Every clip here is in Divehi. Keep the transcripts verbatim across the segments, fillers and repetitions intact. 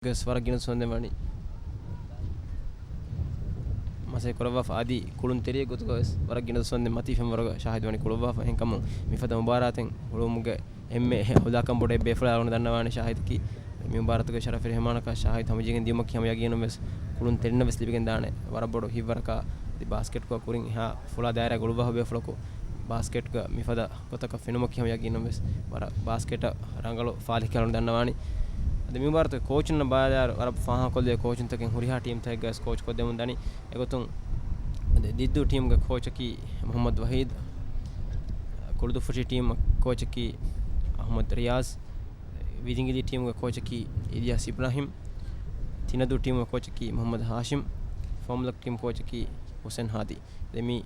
ގަސް ވަރަށް ގިނަ ސޮންދެން ވަނީ މަސައްކަތް ކުރައްވާފަ. އަދި ކުޅުންތެރިއެއް ގޮތުގަ ވެސް ވަރަށް ގިނަ ސޮންދެން މަތީ ފެންވަރުގަ ޝާހިދު ވަނީ ކުޅުއްވާފަ. އެހެންކަމުން މިފަދަ މުބާރާތެއް ހުޅުވުމުގެ އެންމެ ހުލާކަން ބޮޑު އެއްބޭފުޅާ އަޅުގަނޑު ދަންނަވާނެ ޝާހިދަކީ މި މުބާރާތުގެ ޝަރަފި މެހެމާނަކަށް ޝާހިދު ހަމަޖެހިގެން ދިޔުމަކީ ހަމަ ޔަގީނުން ވެސް ކުޅުންތެރިންނަށް ވެސް ލިބިގެން ދާނެ ވަރަށް ބޮޑު ހިތްވަރަކާ. އަދި ބާސްކެޓްގަ ކުރިން އެހާ ފުޅާ ދާއިރާގަ އުޅުއްވާ ބޭފުޅަކު ބާސްކެޓްގަ މިފަދަ ގޮތަކަށް ފެނުމަކީ ހަމަ ޔަގީނުން ވެސް ވަރަށް ބާސްކެޓަށް ރަނގަޅު ފާލިކަން ދަންނަވާނީ. އަދި މި މުބާރާތުގެ ކޯޗުންނަށް ބަލާއިރު ވަރަށް ފާހަގަކޮށްލެވޭ ކޯޗުންތަކެއް ހުރިހާ ޓީމްތަކެއްގަ ވެސް ކޯޗް ކޮށްދެމުން ދަނީ. އެގޮތުން އަދި ދިއްދޫ ޓީމުގެ ކޯޗަކީ މުޙައްމަދު ވަހީދު، ކުޅުދުއްފުށި ޓީމުގެ ކޯޗަކީ އަޙްމަދު ރިޔާޒް، ވިލިނގިލީ ޓީމުގެ ކޯޗަކީ އިލްޔާސް އިބްރާހިމް، ތިނަދޫ ޓީމުގެ ކޯޗަކީ މުޙައްމަދު ހާޝިމް، ފޯމުލަކް ޓީމު ކޯޗަކީ ހުސެން ހާދީ. ދެން މި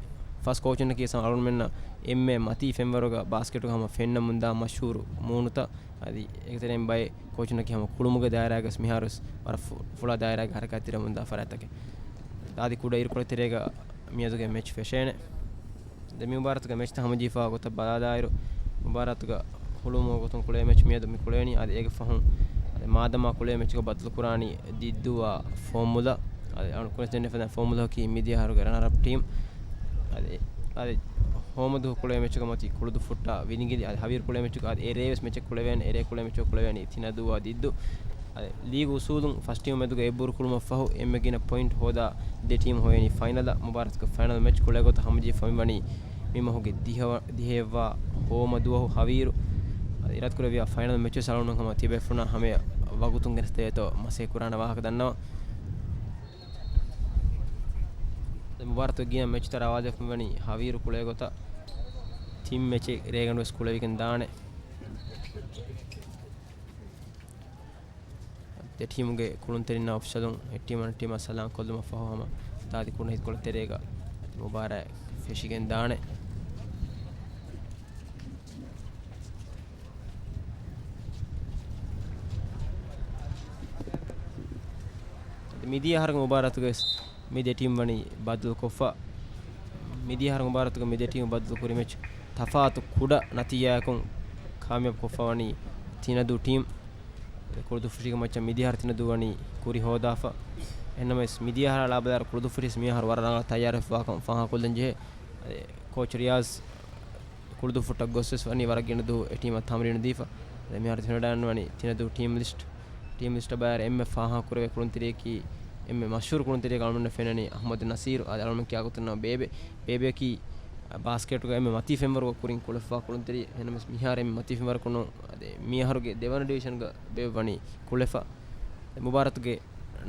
ފަސް ކޯޗުންނަކީ އަޅުގަނޑުމެންނަށް އެންމެ މަތީ ފެންވަރުގަ ބާސްކެޓުގަ ހަމަ ފެންނަމުންދާ މަޝްހޫރު މޫނުތައް. އަދި އޭގެތެރެއިން ބައެއް ކޯޗުންނަކީ ހަމަ ކުޅުމުގެ ދާއިރާގަސް މިހާރުވެސް ވަރަށް ފު-، ފުޅާ ދާއިރާގަ ހަރަކާތްތެރިވަމުންދާ ފަރާތްތަކެއް. އަދި ކުޑަ އިރުކޮޅެއް ތެރޭގަ މިއަދުގެ މެޗް ފެށޭނެ. ދެން މި މުބާރާތުގެ މެޗްތައް ހަމަޖެހިފަ ގޮތަށް ބަލާލާއިރު، މުބާރާތުގަ ހުޅުވުމުގެ ގޮތުން ކުޅޭ މެޗް މިއަދު މި ކުޅޭނީ. އަދި އޭގެ ފަހުން އަދި މާދަމާ ކުޅޭ މެޗުގަ ބަދަލުކުރާނީ ދިއްދޫއާ ފޯމުލަ. އަދި އަޅު ކުރިން ދެންނެފަދަ ފޯމުލައަކީ މިދިޔަ އަހަރުގެ ރަނަރަޕް ޓީމް. އަދި، އަދި ހޯމަދު ކުޅޭ މެޗުގަ މަތީ ކުޅުދުއްފުށްޓާ ވިލިނގިލި. އަދި ހަވީރު ކުޅޭ މެޗުގަ އަދި އެރޭ ވެސް މެޗެއް ކުޅެވޭނެ. އެރޭ ކުޅޭ މެޗުގަ ކުޅެވޭނީ ތިނަދޫއާ ދިއްދޫ. އަދި ލީގު އުސޫލުން ފަސް ޓީމު މެދުގަ އެއްބުރުކުޅުމަށްފަހު އެންމެ ގިނަ ޕޮއިންޓް ހޯދާ ދެ ޓީމު ހޮވޭނީ ފައިނަލަށް. މުބާރާތުގެ ފައިނަލް މެޗް ކުޅޭގޮތަށް ހަމަޖެހިފަ މިވަނީ މި މަހުގެ ދިހަ-، ދިހައެއްވާ ހޯމަ ދުވަހު ހަވީރު. އަދި އިރާދަކުރެއްވިޔާ ފައިނަލް މެޗު ސަޅުން ހަމަ ތިބޭފުޅުންނަށް ހަމަޔަށް ވަގުތުން ގެނެސްދޭތޯ މަސޭ ކުރާނެ ވާހަކަ ދަންނަވަން. މުބާރާތު ގިނަ މެޗުތައް ރާވާލެވިފަ މިވަނީ ހަވީރު ކުޅޭގޮތަށް. ތިން މެޗެއް ރޭގަނޑު ވެސް ކުޅެވިގެން ދާނެ. ދެ ޓީމުގެ ކުޅުންތެރިންނާ އޮފިޝަލުން އެއް ޓީމަށް އަނެއް ޓީމަށް ސަލާން ކޮށްލުމަށްފަހު ހަމަ ދާދި ކުޑަ ހިތްކޮޅެއް ތެރޭގަ މުބާރާތް ފެށިގެން ދާނެ. މިދިޔަ އަހަރުގެ މުބާރާތުގައި ވެސް މި ދެ ޓީމް ވަނީ ބަދަލު ކޮށްފަ. މިދިޔަ އަހަރު މުބާރާތުގަ މި ދެ ޓީމް ބަދަލު ކުރި މެޗް ތަފާތު ކުޑަ ނަތީޖާއަކުން ކާމިޔާބު ކޮށްފަ ވަނީ ތިނަދޫ ޓީމް. ކުޅުދުއްފުށީގެ މައްޗަށް މިދިޔަ އަހަރު ތިނަދޫ ވަނީ ކުރި ހޯދާފަ. އެހެންނަމަވެސް މިދިޔަ އަހަރާ ބަލާއިރު ކުޅުދުއްފުށީ ވެސް މި އަހަރު ވަރަށް ރަނގަޅަށް ތައްޔާރުވެފަވާކަން ފާހަގަކޮށްލަން ޖެހޭ. ކޯޗް ރިޔާޒް ކުޅުދުއްފުށްޓަށް ގޮސް ވެސް ވަނީ ވަރަށް ގިނަ ދުވަހު އެ ޓީމަށް ތަމްރީނު ދީފަ. އަދި މިހާރު ތި ފެނިވަޑައިގަންނަވަނީ ތިނަދޫ ޓީމް ލިސްޓް. ޓީމް ލިސްޓަށް ބަލާއިރު އެންމެ ފާހަގަކުރެވޭ ކުޅުންތެރިޔަކީ، އެންމެ މަޝްހޫރު ކުޅުންތެރިޔަކީ އަޅުގަނޑުމެންނަށް ފެންނަނީ އަޙްމަދު ނަސީރު. އަދި އަޅުގަނޑުމެން ކިޔާ ގޮތުން ނަމަ ބޭބެ، ބޭބެއަކީ ބާސްކެޓުގަ އެންމެ މަތީ ފެންވަރުގަ ކުރިން ކުޅެފަ ކުޅުންތެރި. އެހެންނަމަވެސް މިހާރު އެންމެ މަތީ ފެންވަރަކު ނޫން. އަދި މި އަހަރުގެ ދެވަނަ ޑިވިޝަންގަ ބޭބެ ވަނީ ކުޅެފަ. މުބާރާތުގެ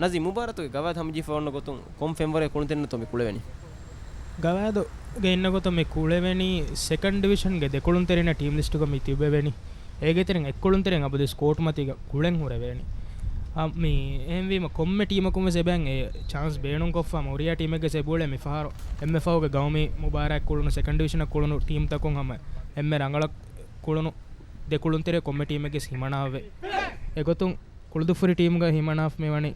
ނަޒީ، މުބާރާތުގެ ގަވާއިދު ހަމަޖެހިފަ އޮންނަ ގޮތުން ކޮން ފެންވަރެއް ކުޅުންތެރިންނަށްތޯ މި ކުޅެވެނީ؟ ގަވާއިދުގަ އިންނަ ގޮތަށް މި ކުޅެވެނީ ސެކަންޑް ޑިވިޝަންގެ ދެ ކުޅުންތެރިންނަށް ޓީމް ލިސްޓުގަ މި ތިބެވެނީ. އޭގެތެރެއިން އެއްކުޅުންތެރިން އަބަދުވެސް ކޯޓުމަތީގަ ކުޅެން ހުރެވޭނީ. އާ، މި އެހެންވީމަ ކޮންމެ ޓީމަކުން ވެސް އެބައިން އެ ޗާންސް ބޭނުންކޮށްފަ ހަމަ ހުރިހާ ޓީމެއްގެ ސެބުޅެ މިފަހަރު އެންމެ ފަހުގެ ގައުމީ މުބާރާތް ކުޅުނު ސެކަންޑް ޑިވިޝަނަށް ކުޅުނު ޓީމްތަކުން ހަމަ އެންމެ ރަނގަޅަށް ކުޅުނު ދެ ކުޅުންތެރި ކޮންމެ ޓީމެއްގެ ހިމަނާވޭ. އެގޮތުން ކުޅުދުއްފުށި ޓީމުގަ ހިމަނާފަ މިވަނީ،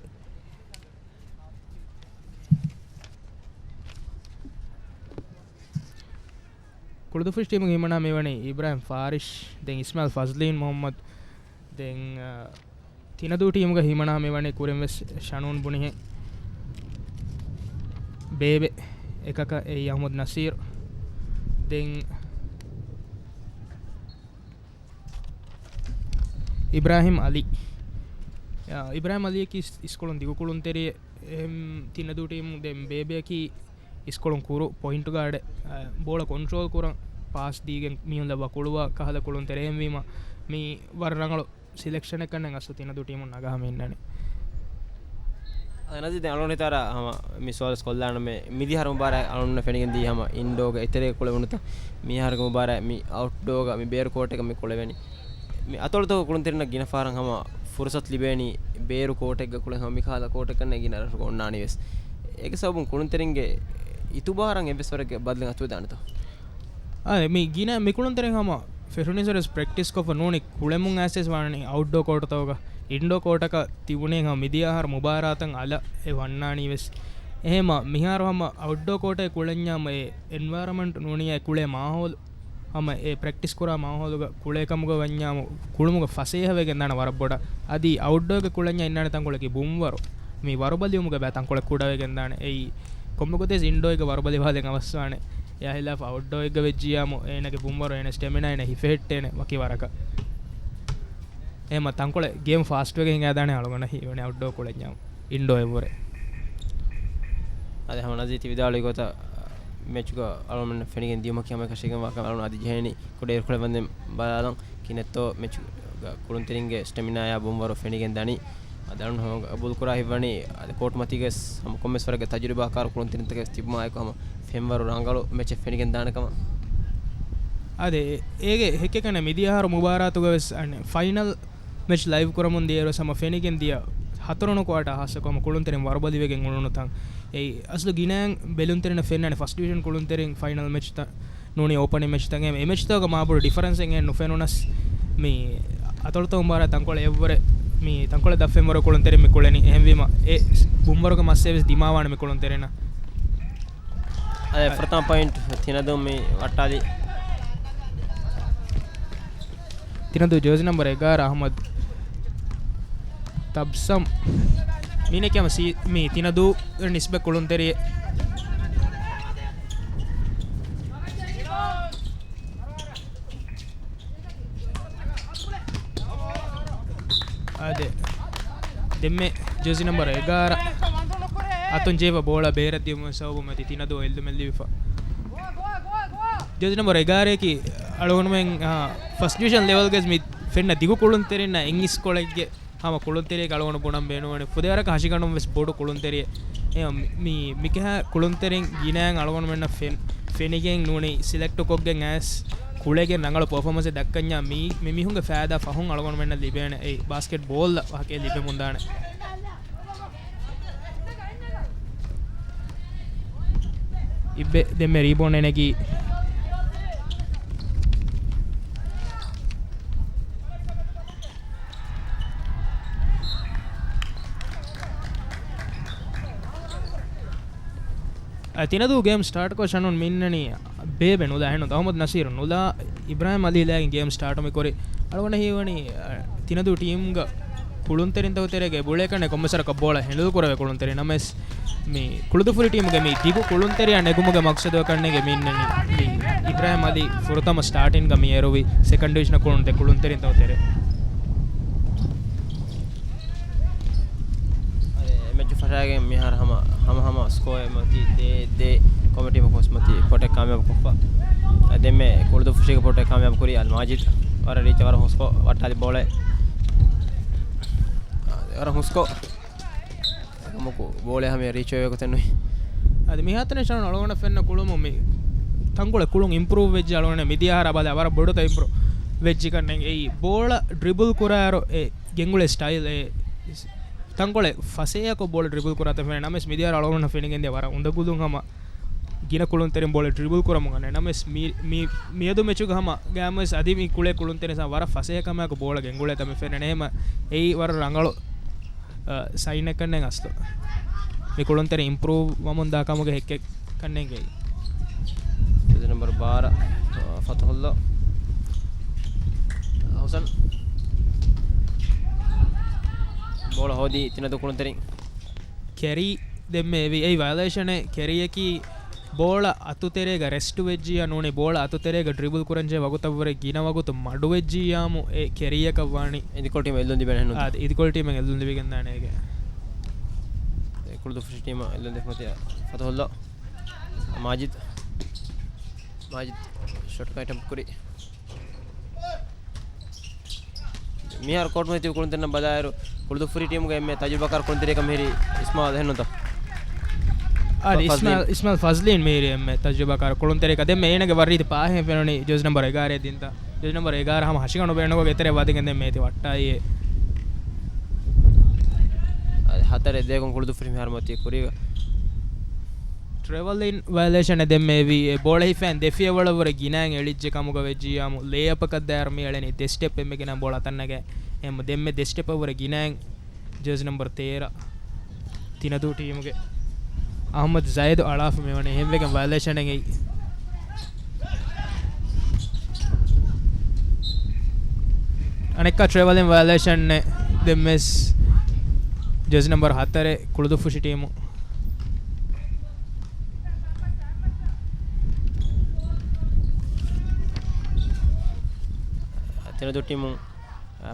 ކުޅުދުއްފުށި ޓީމުގެ ހިމަނާ މިވަނީ އިބްރާހިމް ފާރިޝް، ދެން އިސްމާއިލް ފަޒްލީން މުޙައްމަދު، ދެން، އަ، ތިނަދޫ ޓީމުގެ ހިމަނާ މިވަނީ ކުރިން ވެސް ޝަނޫން ބުނިހެން ބޭބެ އެކަކަށް އެއީ އަޙްމަދު ނަސީރު. ދެން އިބްރާހިމް އަލީ. އާ، އިބްރާހިމް އަލީއަކީ އިސް-، އިސްކޮޅުން ދިގު ކުޅުންތެރިއެއް. އެހެން ތިނަދޫ ޓީމު ދެން ބޭބެއަކީ އިސްކޮޅުން ކުރު ޕޮއިންޓް ގާޑެއް. އާ، ބޯޅަ ކޮންޓްރޯލް ކުރަން ޕާސް ދީގެން މީހުން ލައްވާ ކުޅުވާ ކަހަލަ ކުޅުންތެރި. އެހެންވީމަ މީ ވަރަށް ރަނގަޅު ސިލެކްޝަނެއް ކަންނެން އަސްލު ތިނަދޫ ޓީމުން ނަގާ ހަމަ އިންނަނީ. އަދި ނަޒީ، ދެން އަޅުގަނޑު ހިތާރަ ހަމަ މި ސުވާލު ކޮށްލާނަމޭ، މިދިހަރު މުބާރާތް އަޅުގަނޑު ފެނިގެން ދިޔަ ހަމަ އިންޑޯގަ އެތެރޭގަ ކުޅެވުނުތަ؟ މިހާރުގެ މުބާރާތް މި އައުޓްޑޯގަ މި ބޭރު ކޯޓެއްގަ މި ކުޅެވެނީ. މި އަތޮޅުތަކުގެ ކުޅުންތެރިންނަށް ގިނަ ފަހަރަށް ހަމަ ފުރުސަތު ލިބޭނީ ބޭރު ކޯޓެއްގަ ކުޅެން ހަމަ މިކަހަލަ ކޯޓެއް ކަންނޭނގެ ގިނަ ރަށުގަ އޮންނާނީ ވެސް. އޭގެ ސަބަބުން ކުޅުންތެރިންގެ އިތުބާރަށް އެއްވެސް ވަރެއްގެ ބަދަލެއް އަތުވެދާނެތަ؟ އާ، މި ގިނަ މި ކުޅުންތެރިން ހަމަ ފެށުނީސް ވެސް ޕްރެކްޓިސް ކޮށްފަ ނޫނީ ކުޅެމުން އައިސް ވާނީ އައުޓްޑޯ ކޯޓުތަކުގަ. އިންޑޯ ކޯޓަކަށް ތިބުނީ ހަމަ މިދިޔަ އަހަރު މުބާރާތަށް އަލަށް އެ ވަންނާނީ ވެސް. އެހެމަ މިހާރު ހަމަ އައުޓްޑޯ ކޯޓަށް ކުޅެންޏާ ހަމަ އެ އެންވަޔަރަމަންޓް ނޫނީ އެ ކުޅޭ މާހައުލު ހަމަ އެ ޕްރެކްޓިސް ކުރާ މާހައުލުގަ ކުޅޭ ކަމުގަ ވަންޏާމު ކުޅުމުގަ ފަސޭހަވެގެން ދާނެ ވަރަށް ބޮޑަށް. އަދި އައުޓްޑޯގެ ކުޅެންޏާ އިންނާނެ ތަންކޮޅަކީ ބުންވަރު. މި ވަރުބަލިވުމުގެ ބައި ތަންކޮޅެއް ކުޑަވެގެން ދާނެ. އެއީ ކޮންމެ ގޮތެއް އިންޑޯއެއްގަ ވަރުބަލިވާލެން އަވަސްވާނެ. އެއާ ހިލާފަށް އައުޓްޑޯއެއްގަ ވެއްޖިއްޔާމު އޭނަގެ ބުންވަރު އޭނަ ސްޓެމިނާ އޭނަ ހިފެހެއްޓޭނެ ވަކި ވަރަކަށް. އެހެމަ ތަންކޮޅެއް ގޭމް ފާސްޓްވެގެން ހިނގާދާނެ އަޅުގަނޑަށް ހީވަނީ އައުޓްޑޯ ކުޅެންޏާ އިންޑޯ އެއްވުރެ. އަދި ހަމަ ނަޒީ ތި ވިދާޅުވި ގޮތަށް މެޗުގަ އަޅުމެން ފެނިގެން ދިޔުމަކީ ހަމައެކަށީގެން ވާކަން އަޅުން އަދި ޖެހޭނީ ކުޑަ އިރުކޮޅެއް ވަންދެން ބަލާލަން ކިހިނެއްތޯ މެޗުގަ ކުޅުންތެރިންގެ ސްޓެމިނާޔާ ބުންވަރު ފެނިގެން ދަނީ. އަދި އަޅުން ހަމަ ގަބޫލުކުރާ ހިތްވަނީ އަދި ކޯޓު މަތީގަސް ހަމަ ކޮންމެސް ވަރެއްގެ ތަޖުރިބާކާރު ކުޅުންތެރިންތަކެއް ތިބުމާއެކު ހަމަ ފެންވަރު ރަނގަޅު މެޗެއް ފެނިގެން ދާނެ ކަމަށް. އަދި އޭގެ ހެކިކަން މިދިޔަ އަހަރު މުބާރާތުގަވެސް އަނެއް ފައިނަލް މެޗް ލައިވް ކުރަމުން ދިޔައިރު ހަމަ ފެނިގެން ދިޔަ ހަތަރުނު ކުއާޓާ ހާއްސަކޮށް ހަމަ ކުޅުންތެރިން ވަރުބަލިވެގެން އުޅުނު ތަން. އެއީ އަސްލު ގިނައިން ބެލުންތެރިންނަށް ފެންނާނެ ފަސްޓް ޑިވިޝަން ކުޅުންތެރިން ފައިނަލް މެޗްތައް ނޫނީ އޯޕަނިން މެޗްތަކެއް. އެ މެޗްތަކުގަ މާބޮޑު ޑިފަރެންސެއް އެހެން ނުފެނުނަސް މި އަތޮޅުތައް މުބާރާތް ތަންކޮޅެއް އެއްވުރެ މި ތަންކޮޅެއް ދަށް ފެންވަރު ކުޅުންތެރިން މި ކުޅެނީ. އެހެންވީމަ އެ ބުންވަރުގެ މައްސަލަ ވެސް ދިމާވާނެ މި ކުޅުންތެރިންނަށް. އަދި ފުރަތަމަ ޕޮއިންޓް ތިނަދޫ މި ވައްޓާލީ. ތިނަދޫ ޖާޒީ ނަމްބަރު އެގާރަ އަހްމަދު ތަބްސަމް. މީނަކީ ހަމަ ސީ-، މި ތިނަދޫ ނިސްބަތް ކުޅުންތެރިއެއް. އާދެ. ދެންމެ ޖާޒީ ނަމްބަރު އެގާރަ އަތުން ޖެހިފަ ބޯޅަ ބޭރަށް ދިޔުމުގެ ސަބަބުން މަތި ތިނަދޫ އެއްލުމެއް ލިބިފަ. ޖާޒީ ނަމްބަރު އެގާރައަކީ އަޅުގަނޑުމެން، އާ، ފަސްޓް ޑިވިޝަން ލެވެލްގަ މި ފެންނަ ދިގު ކުޅުންތެރިންނަށް އެއް ސްކޮޅެއްގެ ހަމަ ކުޅުންތެރިއެއް އަޅުގަނޑު ބުނަން ބޭނުންވަނީ. ފުދޭވަރަކަށް ހަށިގަނޑުން ވެސް ބޮޑު ކުޅުންތެރިއެއް. އެ، މި، މި، މިކަހަލަ ކުޅުންތެރިން ގިނައިން އަޅުގަނޑުމެންނަށް ފެން-، ފެނިގެން ނޫނީ ސިލެކްޓު ކޮށްގެން އައިސް ކުޅެގެން ރަނގަޅު ޕަރފޯމަންސެއް ދައްކަންޏާ މި، މި މީހުންގެ ފައިދާ ފަހުން އަޅުގަނޑުމެންނަށް ލިބޭނެ. އެ ބާސްކެޓް ބޯލް ވަކި ލިބެމުންދާނެ. އިއްބެ ދެންމެ ރީބޯންޑް ނެގީ. އަ، ތިނަދޫ ގޭމް ސްޓާޓްކޮށް ޝަނުން މިންނަނީ ބޭބެ ނުލާ ހެނުން އަހުމަދު ނަސީރު ނުލާ އިބްރާހިމް އަލީ ލާގެން ގޭމް ސްޓާޓު މި ކުރި. އަޅުގަނޑަށް ހީވަނީ، އަ، ތިނަދޫ ޓީމްގަ ކުޅުންތެރިންތަކު ތެރޭގަ ބުޅޭ ކަންނެ ކޮންމެސް ވަރަކަށް ބޯޅަ ހެންޑަލް ކުރެވޭ ކުޅުންތެރިން. ނަމަވެސް މި ކުޅުދުފުރި ޓީމުގެ މި ދިގު ކުޅުންތެރިއާ ނެގުމުގެ މަގްސަދު ކަންނޭނގެ މި އިންނަނީ. މި އިބްރާހިމް އަލީ ފުރަތަމަ ސްޓާޓިންގ މި އެރުވި ސެކަންޑް ޑިވިޝަނަށް ކުޅުނު ދެ ކުޅުންތެރިންތަކު ތެރޭ. އެ މެޗު ފަށާގެން މިހާރު ހަމަ، ހަމަ ހަމަ ސްކޯއެއް މަތީ ދޭ ދޭ ކޮމިޓީ މަކުސް މަތީ ޕޮޓެއް ކާމިޔާބު ކޮށްފަ. އަ، ދެންމެ ކުޅުދުފުށީގެ ޕޮޓެއް ކާމިޔާބު ކުރީ އަލް މާޖިދު. ވަރަށް ރީޗް ވަރަށް ހުސްކޮ ވައްޓާލި ބޯޅަ. ވަރަށް ހުސްކޮ. ކަމަކު ބޯޅަ ހަމަ ރީޗް ވެ ގޮތެއް ނުވި. އަދި މިހާތަނަށް ޝަނުން އަޅުގަނޑަށް ފެންނަ ކުޅުމު މި ތަންކޮޅެއް ކުޅުން އިމްޕްރޫވް ވެއްޖެ އަޅުގަނޑަށް މިދިޔަ އަހަރާ ބަލާ ވަރަށް ބޮޑުތަ އިމްޕްރޫވް ވެއްޖެ ކަންނެން. އެއީ ބޯޅަ ޑްރިބުލް ކުރާއިރު އެ ގެންގުޅޭ ސްޓައިލް އެ ތަންކޮޅެއް ފަސޭހަކޮށް ބޯޅަ ޑްރިބުލް ކުރާތަން ފެނޭ. ނަމަވެސް މިދިޔަ އަޅުގަނޑަށް ފެނިގެންދިޔަ ވަރަށް އުނދަގުލުން ހަމަ ގިނަ ކުޅުންތެރިން ބޯޅަ ޑްރިބުލް ކުރަމުން އަންނަ. ނަމަވެސް މި، މި، މިއަދު މެޗުގަ ހަމަ ގައިމުވެސް އަދި މި ކުޅޭ ކުޅުންތެރިން ވަރަށް ފަސޭހަކަމާއެކު ބޯޅަ ގެންގުޅޭ ތަން ފެނޭ. އެހެމަ އެއީ ވަރަށް ރަނގަޅު، އަ، ސައިނެއް ކަންނޭނގެ އަސްލު. މި ކުޅުންތެރިން އިމްޕްރޫވް ވަމުން ދާ ކަމުގެ ހެއްކެއް ކަންނޭނގެ. ޖާޒީ ނަމްބަރު ބާރަ، އަ، ފަތުހުﷲ ހުސެން. ބޯޅަ ހޯދީ ތިނަދޫ ކުޅުންތެރިން. ކެރީ ދެންމެ އެވީ އެއީ ވަޔަލޭޝަނެއް. ކެރީއަކީ ބޯޅަ އަތުތެރޭގަ ރެސްޓް ވެއްޖިއްޔާ ނޫނީ ބޯޅަ އަތުތެރޭގަ ޑްރިބުލް ކުރަންޖެހޭ ވަގުތަށްވުރެ ގިނަ ވަގުތު މަޑުވެއްޖިއްޔާމު އެ ކެރީއަކަށް ވާނީ. އިދިކޮޅު ޓީމަށް އެއްލުން ލިބޭނެ ހެންނުންތަ؟ އާ، އިދިކޮޅު ޓީމަށް އެއްލުން ލިބިގެންދާނެ އޭގެ. އެ ކުޅުދުފުށި ޓީމަށް އެއްލުން ދެފުމަތި ފަތުހުﷲ. މާޖިދު. މާޖިދު ޝޮޓް އެޓެމްޕްޓް ކުރި. މިހާރު ކޯޓު މަތީ ކުޅުންތެރިންނަށް ބަލާއިރު، ކުޅުދުފުށި ޓީމުގެ އެންމެ ތަޖުރިބާކާރު ކުޅުންތެރިޔަކަށް މިހިރީ އިސްމާއިލް ހެންނުންތަ؟ އާ، އިސްމާއިލް، ފަޒްލީން. އިސްމާއިލް ފަޒްލީން މިހިރީ އެންމެ ތަޖުރިބާކާރު ކުޅުންތެރިޔަކަށް. ދެންމެ އޭނަގެ ވަރަށް ރީތި ޕާހެއް ފެނުނީ ޖާޒީ ނަމްބަރު އެގާރަ ދިންތަ؟ ޖާޒީ ނަމްބަރު އެގާރަ ހަމަ ހަށިގަނޑު ބޭނުންކޮށް އެތެރެ ވަދެގެން ދެން މޭތި ވައްޓާއި. އަދި ހަތަރެއް ދޭކުން ކުޅުދުފުށި މިހާރު މަތީ ކުރީގަ. ޓްރެވަލިން ވަޔަލޭޝަނެއް ދެންމެ އެވީ. އެ ބޯޅަ ހިފައިން ދެ ފިޔަވަޅަށްވުރެ ގިނައިން އެޅިއްޖެ ކަމުގަ ވެއްޖިއްޔާމު ލޭއަޕަކަށް ދާއިރު މި އެޅެނީ ދެ ސްޓެޕް އެންމެ ގިނަ ބޯޅަ ތަންނަގެ. އެ ދެންމެ ދެ ސްޓެޕަށްވުރެ ގިނައިން ޖާޒީ ނަމްބަރު ތޭރަ ތިނަދޫ ޓީމުގެ އަހްމަދު ޒައިދު އަޅާފަ މިވަނީ. އެހެންވެގެން ވަޔަލޭޝަނެއް އެއީ. އަނެއްކާ ޓްރެވަލިން ވަޔަލޭޝަން ދެންވެސް ޖެސި ނަމްބަރު ހަތަރެއް ކުޅުދުއްފުށި ޓީމު. ތިނަދޫ ޓީމު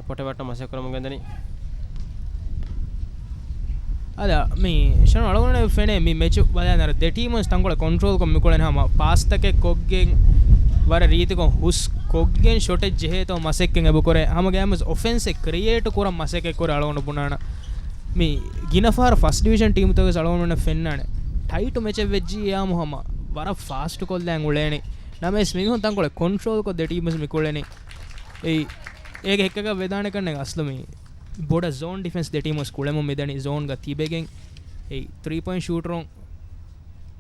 ޕޮޓެވައްޓަ މަސައްކަތް ކުރަމުން ގެންދަނީ. އަދި މި ޝަނު އަޅުގަނޑު ފެނޭ މި މެޗު ބަލާ ނަރ ދެ ޓީމުން ތަންކޮޅެއް ކޮންޓްރޯލް ކޮށް މިކުޅެން ހަމަ ޕާސްތަކެއް ކޮށްގެން ވަރަށް ރީތިކޮށް ހުސް ކޮށްގެން ޝޮޓެއް ޖެހޭތޯ މަސައްކަތް އެބަ ކުރޭ. ހަމަ ގޭމްސް އޮފެންސެއް ކްރިއޭޓް ކުރަން މަސައްކަތް ކުރޭ އަޅުގަނޑު ބުނާނަ. މި ގިނަ ފަހަރަށް ފަސްޓް ޑިވިޝަން ޓީމުތަކުގެ އަޅުގަނޑު ފެންނާނެ. ޓައިޓު މެޗެއް ވެއްޖިއްޔާމު ހަމަ ވަރަށް ފާސްޓް ކޮށްލާން އުޅޭނެ. ނަމަވެސް މީހުން ތަންކޮޅެއް ކޮންޓްރޯލް ކޮށް ދެ ޓީމުން މި ކުޅެނީ. އެއީ އޭގެ ހެއްކަކަށް ވެދާނެ ކަންނެ އަސްލު މި ބޮޑަށް ޒޯން ޑިފެންސް ދެ ޓީމުން ކުޅެމުން މިދަނީ ޒޯންގަ ތިބެގެން އެއީ ތްރީ ޕޮއިންޓް ޝޫޓަރުން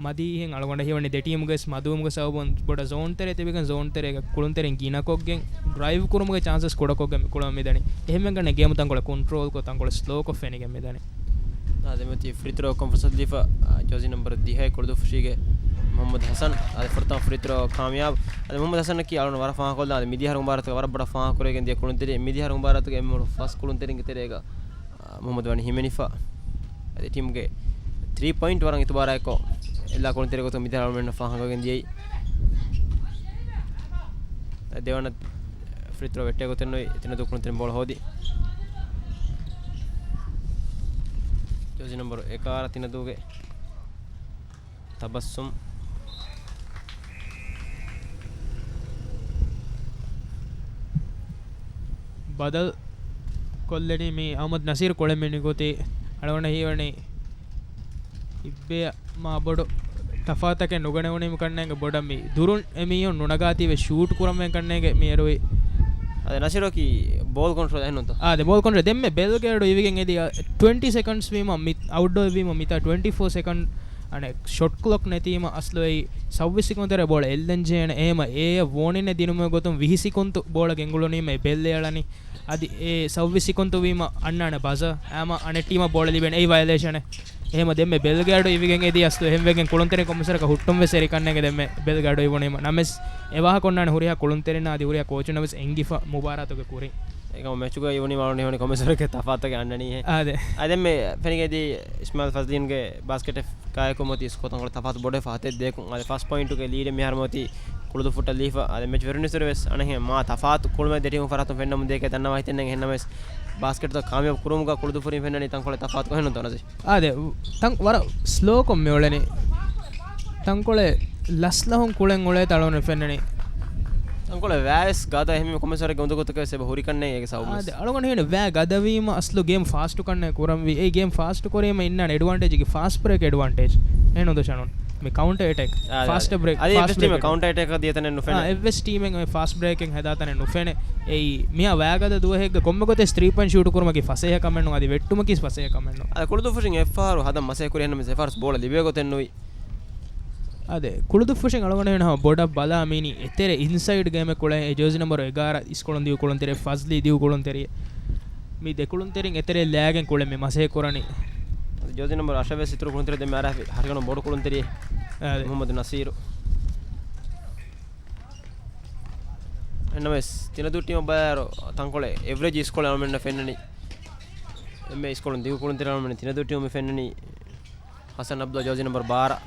މަދީހެން އަޅުގަނޑަށް ހީވަނީ ދެ ޓީމުގެ މަދުވުމުގެ ސަބަބުން ބޮޑަށް ޒޯން ތެރޭ ތިބެގެން ޒޯން ތެރޭގަ ކުޅުންތެރިން ގިނަކޮށްގެން ޑްރައިވް ކުރުމުގެ ޗާންސަސް ކުޑަކޮށްގެން ކުޅަމުން މިދަނީ. އެހެންވެގެން ގޭމު ތަންކޮޅެއް ކޮންޓްރޯލްކޮށް ތަންކޮޅެއް ސްލޯކޮށް ފެނިގެން މިދަނީ. އާދެ، މިއޮތީ ފްރީ ތްރޯ ކޮން ފުރުސަތު ދީފަ، އާ، ޖާޒީ ނަމްބަރު ދިހައެއް ކުޅުދުއްފުށީގެ މުހައްމަދު ހަސަން. އާދެ، ފުރަތަމަ ފްރީ ތްރޯ ކާމިޔާބު. އާދެ، މުހައްމަދު ހަސަނަކީ އަޅުގަނޑު ވަރަށް ފާހަގަކޮށްލާ، އާދެ، މިދިޔަ އަހަރު މުބާރާތުގަ ވަރަށް ބޮޑަށް ފާހަގަކުރެވިގެން ދިޔަ ކުޅުންތެރި، މިދިޔަ އަހަރު މުބާރާތުގެ އެންމެ ފަސް ކުޅުންތެރިންގެ ތެރޭގަ، އާ، މުހައްމަދު ވަނީ ހިމެނިފަ. އަދި ޓީމުގެ ތްރީ ޕޮއިންޓް ވަރަށް އިތުބާރާއެކު އެއްލާ ކުޅުންތެރި ގޮތުން މިދިޔަ އަޅުގަނޑު ފާހަގަކޮށްގެން ދިޔައީ. ދެވަނަ ފްރީ ތްރޯ ވެއްޓޭ ގޮތެއް ނުވި ތިނަދޫ ކުޅުންތެރިން ބޯޅަ ހޯދި. ޖާޒީ ނަމްބަރު އެގާރަ ތިނަދޫގެ ތަބައްސުމް. ބަދަލު ކޮށްލެނީ މި އަހްމަދު ނަސީރު ކޮޅެމެނި ގޮތީ އަޅުގަނޑަށް ހީވަނީ އިއްބެ މާ ބޮޑު ތަފާތަކެއް ނުގަނެވުނީމަ ކަންނޭނގެ ބޮޑަށް މި ދުރުން އެމީހުން ނުނަގާތީވެ ޝޫޓް ކުރަންވެ ކަންނޭނގެ މި އެރުވި. އަދި ނަސީރުއަކީ ބޯލް ކޮންޓްރޯލް އެހެންނުންތަ؟ އާދެ، ބޯލް ކޮންޓްރޯލް ދެންމެ ބެލްގޭޑު އިވިގެން އެދި ޓްވެންޓީ ސެކަންޑްސް ވީމަ މި އައުޓްޑޯ ވީމަ މިތާ ޓްވެންޓީ ފޯ ސެކަންޑް އަނެއް ޝޮޓް ކްލޮކް ނެތީމަ އަސްލު އެއީ ސައްވީސް ސިކުން ތެރޭ ބޯޅަ އެއްލެން ޖެހޭނެ. އެހެމަ އޭ ވޯނިން ދިނުމުގެ ގޮތުން ވިހި ސިކުންތު ބޯޅަ ގެންގުޅުނީމަ އެ ބެލް އެޅަނީ. އަދި އެ ސައްވީސް ސިކުންތު ވީމަ އަންނާނެ ބަޒާ. އައިމަ އަނެއް ޓީމަށް ބޯޅަ ލިބޭނެ. އެއީ ވަޔަލޭޝަނެއް. އެހެމަ ދެންމެ ބެލްގޭޑު އިވިގެން އެދި އަސްލު އެހެންވެގެން ކުޅުންތެރި ކޮމިސަރަކަށް ހުއްޓުން ވެސް އެރި ކަންނޭނގެ ދެންމެ ބެލްގޭޑު އިވުނީމަ. ނަމަވެސް އެ ވާހަކަ އޮންނާނެ ހުރިހާ ކުޅުންތެރިންނާ އަދި ހުރިހާ ކޯޗުންނަށް ވެސް އެނގިފަ މުބާރާތުގެ ކުރިން. އެކަމަ މެޗުގަ އިވުނީ މާ އަޅުގަނޑު ހީވަނީ ކޮމިސަރުގެ ތަފާތުގެ އަންނަނީހޭ. އާދެ. އާދެ، ދެންމެ ފެނިގެން އެދި އިސްމާއިލް ފަޒްލީންގެ ބާސްކެޓެއް ކާއެކު މޮތީ ސްކޯ ތަންކޮޅެއް ތަފާތު ބޮޑެ ފަހަތެއް ދޭކުން. އާދެ، ފަސް ޕޮއިންޓުގެ ލީޑެއް މިހާރު މޮތީ ކުޅުދުއްފުށްޓަށް ލީފަ. އާދެ، މެޗު ފެށުނުއްސުރެ ވެސް އަނެއްހެން މާ ތަފާތު ކުޅުމެއް ދެ ޓީމު ފަރާތުން ފެންނަމުން ދޭކޭ ދަންނަވާ ހިތެއް ނެތް. އެހެންނަމަވެސް ބާސްކެޓްތައް ކާމިޔާބު ކުރުމުގަ ކުޅުދުއްފުށިން ފެންނަނީ ތަންކޮޅެއް ތަފާތުކޮށް އެހެންނުންތޯ ނަޒީ؟ އާދެ، ތަން ވަރަށް ސްލޯކޮށް މިއުޅެނީ. ތަންކޮޅެއް ލަސްލަހުން ކުޅެން އުޅޭ ތަޅުން ފެންނަނީ. ތަންކޮޅެއް ވާވެސް ގަދަ އެހެން ކޮމިސަރެއްގެ އުނދަގޫތަކެއް ވެސް އެބަ ހުރި ކަންނޭނގެ ސަބަބުން. އާދެ، އަޅުގަނޑު ހީވަނީ ވާ ގަދަވީމަ އަސްލު ގޭމް ފާސްޓު ކަންނޭ ކުރަންވީ. އެ ގޭމް ފާސްޓު ކުރީމަ އިންނާނެ އެޑްވާންޓޭޖްގެ ފާސްޓް ބްރޭކް އެޑްވާންޓޭޖް. އެހެން ނުދޯ ޝަނުން. މި ކައުންޓަރ އެޓެކް. އާދެ، ފާސްޓް އާދެ. ބްރޭކް، އަދި ފާސްޓް އެއްވެސް ޓީމެއް ބްރޭކް. ކައުންޓަރ އެޓެކް ދިޔަ ތަނެއް ނުފެނޭ. އާ، އެއްވެސް ޓީމެއް އޮތް ފާސްޓް ބްރޭކެއް ހަދާ ތަނެއް ނުފެނޭ. އެއީ މިހާ ވާގަދަ ދުވަހެއްގަ ކޮންމެ ގޮތެއް ތްރީ ޕޮއިންޓް ޝޫޓް ކުރުމަކީ ފަސޭހަ ކަމެއް ނޫން. އަދި ވެއްޓުމަކީ ފަސޭހަ ކަމެއް ނޫން. އަދި ކުޅުދުއްފުށިން އެއްފަހަރު ހަދަން މަސައްކަތް ކުރި އެހެންނަމަވެސް އެފަހަރު ބޯޅަ ލިބޭ ގޮތެއް ނުވި. އާދެ، ކުޅުދުއްފުށިން އަޅުގަނޑު ހަމަ ބޮޑަށް ބަލާ މީނީ އެތެރެ އިންސައިޑް ގޭމެއް ކުޅެ އެ ޖާޒީ ނަމްބަރު އެގާރަ އިސްކޮޅުން ދިގު ކުޅުންތެރި، ފަޒްލީ ދިގު ކުޅުންތެރި. މި ދެ ކުޅުންތެރިން އެތެރެ ލާގެން ކުޅެ މި މަސައްކަތް ކުރަނީ. އަދި ޖާޒީ ނަމްބަރު އަށެއް ވެސް އިތުރު ކުޅުންތެރި ދެމެ އަރާ ހަށިގަނޑު ބޮޑު ކުޅުންތެރި. އާދެ. މުހައްމަދު ނަސީރު. އެންނަމެސް ތިނަދޫ ޓީމަށް ބަޔާރު ތަންކޮޅެއް އެވްރެޖް އިސްކޮޅެއް އަޅުމެންނަށް ފެންނަނީ. އެންމެ އިސްކޮޅުން ދިގު ކުޅުންތެރި އަޅުމެން ތިނަދޫ ޓީމު މި ފެންނަނީ. ހަސަން އަބްދުﷲ ޖާޒީ ނަމްބަރު ބާރަ.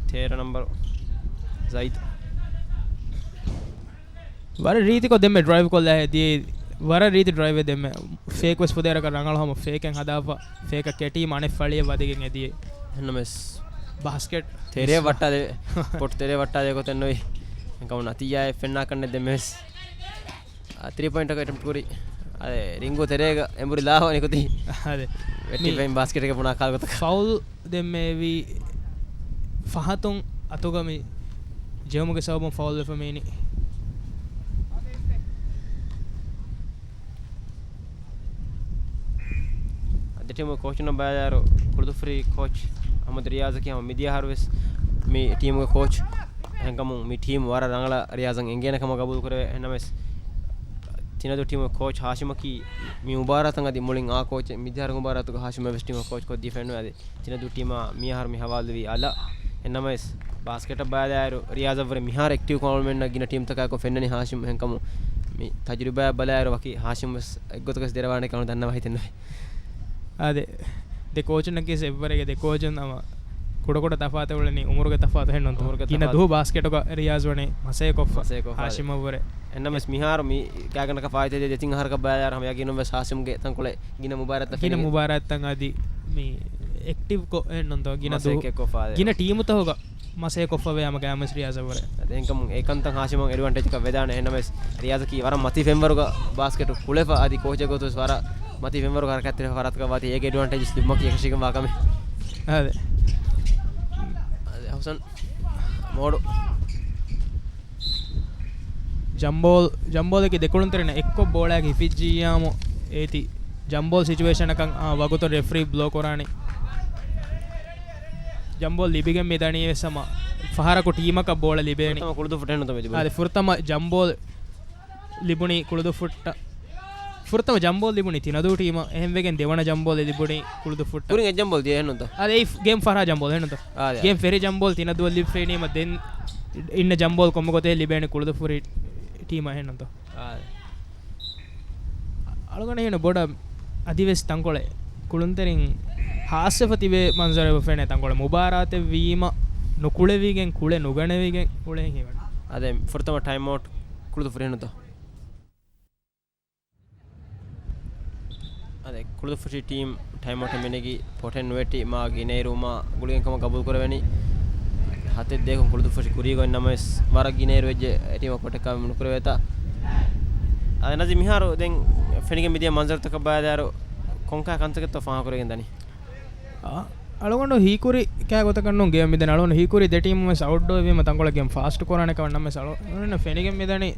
ތޭރަ ނަމްބަރު ޒައިދް. ވަރަށް ރީތިކޮށް ދެންމެ ޑްރައިވް ކޮށްލާ ހެދި. ވަރަށް ރީތި ޑްރައިވެއް ދެންމެ. ފޭކް ވެސް ފުދޭ ރަކަށް ރަނގަޅު ހަމަ ފޭކެއް ހަދާފަ. ފޭކަށް ކެޓީމަ އަނެއް ފަޅިއެއް ވަދެގެން އެދިޔޭ. އެހެންނަމެސް ބާސްކެޓް ތެރޭ ވައްޓާލެވޭ. ކޯޓް ތެރޭ ވައްޓާލޭ ގޮތެއް ނުވި. ކަމުން އަތިއްޔާ އެއް ފެންނާ ކަންނެ ދެންމެވެސް. އާ، ތްރީ ޕޮއިންޓަކަށް އެޓެމްޕްޓް ކުރި. އާ، ރިންގު ތެރޭގަ އެނބުރި ލާފަ ނިކުތީ. އާދެ. ވެއްޓި މި ފެން ބާސްކެޓްގެ ބުނާ ކާލް ގޮތަކަށް. ފައުލް ދެންމެ އެވީ ފަހަތުން އަތުގަ މި ޖެހުމުގެ ސަބަބުން ފައުލް ވެފަ މީނި. އަދި ޓީމު ކޯޗުންނަށް ބައިވެރި ކުޅުދުއްފުށި ކޯޗް އަޙްމަދު ރިޔާޒަކީ ހަމަ މިދިޔަ އަހަރު ވެސް މި ޓީމުގެ ކޯޗް. އެހެންކަމުން މި ޓީމު ވަރަށް ރަނގަޅަށް ރިޔާޒަށް އެނގޭނެ ކަމަށް ގަބޫލު ކުރެވޭ. އެހެންނަމަވެސް ތިނަދޫ ޓީމުގެ ކޯޗް ހާޝިމަކީ މި މުބާރާތަށް އަދި މުޅިން އާ ކޯޗެއް. މިދިޔަ އަހަރު މުބާރާތުގަ ހާޝިމް އެވެސް ޓީމަށް ކޯޗް ކޮށްދީފައެއް ނުވޭ. އަދި ތިނަދޫ ޓީމާ މިއަހަރު މި ހަވާލުވީ އަލަށް. އެހެންނަމަވެސް ބާސްކެޓަށް ބަލާއިރު، ރިޔާޒަށްވުރެ މިހާރު އެކްޓިވް ކޮންމެންނަށް ގިނަ ޓީމްތަކާއެކު ފެންނަނީ ހާޝިމް. އެހެންކަމުން މި ތަޖުރިބާއަށް ބަލާއިރު، ވަކި ހާޝިމް ވެސް އެއްގޮތަކަސް ދެރަވާނެ ކަމަށް ދަންނަވަން ހިތެއްނުވޭ. އާދެ، ދެ ކޯޗުންނަކީ އެއްވަރެގެ ދެ ކޯޗުން އަމަ ކުޑަ ކުޑަ ތަފާތެއް އުޅެނީ، އުމުރުގެ ތަފާތު ހެންނުންތޯ. އުމުރުގެ ގިނަ ތަފާތު. ދުވަހު ބާސްކެޓުގަ ރިޔާޒް ވަނީ މަސޭކޮށްފަ. މަސޭކޮށްފަ، އާދެ. ހާޝިމަށްވުރެ. އެންނަމެސް މިހާރު މި ގާގަނޑަކަށް ފާއިތުވެދިޔަ ދެތިން އަހަރަކަށް ބަލާއިރު ހަމަ ޔަގީނުން ވެސް ހާޝިމްގެ ތަންކޮޅެއް ގިނަ މުބާރާތްތައް ގިނަ ފެނިގެން. މުބާރާތްތައް އަދި މި އެކްޓިވްކޮށް އެއްނުންތޯ ގިނަ ދު-، މަސޭކޮށްފަ އާދެ. ގިނަ ޓީމުތަކުގަ މަސޭކޮށްފަވޭ ހަމަ ގާމެސް ރިޔާޒަށްވުރެ. އެހެންކަމުން އެކަންތައް ހާޝިމަށް އެޑްވާންޓޭޖަކަށް ވެދާނެ. އެހެންނަމެސް ރިޔާޒަކީ ވަރަށް މަތީ ފެންވަރުގަ ބާސްކެޓު ކުޅެފަ އަދި ކޯޗެއް ގޮތުން ވެސް ވަރަށް މަތީ ފެންވަރުގަ ހަރަކާތްތެރި ފަރާތަކަށް ވާތީ އޭގެ އެޑްވާންޓޭޖް ލިބުމަކީ އެކަށީގެންވާ ކަމެއް. އާދެ. އާދެ، ހުސަން މޯޑު. ޖަމްބޯލް، ޖަމްބޯލަކީ ދެކުޅުންތެރިންނަށް އެއްކޮށް ބޯޅައަކީ ހިފިއްޖިއްޔާމު އޭތި ޖަމްބޯލް ސިޗުއޭޝަނަކަށް އާ ވަގުތުން ރެފްރީ ބްލޯ ކުރާނީ. ޖަމްބޯލް ލިބިގެން މި ދަނީ ވެސް ހަމަ ފަހަރަކު ޓީމަކަށް ބޯޅަ ލިބޭނީ. ފުރަތަމަ ކުޅުދުއްފުށް އެހެންނުތޯ މި ލިބުނީ؟ އާދެ، ފުރަތަމަ ޖަމްބޯލް ލިބުނީ ކުޅުދުއްފުށްޓަށް. ފުރަތަމަ ޖަމްބޯލް ލިބުނީ ތިނަދޫ ޓީމަށް. އެހެންވެގެން ދެވަނަ ޖަމްބޯލް ލިބުނީ ކުޅުދުއްފުށްޓަށް. ކުރިން އެއް ޖަމްބޯލް ދިޔަ އެހެންނުތޯ؟ އާދެ، އެއީ ގޭމް ފަހަރާ ޖަމްބޯލް އެހެންނުތޯ؟ އާދެ، އާދެ. ގޭމް ފެށި ޖަމްބޯލް ތިނަދޫއަށް ލިބިފައިނީމަ ދެން އިންނަ ޖަމްބޯލް ކޮންމެ ގޮތެއް ލިބޭނީ ކުޅުދުއްފުށި ޓީމަށް އެހެންނުތޯ؟ އާދެ. އަޅުގަނޑަށް ހީނު ބޮޑަށް އަދިވެސް ތަންކޮޅެއް ކުޅުންތެރިން ހާސްވެފަ ތިބޭ މަންޒަރެއް ފެނޭ. ތަންކޮޅެއް މުބާރާތެއް ވީމަ ނުކުޅެވިގެން ކުޅެ ނުގަނެވިގެން އުޅޭ ހީވަނީ. އާދެ، ފުރަތަމަ ޓައިމް އައުޓް ކުޅުދުއްފުށި އެހެންނުތޯ؟ އާދެ، ކުޅުދުއްފުށި ޓީމް ޓައިމް އައުޓެއް މިނެގީ ޕޮޓެއް ނުވެއްޓި މާ ގިނައިރުވުމާ ގުޅިގެން ކަމަށް ގަބޫލު ކުރެވެނީ. ހަތެއް ދޭކުން ކުޅުދުއްފުށި ކުރީގޮތް ނަމަވެސް ވަރަށް ގިނައިރު ވެއްޖެ އެ ޓީމަށް ޕޮޓެއް ކާމި ނުކުރެވޭތާ. އާދެ، ނަޒީ މިހާރު ދެން ފެނިގެން މިދިޔަ މަންޒަރުތަކަށް ބަލާއިރު ކޮންކަހަލަ ކަންތަކެއްތޯ ފާހަގަކުރެވިގެން ދަނީ؟ އަ، އަޅުގަނޑު ހީކުރި ކާ ގޮތަކަށް ނޫން ގޭމް މިދަނީ. އަޅުގަނޑު ހީކުރި ދެ ޓީމުން ވެސް އައުޓްޑޯ ވީމަ ތަންކޮޅެއް ގޭމް ފާސްޓް ކުރާނެ ކަމަށް ނަމަވެސް އަޅުގަނޑު ފެނިގެން މިދަނީ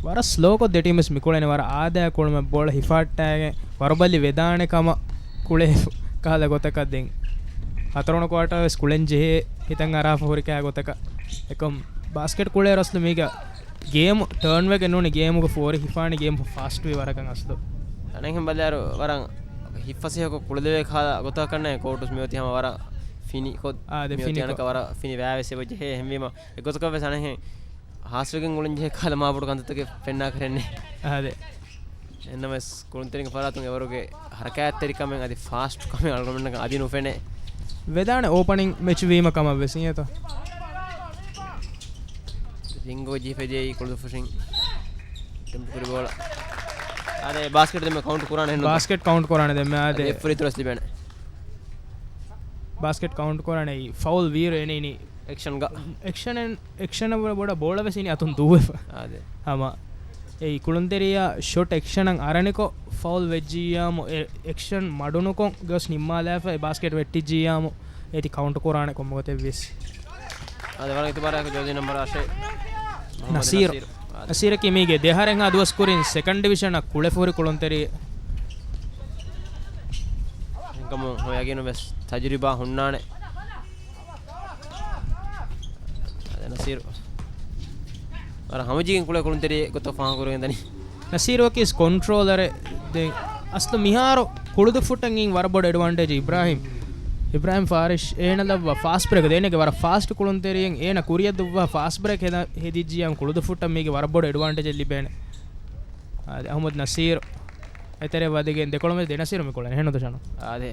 ވަރަށް ސްލޯކޮށް ދެ ޓީމް ވެސް މި ކުޅެނީ. ވަރަށް އާދަޔާ ކުޅުމެއް ބޯޅަ ހިފާއްޓާގެން ވަރުބަލި ވެދާނެ ކަމަށް ކުޅޭ ކަހަލަ ގޮތަކަށް ދެން ހަތަރުވަނަ ކުއާޓަރ ވެސް ކުޅެން ޖެހޭ ހިތަށް އަރާފަ ހުރި ކާ ގޮތަކަށް. އެކަމް ބާސްކެޓް ކުޅޭ ރަސްލު މީގަ ގޭމު ޓާން ވެގެން ނޫނީ ގޭމުގެ ފޯރި ހިފާނީ ގޭމް ފާސްޓް ވީ ވަރަކަށް އަސްލު. އަނެއްހެން ބަލާއިރު ވަރަށް ހިތްފަސޭހަކޮށް ކުޅެދެވޭ ކަހަލަ ގޮތަކަށް ނޭ ކޯޓުސް މިއޮތީ ހަމަ ވަރަށް ފިނިކޮށް އާ، ދެ މިއޮތީ ފިނިކޮށް. އަނެކަ ވަރަށް ފިނި ވާވެސް އެބަ ޖެހޭ. އެހެންވީމަ އެގޮތަކަށް ވެސް އަނެއްހެން ހާސްވެގެން އުޅެން ޖެހޭ ކަހަލަ މާބޮޑު ކަންތައްތަކެއް ފެންނާކަށް ނެތް. އާދެ. އެންނަމެސް ކުޅުންތެރިންގެ ފަރާތުން އެވަރުގެ ހަރަކާތްތެރިކަމެއް އަދި ފާސްޓް ކަމެއް އަޅުގަނޑުމެންނަކަށް އަދި ނުފެނޭ. ވެދާނެ އޯޕަނިން މެޗް ވީމަ ކަމަށް ވެސް އިނގޭތޯ. ރިންގޯ ޖީފެޖޭއީ ކުޅުދުއްފުށިން ޓެމްޕް ކުރި ބޯޅަ. އާދެ، ބާސްކެޓް ދެމެ ކައުންޓް ކުރާނެ ހެންނު. ބާސްކެޓް ކައުންޓް ކުރާނެ ދެމެ އާދެ. އަދި އެއް ފްރީ ތްރޯސް ލިބޭނެ. ބާސްކެޓް ކައުންޓް ކުރާނެ އެއީ ފައުލް ވީރު އެނީނީ. އެކްޝަންގަ. އެކްޝަނެއް، އެކްޝަނަށް ވުރެ ބޮޑަށް ބޯޅަ ވެސް އިނީ އަތުން ދުވެފަ. އާދެ. ހަމަ އެ ކުޅުންތެރިޔާ ޝޮޓް އެކްޝަނަށް އަރަނިކޮށް ފައުލް ވެއްޖިއްޔާމު އެ އެކްޝަން މަޑުނުކޮށް ގޮސް ނިންމާލާފަ އެ ބާސްކެޓް ވެއްޓިއްޖިއްޔާމު އޭތި ކައުންޓް ކުރާނެ ކޮންމެ ގޮތެއް ވިޔަސް. އާދެ، ވަރަށް އިތުބާރާއެކު ޖާޒީ ނަމްބަރު އަށެއް މުހައްމަދު ނަސީރު. ނަސީރު. އާދެ. ނަސީރަކީ މީގެ ދެ އަހަރެއްހާ ދުވަސް ކުރިން ސެކަންޑް ޑިވިޝަނަށް ކުޅެފަ ހުރި ކުޅުންތެރި. އެހެންކަމުން ހަމަ ޔަގީނުން ވެސް ތަޖުރިބާ ހުންނާނެ. އާދެ، ނަސީރު. ވަރަށް ހަމަޖެހިގެން ކުޅޭ ކުޅުންތެރި ގޮތަށް ފާހަގަކުރެވިގެން ދަނީ. ނަސީރު ވަކީ ކޮންޓްރޯލަރެއް. ދެން އަސްލު މިހާރު ކުޅުދުއްފުށްޓަށް އިން ވަރަށް ބޮޑު އެޑްވާންޓޭޖް އިބްރާހިމް. އިބްރާހިމް ފާރިޝް އޭނަ ލައްވާ ފާސްޓް ބްރޭކް ދޭނެގެ ވަރަށް ފާސްޓް ކުޅުންތެރިއެއް އޭނަ ކުރިއަށް ދުއްވާ ފާސްޓް ބްރޭކް ހެދި-، ހެދިއްޖިއްޔާމު ކުޅުދުއްފުށްޓަށް މީގެ ވަރަށް ބޮޑު އެޑްވާންޓޭޖެއް ލިބޭނެ. އާދެ، އަހުމަދު ނަސީރު އެތެރެ ވަދެގެން ދެކޮޅުމެ ދެ ނަސީރު މި ކުޅެން އެހެންނުތޯ ޝަނު؟ އާދެ.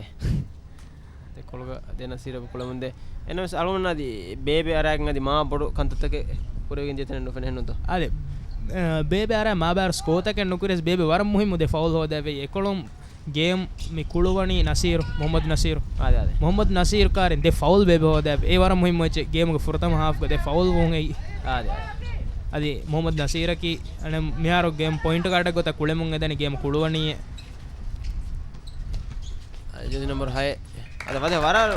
ދެކޮޅުގަ ދެ ނަސީރު ކުޅެމުންދޭ. އެނަމެސް އަޅުގަނޑު އަދި ބޭބެ އަރާގެން އަދި މާ ބޮޑު ކަންތައްތަކެއް ކުރެވިގެން ދިޔަތަނެއް ނުފެނޭ ނޫންތޯ؟ އާދެ، އަ، ބޭބެ އަރާ މާ ބާރު ސްކޯތަކެއް ނުކުރިޔަސް ބޭބެ ވަރަށް މުހިއްމު ދެ ފައުލް ހޯދައިފައި އެކޮޅުން ގޭމް މި ކުޅުވަނީ ނަސީރު، މުހައްމަދު ނަސީރު. އާދެ، އާދެ. މުހައްމަދު ނަސީރު ކާރިން ދެ ފައުލް ބޭބެ ހޯދައިފަ. އެ ވަރަށް މުހިއްމު އެއްޗެއް ގޭމުގެ ފުރަތަމަ ހާފްގަ ދެ ފައުލް ވުން އެއީ. އާދެ، އާދެ. އަދި މުހައްމަދު ނަސީރަކީ އަނެއް މިހާރު ގޭމް ޕޮއިންޓް ގާޑެއް ގޮތަށް ކުޅެމުން އެދަނީ ގޭމް ކުޅުވަނީ. އަދި ޖާޒީ ނަމްބަރު ހައެއް. އަދަ ވަދެ ވަރަށް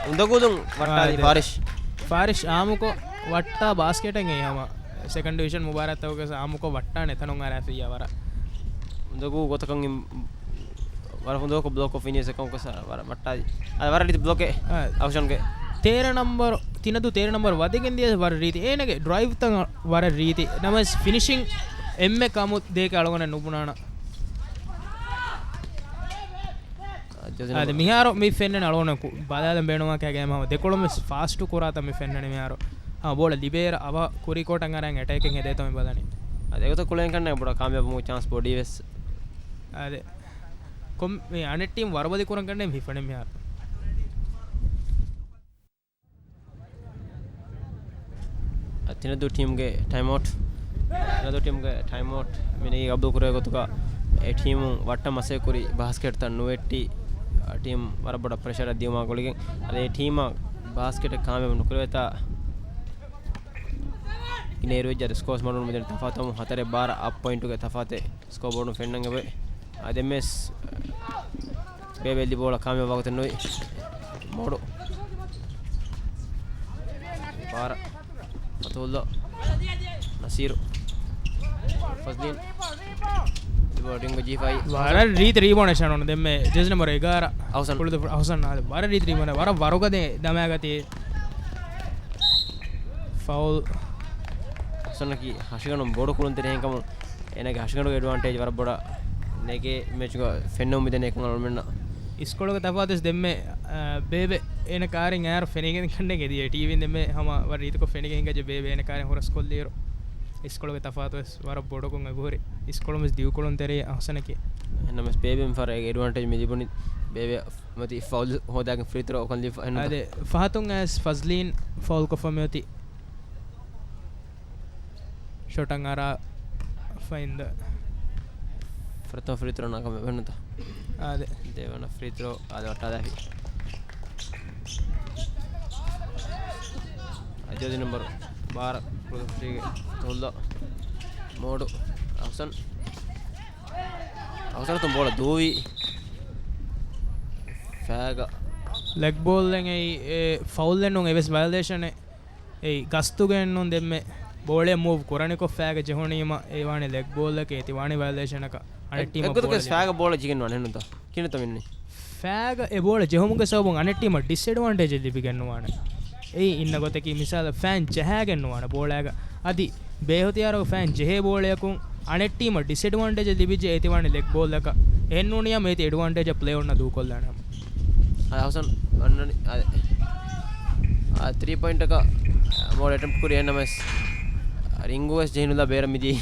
އުނދަގޫލުން ވައްޓާލި އާދެ. ފާރިޝް. ފާރިޝް އާއްމުކޮށް ވައްޓާ ބާސްކެޓެއް އެއީ ހަމަ ސެކަންޑް ޑިވިޝަން މުބާރާތްތަކުގެ އާއްމުކޮށް ވައްޓާނެ ތަނުން އަރާފިއްޔާ ވަރަށް. އުނދަގޫ ގޮތަކަށް ވަރަށް އުނދަގޫކޮށް ބްލޮކް ކޮށްފިނި ސެކަންޑް ކޮށް ވަރަށް ވައްޓާލި. އަދަ ވަރަށް ރީތި ބްލޮކެއް. އާ. އަވަށަންގެ. ތޭރަ ނަމްބަރު، ތިނަދޫ ތޭރަ ނަމްބަރު ވަދެގެން ދިޔަ ވަރަށް ރީތި. އޭނަގެ ޑްރައިވްތައް ވަރަށް ރީތި. ނަމަވެސް ފިނިޝިން އެންމެ ކަމު ދޭކަށް އަޅުގަނޑަށް ނުބުނާނަ. އާ، ޖާޒީ އާދެ، ނަމްބަރު. މިހާރު މި ފެންނަނީ އަޅުގަނޑަކު ބަލާލަން ބޭނުންވާ ކައިގެން ހަމަ ދެކޮޅުން ވެސް ފާސްޓު ކުރާތަން މި ފެންނަނީ މިހާރު. އާ، ބޯޅަ ލިބޭއިރަށް އަވަހަށް ކުރީ ކޯޓަށް އަރާން އެޓޭކިން ހެދޭތޯ މި ބަލަނީ. އަދި އެގޮތަށް ކުޅެން ކަންނޭނގެ ބޮޑަށް ކާމިޔާބުވުމުގެ ޗާންސް ބޮޑީވެސް. އާދެ. ކޮން، މި އަނެއް ޓީމް ވަރުބަލި ކުރަން ކަންނޭނގެ މި ފަނެ މިހާރު. ތިނަދޫ ޓީމްގެ ޓައިމްއައުޓް. ތިނަދޫ ޓީމްގެ ޓައިމްއައުޓް މި ނެގި ގަބޫލު ކުރޭ ގޮތުގަ އެ ޓީމުން ވައްޓަށް މަސައްކަތް ކުރި ބާސްކެޓްތައް ނުވެއްޓި، އަ، ޓީމް ވަރަށް ބޮޑަށް ޕްރެޝަރެއް ދިޔުމާ ގުޅިގެން އަދި އެ ޓީމަށް ބާސްކެޓެއް ކާމިޔާބު ނުކުރެވޭތާ ގިނައިރު ވެއްޖެ. އަދި ސްކޯސް މަޑުން މިދެން ތަފާތު ހަތަރެއް ބާރަ އަޕް ޕޮއިންޓުގެ ތަފާތެއް ސްކޯބޯޑުން ފެންނަން އެބަ. އަދި އެމްއެސް ބޭބެ އެއްލި ބޯޅަ ކާމިޔާބު ވާގޮތެއް ނުވި. މޮޑު. ބާރަ. ފަތުހުއްލާ. ނަސީރު. ފަޒްލީން. އެއްލި ބޯޅަ ރިންގު ޖީފައި. ވަރަށް ރީތި ރީބޯންޑެއް ޝަނުން ދެންމެ ޖެސް ނަމަރު އެގާރަ. އަހުސަން. ކުޅުދުފުށު އަހުސަން އާދެ. ވަރަށް ރީތި ރީބޯންޑެއް. ވަރަށް ވަރުގަދަ ދަމާގަތީ. ފައުލް. އަހުސަނަކީ ހަށިގަނޑު ބޮޑު ކުޅުންތެރި ހެންކަމުން އޭނާގެ ހަށިގަނޑުގެ އެޑްވާންޓޭޖް ވަރަށް ބޮޑަށް ނެގޭ މެޗުގަ ފެންނަމުން މިދަނީ އެކަން އަޅުމެންނަށް. އިސްކޮޅުގެ ތަފާތުވެސް ދެންމެ، އާ، ބޭބެ އޭނަ ކާރިން އައިރު ފެނިގެން ކަންނޭނގެ ދިޔަ ޓީވީން ދެންމެ ހަމަ ވަރަށް ރީތިކޮށް ފެނިގެން ހިނގައްޖެ ބޭބެ އޭނަ ކާރިން ހުރަސްކޮށްލިއިރު. އިސްކޮޅުގެ ތަފާތުވެސް ވަރަށް ބޮޑުކޮށް އެބަހުރި. އިސްކޮޅުންވެސް ދިގު ކުޅުންތެރި އަހުސަނަކީ. އެހެންނަމަވެސް ބޭބެ މިފަހަރަށް އޭގެ އެޑްވާންޓޭޖް މި ލިބުނީ ބޭބެ މަތި ފައުލް ހޯދާގެން ފްރީ ތްރޯ ކޮށްލި ފަ-، އެހެންނުތަ؟ އާދެ، ފަހަތުން އައިސް ފަޒްލީން ފައުލް ކޮށްފަ މިއޮތީ. ޝޮޓަށް އަރާ ފައިންދަ. ފުރަތަމަ ފްރީ ތްރޯ ނާކާމިޔާބު ނުވިތަ؟ އާދެ. ދެވަނަ ފްރީ ތްރޯ އާދެ ވައްޓާލާފި. ޖާޒީ ނަމްބަރު ބާރަ ކުޅުދުފުށީގެ ތުލްލަ މޯޑު އަހުސަން. އަހުސަން ތުން ބޯޅަ ދޫވި ފައިގަ. ލެގް ބޯލްއެއް އެއީ، އެ، ފައުލްއެއް ނޫން އެވެސް ވަޔަލޭޝަނެއް. އެއީ ގަސްތުގައެއްނޫން ދެންމެ ބޯޅަ މޫވް ކުރަނިކޮށް ފައިގަ ޖެހުނީމަ އެ ވާނެ ލެގް ބޯލްއަކަށް އެތި ވާނީ ވަޔަލޭޝަނަކަށް އަނެއް ޓީމަށް އެއްގޮތަކަސް ބޯޅަ ފައިގަ ބޯޅަ ޖެހިގެން ވާނެ ހެންނުތަ؟ ކިނެތަ މިންނި؟ ފައިގަ އެ ބޯޅަ ޖެހުމުގެ ސަބަބުން އަނެއް ޓީމަށް ޑިސްއެޑްވާންޓޭޖެއް ލިބިގެން ނުވާނެ. އެއީ އިންނަ ގޮތަކީ މިސާލަށް ފައިން ޖަހާގެން ނުވާނެ ބޯޅައިގަ. އަދި ބޭހުތިޔާރު ފައިން ޖެހޭ ބޯޅަޔަކުން އަނެއް ޓީމަށް ޑިސްއެޑްވާންޓޭޖެއް ލިބިއްޖެ އޭތި ވާނީ ލެގް ބޯލްއަކަށް. އެހެންނޫނިއްޔާ މޭތި އެޑްވާންޓޭޖަށް ޕްލޭ އޮންނަ ދޫކޮށްލާނެ ހަމަ. އާ، އަހުސަން އަންނަނީ، އާ، އާ، ތްރީ ޕޮއިންޓަކަށް މޯޅަ އެޓެމްޕްޓް ކުރި އެހެންނަމަވެސް ރިންގު ވެސް ޖެހިނުލާ ބޭރަށް މިދިޔައީ.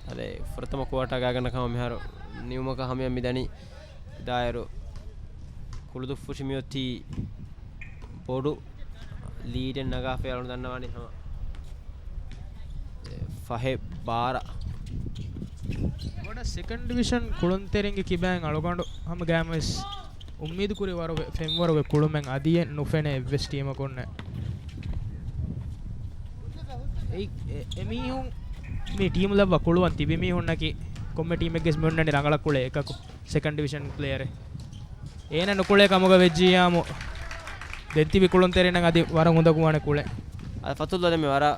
އަދި ފުރަތަމަ ކުއާޓާ ގާތްގަނޑަކަށް ހަމަ މިހާރު ނިމުމަކަށް ހަމަޔަށް މިދަނީ. ދާއިރު ކުޅުދުއްފުށި މިއޮތީ ބޮޑު ލީޑެއް ނަގާފައި އަޅުން ދަންނަވާނީ ހަމަ ފަހެއް ބާރަ. ބޮޑަށް ސެކަންޑް ޑިވިޝަން ކުޅުންތެރިންގެ ކިބައިން އަޅުގަނޑު ހަމަ ގާމްވެސް އުއްމީދު ކުރި ވަރުގެ ފެންވަރުގެ ކުޅުމެއް އަދިއެއް ނުފެނޭ އެއްވެސް ޓީމަކުންނެއް. އެ، އެ، އެމީހުން މި ޓީމު ލައްވާ ކުޅުވަން ތިބި މީހުންނަކީ ކޮންމެ ޓީމެއްގެސް މި އޮންނަނީ ރަނގަޅަށް ކުޅޭ އެކަކު ސެކަންޑް ޑިވިޝަން ޕްލޭޔަރެއް. އޭނަ ނުކުޅޭ ކަމުގަ ވެއްޖިއްޔާމު ދެން ތިބި ކުޅުންތެރިންނަށް އަދި ވަރަށް އުނދަގޫވާނެ ކުޅެ. އަދި ފަތުލް ދެންމެ ވަރަށް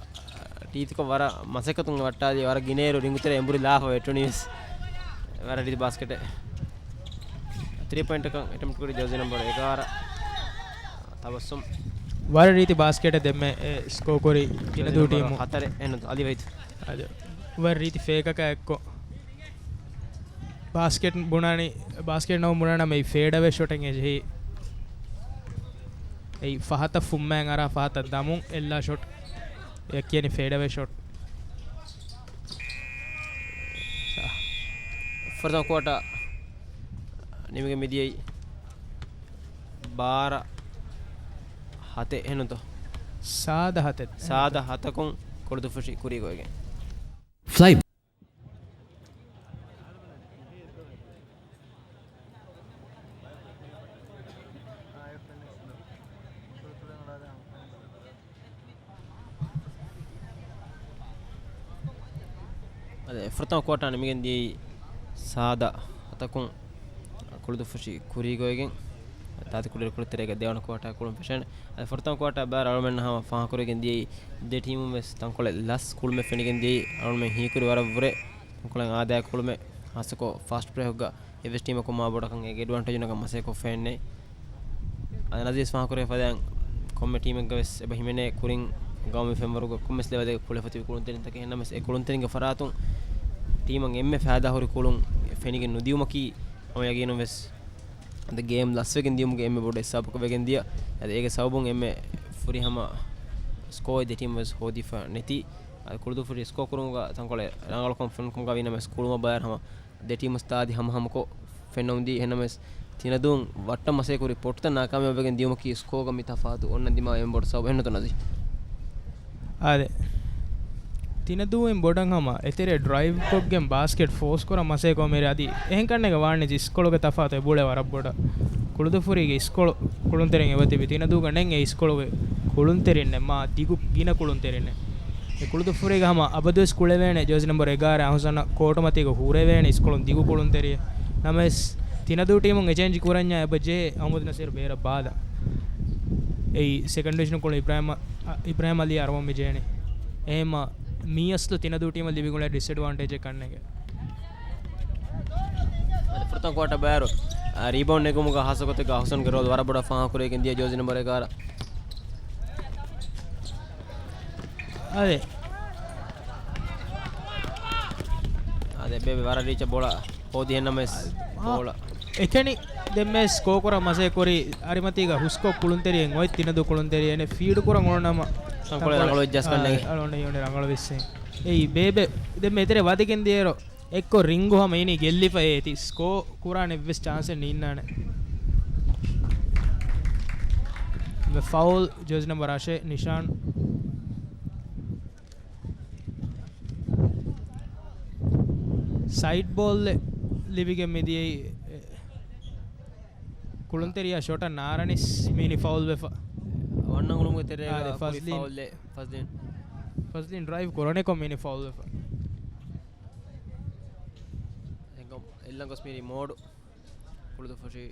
ރީތިކޮށް ވަރަށް މަސައްކަތުން ވައްޓާލި ވަރަށް ގިނައިރު ރިނގުތެރެ އެނބުރި ލާފަ ވެއްޓުނީވެސް ވަރަށް ރީތި ބާސްކެޓެއް. ތްރީ ޕޮއިންޓަކަށް އެޓެމްޕްޓް ކުރި ޖާޒީ ނަމްބަރު އެގާރަ ތަބައްސުމް. ވަރަށް ރީތި ބާސްކެޓެއް ދެންމެ އެ ސްކޯ ކުރި ޖާޒީ ތިނަދޫ ނަމްބަރު ޓީމު. ހަތަރެއް އެހެން އަލި ވަހީދު. އަދި ވަރަށް ރީތި ފޭކަކާ އެއްކޮށް. ބާސްކެޓް ބުނާނީ، ބާސްކެޓް ނަމަ ބުނާނަމަ އެއީ ފޭޑް އަވޭ ޝޮޓެއް އެ ޖެހީ. އެއީ ފަހަތަށް ފުއްމައިން އަރާ ފަހަތަށް ދަމުން އެއްލާ ޝޮޓް. އެ ކިޔަނީ ފޭޑް އަވޭ ޝޮޓް. ފުރަތަމަ ކުއާޓާ ނިމިގެން މިދިޔައީ ބާރަ ހަތެއް އެހެންނުތޯ؟ ސާދަ ހަތެއް. ސާދަ ހަތަކުން ކުޅުދުއްފުށި ކުރީގޮވެގެން. ފްލައި. އަދި ފުރަތަމަ ކުއާޓާ ނިމިގެން ދިޔައީ ސާދަ ހަތަކުން ކުޅުދުއްފުށި ކުރީގޮވެގެން. ތާތި ކުޅިރި ކުޅިތެރޭގަ ދެވަނަ ކުއާޓާ ކުޅުން ފެށޭނެ. އަދި ފުރަތަމަ ކުއާޓާ ބާރަ އަޅުމެންނަށް ހަމަ ފާހަގަކުރެވިގެން ދިޔައީ ދެ ޓީމުން ވެސް ތަންކޮޅެއް ލަސް ކުޅުމެއް ފެނިގެން ދިޔައީ އަޅުމެން ހީކުރި ވަރަށްވުރެ ތަންކޮޅެއް އާދައިގެ ކުޅުމެއް ހާއްސަކޮށް ފާސްޓް ބްރޭކްގަ އެއްވެސް ޓީމަކު މާ ބޮޑަކަށް އޭގެ އެޑްވާންޓޭޖު ނަގަން މަސައްކަތް ކޮށްފައެއްނެތް. އަދި ނަޒީސް ފާހަގަކުރެވި ފަދައިން ކޮންމެ ޓީމެއްގަ ވެސް އެބަ ހިމެނޭ ކުރިން ގައުމީ ފެންވަރުގަ ކޮންމެސް ލެވެލްގެ ކުޅެފަ ތިބި ކުޅުންތެރިންތަކެއް. އެހެންނަމަވެސް އެ ކުޅުންތެރިންގެ ފަރާތުން ޓީމަށް އެންމެ ފައިދާހުރި ކުޅުން އެ ފެނިގެން ނުދިޔުމަކީ ހަމަ ޔަގީނުން ވެސް އަދި ގޭމް ލަސްވެގެން ދިޔުމުގެ އެންމެ ބޮޑު އެއް ސަބަބަކަށް ވެގެން ދިޔަ. އަދި އޭގެ ސަބަބުން އެންމެ ފުރިހަމަ ސްކޯއެއް ދެ ޓީމް ވެސް ހޯދިފަ ނެތި. އަދި ކުޅުދުއްފުށި ސްކޯ ކުރުމުގަ ތަންކޮޅެއް ރަނގަޅުކަން ފެނުނުކަމުގަ ވީނަމަވެސް ކުޅުމަށް ބަލާއިރު ހަމަ ދެ ޓީމު ސްތާދި ހަމަހަމަކޮށް ފެންނަމުންދީ. އެހެންނަމަވެސް ތިނަދޫން ވައްޓަށް މަސައްކަތްކުރި ޕޮޓްތައް ނާކާމިޔާބުވެގެން ދިޔުމަކީ ސްކޯގަ މި ތަފާތު އޮންނަ ދިމާވި އެންމެ ބޮޑު ސަބަބު އެހެންނުތޯ ނަޒީ؟ އާދެ. ތިނަދޫއިން ބޮޑަށް ހަމަ އެތެރެ ޑްރައިވްކޮށްގެން ބާސްކެޓް ފޯސްކުރަން މަސައްކަތްކުރަމުން އަދި އެހެން ކަންނޭނގެ ވާނެ ޖެ ސްކޯގެ ތަފާތު އެބުޅޭ ވަރަށް ބޮޑަށް. ކުޅުދުއްފުށީގެ ސްކޯ ކުޅުންތެރިން އެބަތިބި ތިނަދޫގަ ނެތް އެ ސްކޯގެ ކުޅުންތެރިންނެއް މާ ދިގު ގިނަ ކުޅުންތެރިންނެއް. އެ ކުޅުދުއްފުށީގަ ހަމަ އަބަދުވެސް ކުޅެވޭނެ ޖާޒީ ނަމްބަރު އެގާރަ އަހުސަން ކޯޓުމަތީގަ ހުރެވޭނެ ސްކޯ ދިގު ކުޅުންތެރިއެއް. ނަމަވެސް ތިނަދޫ ޓީމުން އެ ޗޭންޖް ކުރަންޏާ އެބަ ޖެހޭ އަހުމަދު ނަސީރު ބޭރަށް ބާލަ. އެއީ ސެކަންޑް ޑިވިޝަން ކުޅު އިބްރާހިމް، އަ، އިބްރާހިމް އަލީ އަރުވަން މި ޖެހެނީ. އެހެންމަ މީ އަސްލު ތިނަދޫ ޓީމަށް ލިބިގުޅޭ ޑިސްއެޑްވާންޓޭޖެއް ކަންނޭނގެ. އަދި ފުރަތަމަ ކުއާޓަ ބައިވަރު، އަ، ރީބައުންޑް ނެގުމުގަ ހާއްސަ ގޮތެއްގަ އަހުސަންގެ ރޯލް ވަރަށް ބޮޑަށް ފާހަގަކުރެވިގެން ދިޔަ ޖާޒީ ނަމްބަރު އެގާރަ. އާދެ. އާދެ، ބޭބެ ވަރަށް ރީޗަށް ބޯޅަ ހޯދި އެހެންނަމަވެސް އާ، ބޯޅަ. އެކަނި ދެންމެ ސްކޯ ކުރަން މަސައްކަތް ކުރި އަރިމަތީގަ ހުސްކޮށް ކުޅުންތެރިއެއް އޮތް ތިނަދޫ ކުޅުންތެރިއެއް އެނެ ފީޑް ކުރަން އޮންނަމަ ތަންކޮޅެއް ރަނގަޅު ވެއްޖަސް ކަންނޭނގެ. އަޅުގަނޑު ރަނގަޅު ވެއްސެ. އެއީ ބޭބެ ދެންމެ އެތެރެ ވަދެގެން ދިޔައިރު އެއްކޮށް ރިންގު ހަމަ އިނީ ގެއްލިފަ އޭތި ސްކޯ ކުރާނެ އެއްވެސް ޗާންސެއް ނީންނާނެ. މެ ފައުލް ޖާޒީ ނަމްބަރު އަށެއް ނިޝާން. ސައިޑް ބޯލް ލިބިގެން މިދިޔައީ ކުޅުންތެރިޔާ ޝޮޓަށް ނާރަނިސް މީނި ފައުލް ވެފަ. ވަންނަ ގުޅުމުގެ ތެރޭގަ އާދެ، ކުރި ފަޒްލީން. ފައުލް އެއް، ފަޒްލީން. ފަޒްލީން ޑްރައިވް ކުރަނިކޮށް މީނި ފައުލް ވެފަ. އެއްލަން ގޮސް މީރި މޯޑު ކުޅުދުއްފުށި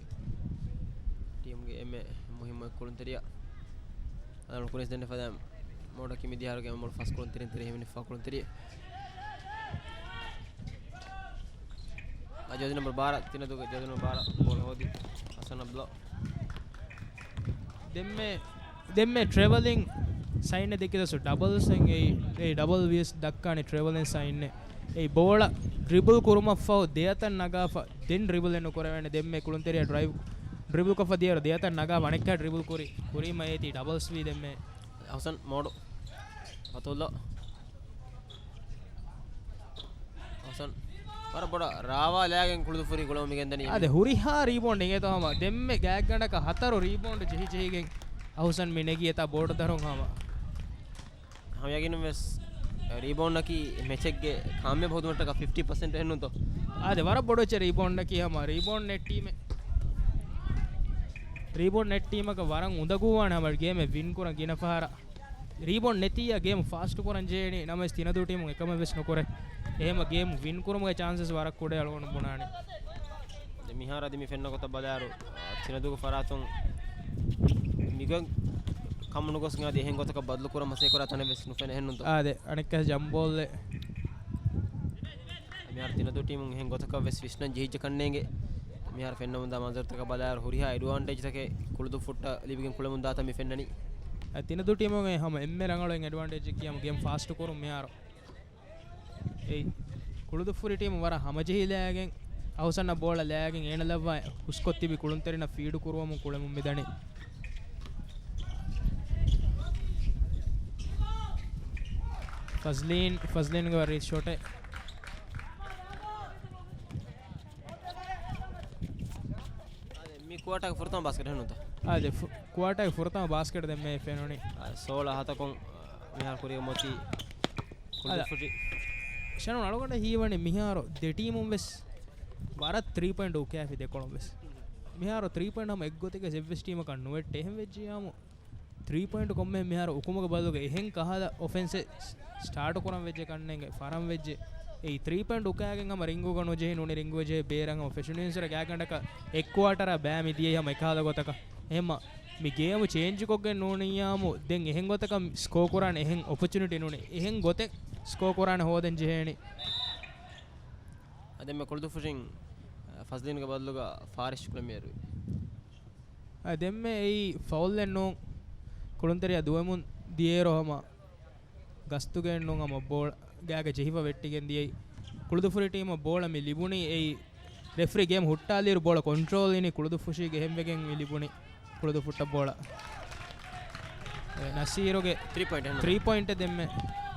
ޓީމްގެ އެންމެ މުހިއްމު ކުޅުންތެރިޔާ. އަދަނު ކުރިންސް ދެންނެ ފަދަ މޯޑަކީ މިދިޔަ އަހަރުގެ އެންމެ ބޮޑު ފަސް ކުޅުންތެރިން ތެރޭ ހިމެނިފާ ކުޅުންތެރިޔެއް. އަ، ޖާޒީ ނަމްބަރު ބާރަ، ތިނަދޫގެ ޖާޒީ ނަމްބަރު ބާރަ ބޯޅަ ހޯދި ހަސަން އަބްދުﷲ. ދެންމެ، ދެންމެ ޓްރެވަލިން ސައިންއެއް ދެއްކި ދަސް ޑަބަލްސް އެއް، އެ ޑަބަލް ވިޔަސް ދައްކާނެ ޓްރެވަލިން ސައިންއެއް. އެ ބޯޅަ ޑްރިބުލް ކުރުމަށްފަހު ދެއަތަށް ނަގާފަ ދެން ޑްރިބުލް އެއް ނުކުރެވޭނެ. ދެންމެ ކުޅުންތެރިޔާ ޑްރައިވް، ޑްރިބުލް ކޮށްފަ ދިޔައިރު ދެއަތަށް ނަގާ އަނެއްކާ ޑްރިބުލް ކުރި، ކުރީމަ އޭތި ޑަބަލްސް ވީ ދެންމެ. އަހުސަން މޯޑު. ފަތުލްލާ. އަހުސަން. ވަރަށް ބޮޑަށް ރާވާލާގެން ކުޅުދުއްފުށި ގުޅަމުން މިގެންދަނީ. އާދެ، ހުރިހާ ރީބައުންޑެއް އިނގޭތޯ ހަމަ. ދެންމެ ގާތްގަނޑަކަށް ހަތަރު ރީބައުންޑް ޖެހި ޖެހިގެން އަހުސަން މި ނެގި އެތާ ބޯޓު ދަރުން ހަމަ. ހަމަ ޔަގީނުން ވެސް ރީބައުންޑަކީ މެޗެއްގެ ކާމިޔާބު ހެދުމަށްޓަކާ ފިފްޓީ ޕަސެންޓް އެހެންނުތޯ؟ އާދެ، ވަރަށް ބޮޑު އެއްޗެއް ރީބައުންޑަކީ ހަމަ ރީބައުންޑް ނެތް ޓީމެއް. ރީބައުންޑް ނެތް ޓީމަކަށް ވަރަށް އުނދަގޫވާނެ ހަމަ ގޭމެއް ވިން ކުރަން ގިނަ ފަހަރަށް. ރީބައުންޑް ނެތިއްޔާ ގޭމް ފާސްޓް ކުރަން ޖެހޭނީ، ނަމަވެސް ތިނަދޫ ޓީމުން އެކަމެއް ވެސް ނުކުރޭ. އެހެންމަ ގޭމް ވިން ކުރުމުގެ ޗާންސެސް ވަރަށް ކުޑައޭ އަޅުގަނޑު ބުނާނީ. ދެ މިހާރު އަދި މި ފެންނަ ގޮތަށް ބަލާއިރު، ތިނަދޫގެ ފަރާތުން މިގޮތް ކަމުނުގޮސް އަދި އެހެން ގޮތަކަށް ބަދަލު ކުރަން މަސައްކަތް ކުރާ ތަނެއް ވެސް ނުފެނޭ އެހެންނުތޯ؟ އާދެ، އަނެއްކާ ޖަމްޕް ބޯލްއެއް. މިހާރު ތިނަދޫ ޓީމުން އެހެން ގޮތަކަށް ވެސް ވިސްނަން ޖެހިއްޖެ ކަންނޭނގެ. މިހާރު ފެންނަމުންދާ މަންޒަރުތަކަށް ބަލާއިރު ހުރިހާ އެޑްވާންޓޭޖްތަކެއް ކުޅުދުއްފުށްޓަށް ލިބިގެން ކުޅެމުންދާތަން މި ފެންނަނީ. އަ، ތިނަދޫ ޓީމުގެ ހަމަ އެންމެ ރަނގަޅު އެޑްވާންޓޭޖަކީ ހަމަ ގޭމް ފާސްޓް ކުރުން މިހާރު. އެއީ، ކުޅުދުއްފުށި ޓީމު ވަރަށް ހަމަޖެހިލާގެން، އަހުސަންއަށް ބޯޅަ ލައިގެން އޭނަ ލައްވާ ހުސްކޮށް ތިބި ކުޅުންތެރިންނަށް ފީޑު ކުރުވަމުން ކުޅެމުން މިދަނީ. ފަޒްލީން، ފަޒްލީންގެ ވަރީ ޝޮޓެއް. މި ކުއާޓާގެ ފުރަތަމަ ބާސްކެޓް ހެނުންތަ؟ އާދެ، ފު-، ކުއާޓާގެ ފުރަތަމަ ބާސްކެޓް ދެންމެ ފެނުނީ. އާ، ސޯޅަ ހަތަކުން، މިހާރު ކުރިއަށް މޮތީ ކުޅުދުއްފުށި. ޝަނުން އަޅުގަނޑަށް ހީވަނީ މިހާރު ދެ ޓީމުން ވެސް ވަރަށް ތްރީ ޕޮއިންޓް އުކާފި ދެކޮޅުން ވެސް. މިހާރު ތްރީ ޕޮއިންޓް ހަމަ އެއްގޮތެއްގެ އެއްވެސް ޓީމަކަށް ނުވެއްޓެ. އެހެން ވެއްޖިޔާމު ތްރީ ޕޮއިންޓް ކޮންމެހެން މިހާރު އުކުމުގެ ބަދަލުގަ އެހެން ކަހަލަ އޮފެންސެއް ސްޓާޓު ކުރަން ވެއްޖެ ކަންނޭނގެ ފަރަން ވެއްޖެ. އެއީ ތްރީ ޕޮއިންޓް އުކާގެން ހަމަ ރިންގުގަ ނުޖެހި ނޫނީ ރިންގުގަ ޖެހި ބޭރަށް ހަމަ ފެށުނީންސުރެ ގާތްގަނޑަކަށް އެއް ކުއާޓަރާ ބައި މި ދިޔައީ ހަމަ އެކަހަލަ ގޮތަކަށް. އެހެންމަ މި ގޭމު ޗޭންޖް ކޮށްގެން ނޫނިއްޔާމު ދެން އެހެން ގޮތަކަށް ސްކޯ ކުރާނެ އެހެން އޮޕޮޗުނިޓީ ނޫނީ. އެހެން ގޮތެއް ސްކޯ ކުރާނެ ހޯދަން ޖެހޭނީ. އަދި މި ކުޅުދުއްފުށިން ފަޒްލީންގެ ބަދަލުގަ ފާރިޝް ކުޅެމިއެރުވި. އަ، ދެންމެ އެއީ ފައުލެއް ނޫން. ކުޅުންތެރިޔާ ދުވެމުން ދިޔައިރު ހަމަ ގަސްތުގައެއް ނޫން ހަމަ ބޯޅަ ގާގަ ޖެހިފަ ވެއްޓިގެން ދިޔައީ. ކުޅުދުއްފުށި ޓީމަށް ބޯޅަ މި ލިބުނީ އެއީ ރެފްރީ ގޭމް ހުއްޓާލިއިރު ބޯޅަ ކޮންޓްރޯލް އިނީ ކުޅުދުއްފުށީގެ އެހެންވެގެން ލިބުނީ ކުޅުދުއްފުއަށްޓަށް ބޯޅަ. އެ، ނަސީރުގެ ތްރީ ޕޮއިންޓް އެހެން ތްރީ ޕޮއިންޓް ދެންމެ.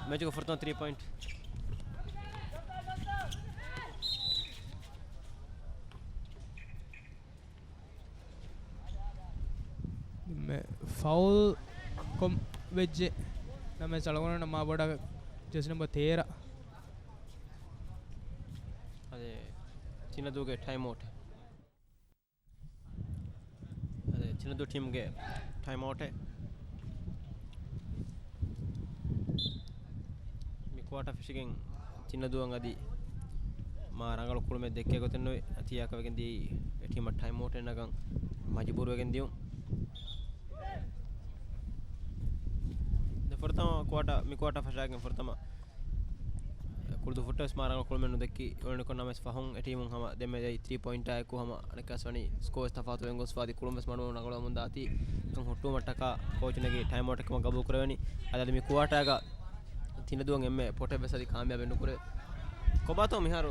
މެޗުގެ ފުރަތަމަ ތްރީ ޕޮއިންޓް. މެ ފައުލް ކޮށް ވެއްޖެ. ނަމަ ސަޅުގަނޑު މާ ބޮޑަށް ޖެސް ނަމްބަރ ތޭރަ. އަދި ތިނަދޫގެ ޓައިމް އައުޓް. އަދި ތިނަދޫ ޓީމްގެ ޓައިމް އައުޓެއް. މި ކުއާޓާ ފެށިގެން ތިނަދޫއަށް އަދި މާ ރަނގަޅު ކުޅުމެއް ދެއްކޭ ގޮތެއް ނުވޭ. އަތިޔާކަށް ވެގެން ދިޔައީ އެ ޓީމަށް ޓައިމް އައުޓެއް ނަގަން މަޖުބޫރު ވެގެން ދިޔުން. ދެ ފުރަތަމަ ކުއާޓާ، މި ކުއާޓާ ފަށާގެން ފުރަތަމަ ކުޅުދުއްފުއްޓަށް ވެސް މާ ރަނގަޅު ކުޅުމެއް ނުދެއްކި އޮޅިނިކޮށް ނަމަވެސް ފަހުން އެ ޓީމުން ހަމަ ދެންމެ ދެއްވި ތްރީ ޕޮއިންޓާއެކު ހަމަ އަނެއްކާސް ވަނީ ސްކޯ ވެސް ތަފާތު ވެގެން ގޮސްފަ އަދި ކުޅުން ވެސް މަޑުމަޑުން ރަނގަޅުވަމުން ދާތީ އެކަން ހުއްޓުވުމަށްޓަކާ ކޯޗުންނަކީ ޓައިމް އައުޓެއް ކަމަށް ގަބޫލު ކުރެވެނީ. އަދި މި ކުއާޓާގަ ތިނަދޫއަށް އެންމެ ޕޮޓެއް ވެސް އަދި ކާމިޔާބެއް ނުކުރެވޭ. ކޮބާތޯ މިހާރު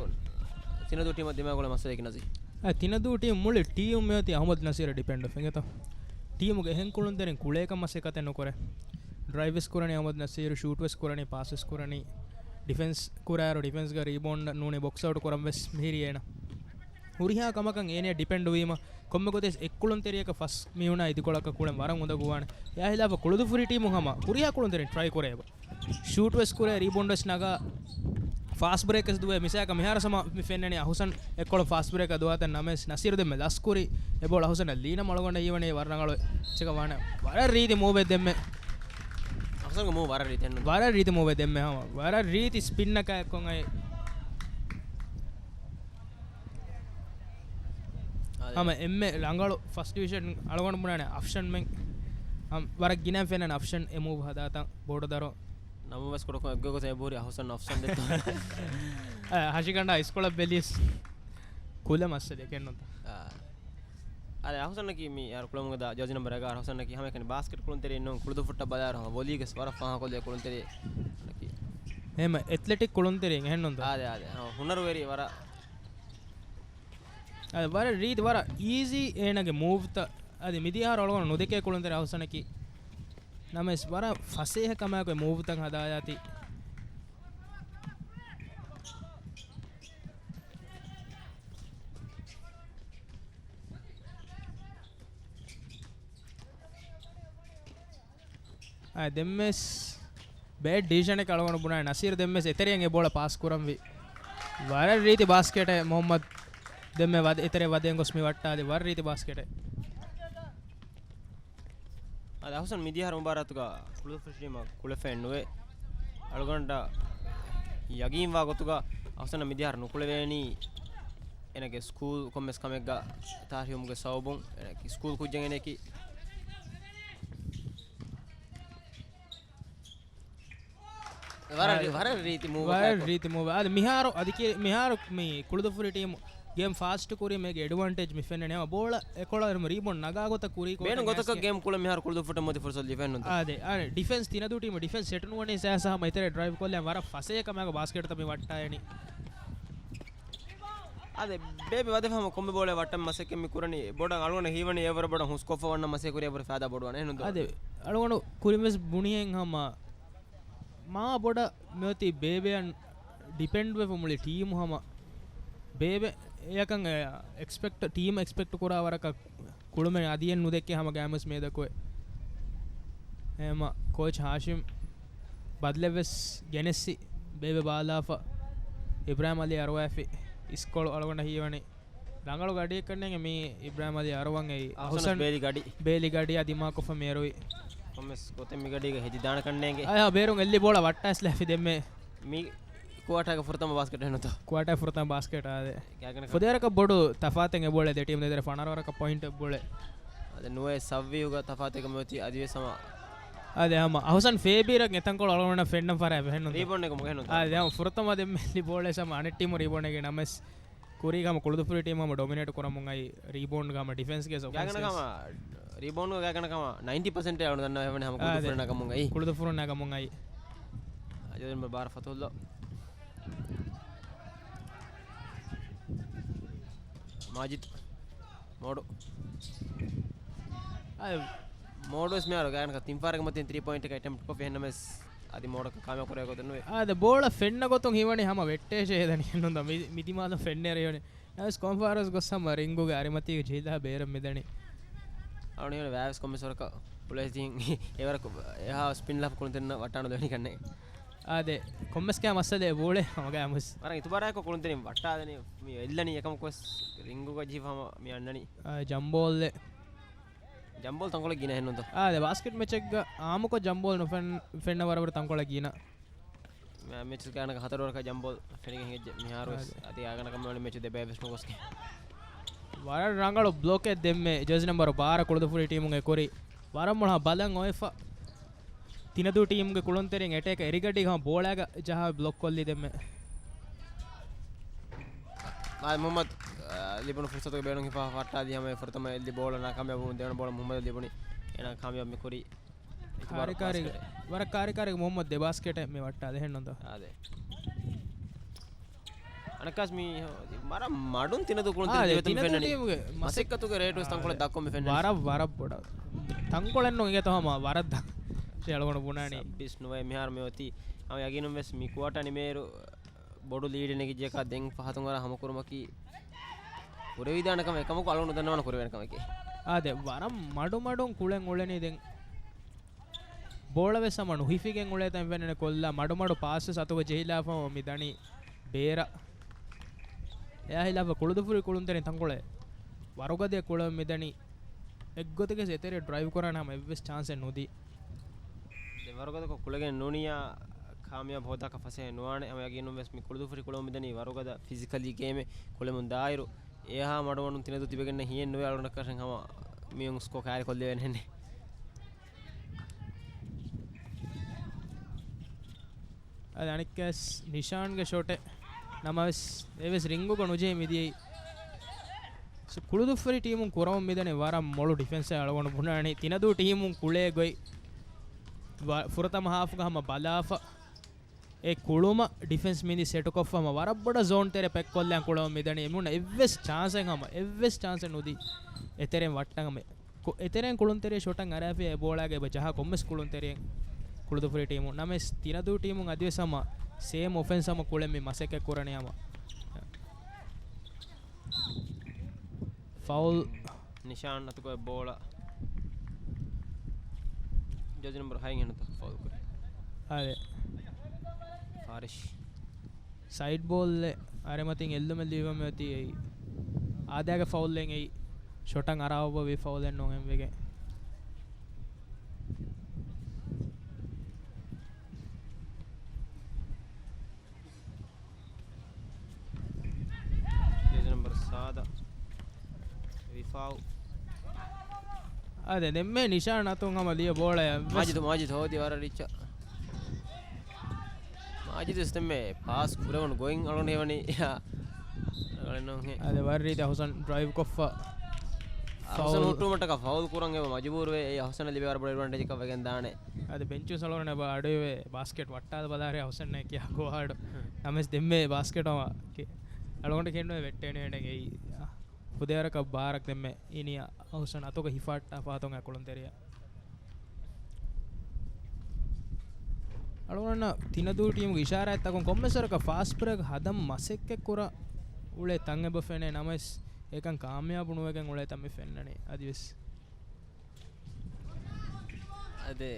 ތިނަދޫ ޓީމަށް ދިމާވެގެން އުޅޭ މައްސަލައަކީ ނަޒީ؟ އަ، ތިނަދޫ ޓީމް މުޅި ޓީމް މިއޮތީ އަހުމަދު ނަސީރަށް ޑިޕެންޑް ފެނގޭތޯ. ޓީމުގެ އެހެން ކުޅުންތެރިން ކުޅޭކަށް މަސައްކަތެއް ނުކުރޭ. ޑްރައިވް ވެސް ކުރަނީ އަހުމަދު ނަސީރު، ޝޫޓް ވެސް ކުރަނީ، ޕާސް ވެސް ކުރަނީ. ޑިފެންސް ކުރާއިރު ޑިފެންސްގަ ރީބައުންޑް ނޫނީ ބޮކްސް އައުޓް ކުރަން ވެސް މިހިރީ އޭނަ. ހުރިހާ ކަމަކަށް އޭނައަށް ޑިޕެންޑް ވީމަ، ކޮންމެ ގޮތެއް އެއްކުޅުންތެރިޔަކަށް ފަސް މީހުނާ އިދިކޮޅަކަށް ކުޅެން ވަރަށް އުނދަގޫވާނެ. އެއާ ހިލާފަށް ކުޅުދުއްފުށި ޓީމު ހަމަ ހުރިހާ ކުޅުންތެރިން ޓްރައި ކުރޭ އެބަ. ޝޫޓް ވެސް ކުރޭ، ރީބައުންޑް ވެސް ނަގާ، ފާސްޓް ބްރޭކް ވެސް ދުވޭ. މިސާލަކަށް މިހާރު ސަމާ މި ފެންނަނީ އަހުސަން އެއްކޮޅު ފާސްޓް ބްރޭކަށް ދުވާތަން ނަމަވެސް ނަސީރު ދެންމެ ލަސްކުރި އެ ބޯޅަ އަހުސަނަށް ލީނަމަ އަޅުގަނޑަށް ހީވަނީ ވަރަށް ރަނގަޅު އެއްޗަކަށް ވާނެ. ވަރަށް ރީތި މޫވެއް ދެންމެ. އަހުސަންގެ މޫވް ވަރަށް ރީތި އެއްނު. ވަރަށް ރީތި މޫވެއް ދެންމެ ހަމަ. ވަރަށް ރީތި ސްޕިންއަކާ އެއްކޮށް އައި. އާދެ. ހަމަ އެންމެ ރަނގަޅު ފަސްޓް ޑިވިޝަން އަޅުގަނޑު ބުނާނެ އަފްޝަންމެން. ހަމަ ވަރަށް ގިނަ ފެންނަން އަފްޝަން އެ މޫވް ހަދާތަން ބޮޑު ދަރޯ. ނަމަވެސް ކުޑަކޮށް އެއްގޮތަށް އެބަހުރި އަހުސަން އަފްޝަން ދެއްތޯ. އަ، ހަށިގަނޑާ އިސްކޮޅަށް ބެލިޔަސް ކުލަ މައްސަލައެއް ނުންތަ؟ އާ. އާދެ، އަހުސަންއަކީ މި އަހަރު ކުޅަމުގެ ދާ ޖާޒި ނަމްބަރ އެގާރަ އަހުސަންއަކީ ހަމައެކަނި ބާސްކެޓް ކުޅުންތެރި ނޫން ކުޅުދުއްފުއްޓަށް ބަލާއިރު ހަމަ ވޮލީގެސް ވަރަށް ފާހަގަކޮށްލި ކުޅުންތެރި. އެހެންމަ އެތްލެޓިކް ކުޅުންތެރި އެހެންނުންތަ؟ އާދެ، އާދެ. ހަމަ ހުނަރުވެރި ވަރަށް. އާދެ، ވަރަށް ރީތި ވަރަށް އީޒީ އޭނަގެ މޫވްތައް. އަދި މިދިޔަ އަހަރު އަޅުގަނޑު ނުދެކޭ ކުޅުންތެރި އަހުސަނަކީ. ނަމަވެސް ވަރަށް ފަސޭހަ ކަމާއެކު އެ މޫވްތައް ހަދާޔާތީ. އާ، ދެންމެސް ބޭޑް ޑިސިޝަނެއް އަޅުގަނޑު ބުނާ ނަސީރު ދެންމެސް އެތެރެއަށް އެ ބޯޅަ ޕާސް ކުރަންވީ. ވަރަށް ރީތި ބާސްކެޓެއް މުހައްމަދު ދެންމެ ވަދެ، އެތެރެ ވަދެން ގޮސް މި ވައްޓާލި. ވަރަށް ރީތި ބާސްކެޓެއް. އަދި އަހުސަން މިދިޔަ އަހަރު މުބާރާތުގަ ކުޅުދުއްފުށި ޓީމަށް ކުޅެފައެއް ނުވޭ. އަޅުގަނޑަށް ޔަގީންވާ ގޮތުގަ އަހުސަން މިދިޔަ އަހަރު ނުކުޅެވޭނީ. އޭނަގެ ސްކޫލް ކޮންމެސް ކަމެއްގަ ތާރީހުމުގެ ސަބަބުން އޭނަ ސްކޫލް ކުއްޖެއް އޭނައަކީ. ވަރަށް ރީ-، ވަރަށް ރީތި މޫވް ވަރަށް އަކާކު. ރީތި މޫވް. އާދެ، މިހާރު އަދި ކި-، މިހާރު މި ކުޅުދުއްފުށި ޓީމު ގޭމް ފާސްޓް ކުރީމަ އޭގެ އެޑްވާންޓޭޖް މި ފެންނަނީ. ހަމަ ބޯޅަ އެކޮޅަށް ރީބައުންޑް ނަގާ ގޮތަށް ކުރީ ބޭނުން ކޯޗަށް ގޮތަކަށް އައިސް ގޭމް ކުޅެން މިހާރު ކުޅުދުއްފުށްޓަށް މުދި ފުރުސަތު ލިބެން ނުންތަ؟ އާދެ، އާދެ، ޑިފެންސް ތިނަދޫ ޓީމު ޑިފެންސް ސެޓް ނުވަނީ ސައިސް ހަމަ އެތެރެ ޑްރައިވް ކޮށްލެން ވަރަށް ފަސޭހަ ކަމާގެ ބާސްކެޓްތައް މި ވައްޓާއިނީ. އާދެ، ބޭބެ ވަދެފަ ހަމަ ކޮންމެ ބޯޅަ ވައްޓަން މަސައްކަތް މި ކުރަނީ. ބޮޑަށް އަޅުގަނޑަށް ހީވަނީ އެވަރަށް ބޮޑަށް ހުސްކޮށްފަ ވަންނަ މަސައްކަތް ކުރި އެވަރަށް ފައިދާ ބޮޑުވާނެ އެހެންނުންތަ؟ އާދެ، އަޅުގަނޑު ކުރިން ވެސް ބުނިހެން ހަމަ މާ ބޮޑަށް މިއޮތީ ބޭބެއަށް ޑިޕެންޑް ވެފަ މުޅި ޓީމު ހަމަ. ބޭބެ އެޔަކަށް އެ އެކްސްޕެކްޓް، ޓީމް އެކްސްޕެކްޓް ކުރާ ވަރަކަށް ކުޅުމެއް އަދިއެއް ނުދެއްކޭ ހަމަ ގައިމުވެސް މޭދަކުވެ. އެހެމަ ކޯޗް ހާޝިމް ބަދަލެއްވެސް ގެނެއްސި ބޭބެ ބާލާފަ. އިބްރާހިމް އަލީ އަރުވާފި އިސްކޮޅު އަޅުގަނޑަށް ހީވަނީ. ރަނގަޅު ގަޑިއެއްކަންނޭނގެ މީ އިބްރާހިމް އަލީ އަރުވަން އެއީ. އަހުސަން އަހުސަން ބޭލި ގަޑި. ބޭލި ގަޑިއާ ދިމާކޮށްފަ މިއެރުވި. ކޮންމެސް ގޮތެއް މި ގަޑީގަ ހެދިދާނެ ކަންނޭނގެ. އަޔާ ބޭރުން އެއްލި ބޯޅަ ވައްޓާސް ލަފި ދެންމެ. މި ކުއާޓާގެ ފުރަތަމަ ބާސްކެޓް އެހެންނުތަ؟ ކުއާޓާގެ ފުރަތަމަ ބާސްކެޓް އާދެ. ގާތްގަނޑަކަށް. ފުދޭވަރަކަށް ބޮޑު ތަފާތެއް އެބައުޅޭ ދެ ޓީމް ދޭތެރޭ ފަނަރަ ވަރަކަށް ޕޮއިންޓް އެބައުޅޭ. އާދެ ނުވައެއް ސައްވީހުގަ ތަފާތެއް މިއޮތީ އަދިވެސް ހަމަ. އާދެ ހަމަ އަހުސަން ފޭބީރަށް އެތަންކޮޅު އަޅުގަނޑަށް ފެންނަން ފަރާތް އެހެންނުންތަ؟ ރީބައުންޑެއް ގޮމުގެ އެހެންނުންތަ؟ އާދެ ހަމަ ފުރަތަމަ ދެންމެ އެއްލި ބޯޅަ ވެސް ހަމަ އަނެއް ޓީމު ރީބައުންޑެއް ނަމަވެސް ކުރީގަ ހަމަ ކުޅުދުއްފުށި ޓީމް ހަމަ ޑޮމިނޭޓް ކުރަމުން އައި ރީބައުންޑްގަ ހަމަ ޑިފެންސްގެ ގާތްގަނޑަކަށް ހަމަ ރީބައުންޑްގެ ގާތްގަނޑަކަށް ހަމަ ނައިންޓީ ޕަސެންޓް އަޅުގަނޑު ދަންނަވަނީ ހަމަ އާދެ. ކުޅުދުއްފުށި ނަގަމުން އައި. ކުޅުދުއްފުށި ނަގަމުން އައި. އަޖަދު ބާރަ ފަތުހުއްލޯ. މާޖިދު. މޯޑު. އާ، މޯޑު ވެސް މިހާރު ގާތްގަނޑަކަށް ތިން ފަހަރަކަށް މަތިން ތްރީ ޕޮއިންޓަކަށް އެޓެމްޕްޓް ކޮށްފި އެހެންނަމަވެސް އަދި މޯޑަކަށް ކާމިޔާބު ކުރެވޭ ގޮތެއް ނުވޭ. އާދެ، ބޯޅަ ފެންނަ ގޮތުން ހީވަނީ ހަމަ ވެއްޓޭށޭ ހެދަނީ ނުންދަ މި، މި ދިމާލަށް ފެންނައިރު ހީވަނީ. ނަމަވެސް ކޮންފަހަރަސް ގޮސް ހަމަ ރިންގުގެ އަރިމަތީގަ ޖެހިލާ ބޭރަށް މިދަނީ. އަޅުނި ވެސް ކޮންމެސް ވަރަކަށް ކުޅޭތީ އެވަރަކު އެހާ ސްޕިން ލާފަ ކުޅުންތެރިންނަށް ވައްޓާނުލެވެނީ ކަންނޭ. އާދެ، ކޮންމެސް ކަމެއް މައްސަލައެއް ބޯޅަ ހަމަގައިމުވެސް. ވަރަށް އިތުބާރާއެކު ކުޅުންތެރިން ވައްޓާދެނީ މި އެއްލަނީ އެކަމަކުވެސް ރިންގުގަ ޖެހިފަ ހަމަ މި އަންނަނީ. އާ، ޖަމްބޯލްއެއް. ޖަމްބޯލް ތަންކޮޅެއް ގިނަ ހެންނުންތޯ؟ އާދެ، ބާސްކެޓް މެޗެއްގަ އާއްމުކޮށް ޖަމްބޯލް ނުފެން-، ފެންނަ ވަރަށް ވަރަށް ތަންކޮޅެއް ގިނަ. މެ-، މެޗު ގާތްގަނޑަކަށް ހަތަރު ވަރަކަށް ޖަމްބޯލް ފެނިގެން ހިނގައްޖެ. މިހާރު ވެސް އާދެ. އަދި އާގަނޑަކަށް މި މެޗު ދެބައި ވެސް ނުގޮސްގެން. ވަރަށް ރަނގަޅު ބްލޮކެއް ދެންމެ ޖާޒީ ނަމްބަރު ބާރަ ކުޅުދުފުރި ޓީމުގެ ކުރި. ވަރަށް މޮޅަށް ބަލަން އޮވެފަ. ތިނަދޫ ޓީމުގެ ކުޅުންތެރިން އެޓޭކަށް އެރިގަޑީގަ ބޯޅައިގަ ޖަހާ ބްލޮކް ކޮށްލި ދެންމެ. އާ، މުހައްމަދު، އާ، ލިބުނު ފުރުސަތުގެ ބޭނުން ހިފާ ވައްޓާލީ ހަމަ އެ ފުރަތަމަ އެއްލި ބޯޅަ ނާކާމިޔާބު ދެވަނަ ބޯޅަ މުހައްމަދަށް ލިބުނީ. އޭނާ ކާމިޔާބު މި ކުރީ. އިތުބާރު ކާރިކާރި، ބާސްކެޓެއް. ވަރަށް ކާރިކާރި މުހައްމަދު ދެ ބާސްކެޓެއް މި ވައްޓާލި ހެންނުންތޯ؟ އާދެ. އަނެއްކާސް މީ ވަރަށް މަޑުން ތިނަދޫ ކުޅުންތެރިން އާ، ދެ ދެވެތަން ތިނަދޫ ފެންނަނީ. ޓީމުގެ މަސައް-، މަސައްކަތުގެ ރޭޓް ވެސް ތަންކޮޅެއް ދައްކަމެ ފެންނަނީ. ވަރަށް، ވަރަށް ބޮޑަށް. ތަންކޮޅެއް ނޫން އިނގޭތޯ ހަމަ ވަރަށް ދަށް. އަޅުގަނޑު ބުނާނީ. ސައްބީސް ނުވައެއް މިހާރު މި އޮތީ. ހަމަ ޔަގީނުން ވެސް މި ކުއާޓާ ނިމޭއިރު ބޮޑު ލީޑެއް ނެގިއްޖެކާ ދެން ފަހަތުން އަރާ ހަމަކުރުމަކީ ކުރެވިދާނެ ކަމެއް އެކަމަކު އަޅުގަނޑު ދަންނަވާނެ ކުރެވޭނެ ކަމެކޭ. އާދެ، ވަރަށް މަޑު މަޑުން ކުޅެން އުޅެނީ ދެން. ބޯޅަ ވެސް ހަމަ ނުހިފިގެން އުޅޭތަން ފެންނަނީ ކޮށްލާ މަޑުމަޑު ޕާސް ވެސް އަތުގަ ޖެހިލާފަ މި ދަނީ ބޭރަށް. އެއާ ހިލާފަށް ކުޅުދުފުރި ކުޅުންތެރިން ތަންކޮޅެއް ވަރުގަދައަށް ކުޅެވެމުން މި ދަނީ. އެއްގޮތަކަށް އެތެރެ ޑްރައިވް ކުރާނެ ހަމަ އެއްވެސް ޗާންސެއް ނުދީ. ދެ ވަރުގަދަކޮށް ކުޅެގެން ނޫނިޔާ ކާމިޔާބު ހޯދާކަށް ފަސޭހަ ނުވާނެ. ހަމަ ޔަގީނުން ވެސް މި ކުޅުދުފުރި ކުޅެވެމުން މި ދަނީ ވަރުގަދަ ފިޒިކަލީ ގޭމެއް ކުޅެމުން ދާއިރު. އެހާ މަޑުމަޑުން ތިނަދޫ ތިބެގެން ހިޔެއް ނުވޭ އަޅުގަނޑަކަށެއް ހަމަ މި ސްކޯ ކާރި ކޮށްލެވޭނެ ހެންނެ. އަދި އަނެއްކާސް ނިޝާންގެ ޝޮޓެއް ނަމަވެސް އެވެސް ރިންގުގަ ނުޖެހި މިދިޔައީ. ސު-، ކުޅުދުއްފުރި ޓީމުން ކުރަމުން މިދަނީ ވަރަށް މޮޅު ޑިފެންސެއް އަޅުގަނޑު ބުނާނީ. ތިނަދޫ ޓީމުން ކުޅޭ ގޮތް ވަ-، ފުރަތަމަ ހާފުގަ ހަމަ ބަލާފަ. އެ ކުޅުމަށް ޑިފެންސް މިދި ސެޓުކޮށްފަ ހަމަ ވަރަށް ބޮޑަށް ޒޯން ތެރެ ޕެކްކޮށްލާން ކުޅަމުން މިދަނީ. އެމީހުންނަށް އެއްވެސް ޗާންސެއް ހަމަ، އެއްވެސް ޗާންސެއް ނުދީ އެތެރެއިން ވައްޓަން ހަމަ. ކު-، އެތެރެއިން ކުޅުންތެރިޔާ ޝޮޓަށް އަރާފިޔާ އެ ބޯޅައިގަ އެބަ ޖަހާ ކޮންމެސް ކުޅުންތެރިއެއް ކުޅުދުފުރި ޓީމުން. ނަމަވެސް ތިނަދޫ ޓީމުން އަދިވެސް ހަމަ ސޭމް އޮފެންސް ހަމަ ކުޅެން މި މަސައްކަތް ކުރަނީ ހަމަ. ފައުލް. ނިޝާން އަތުގަ ބޯޅަ. ޖާޒީ ނަމްބަރު ހައެއް ހެންނުންތޯ ފައުލް ކުރީ. އާދެ. ފާރިޝް. ސައިޑް ބޯލްއެއް އަރިމަތިން އެއްލުމެއް ލިބިވަމެ އޮތީ އެއީ. އާދައިގެ ފައުލްއެއް އެއީ. ޝޮޓަށް އަރާ އޮއްވަވީ ފައުލެއް ނޫން އެންވެގެން. ޖާޒީ ނަމްބަރު ސާދަ. ވިފާއު. އާދެ، ދެންމެ ނިޝާން އަތުން ހަމަ ލިޔަ ބޯޅައެއް. މާޖިދު، މާޖިދު ހޯދި ވަރަށް ރިއްޗަށް. މާޖިދު ވެސް ދެންމެ ޕާސް ކުރެވުނު ގޮތް އަޅުގަނޑު ހީވަނީ ރަނގަޅެއް ނޫންހޭ. އާދެ، ވަރަށް ރީތި އަހުސަން ޑްރައިވް ކޮށްފަ. އަހުސަން ފައުލް. ހުއްޓުވުމަށްޓަކާ ފައުލް ކުރަން އެބަ މަޖުބޫރުވޭ. އެ އަހުސަނަށް ލިބޭ ވަރަށް ބޮޑު އެޑްވާންޓޭޖަކަށް ވެގެން ދާނެ. އަދި ބެންޗުން ސަލޯން އެބަ އަޑުއިވޭ ބާސްކެޓް ވައްޓާލަ ބަލާރޭ އަހުސަން ކިޔާ ގޮވާ އަޑު. ނަމަވެސް ދެންމެ ބާސްކެޓް އަޅުގަނޑު ކެނޑުވެ ވެއްޓޭނެ އެނގެ އެއީ. ފުދޭވަރަކަށް ބާރަކަށް ދެންމެ އިނިޔާ އަހުސަން އަތުގަ ހިފާއްޓާ ފަހަތުން އެ ކުޅުންތެރިޔާ. އަޅުގަނޑަށް ތިނަދޫ ޓީމުގެ އިޝާރާތްތަކުން ކޮންމެސް ވަރަކަށް ފާސްޓް ބްރޭކް ހަދަން މަސައްކަތް ކުރާ އުޅޭ ތަން އެބަ ފެނޭ ނަމަވެސް އެކަން ކާމިޔާބު ނުވެގެން އުޅޭ ތަން މި ފެންނަނީ އަދިވެސް. އަދި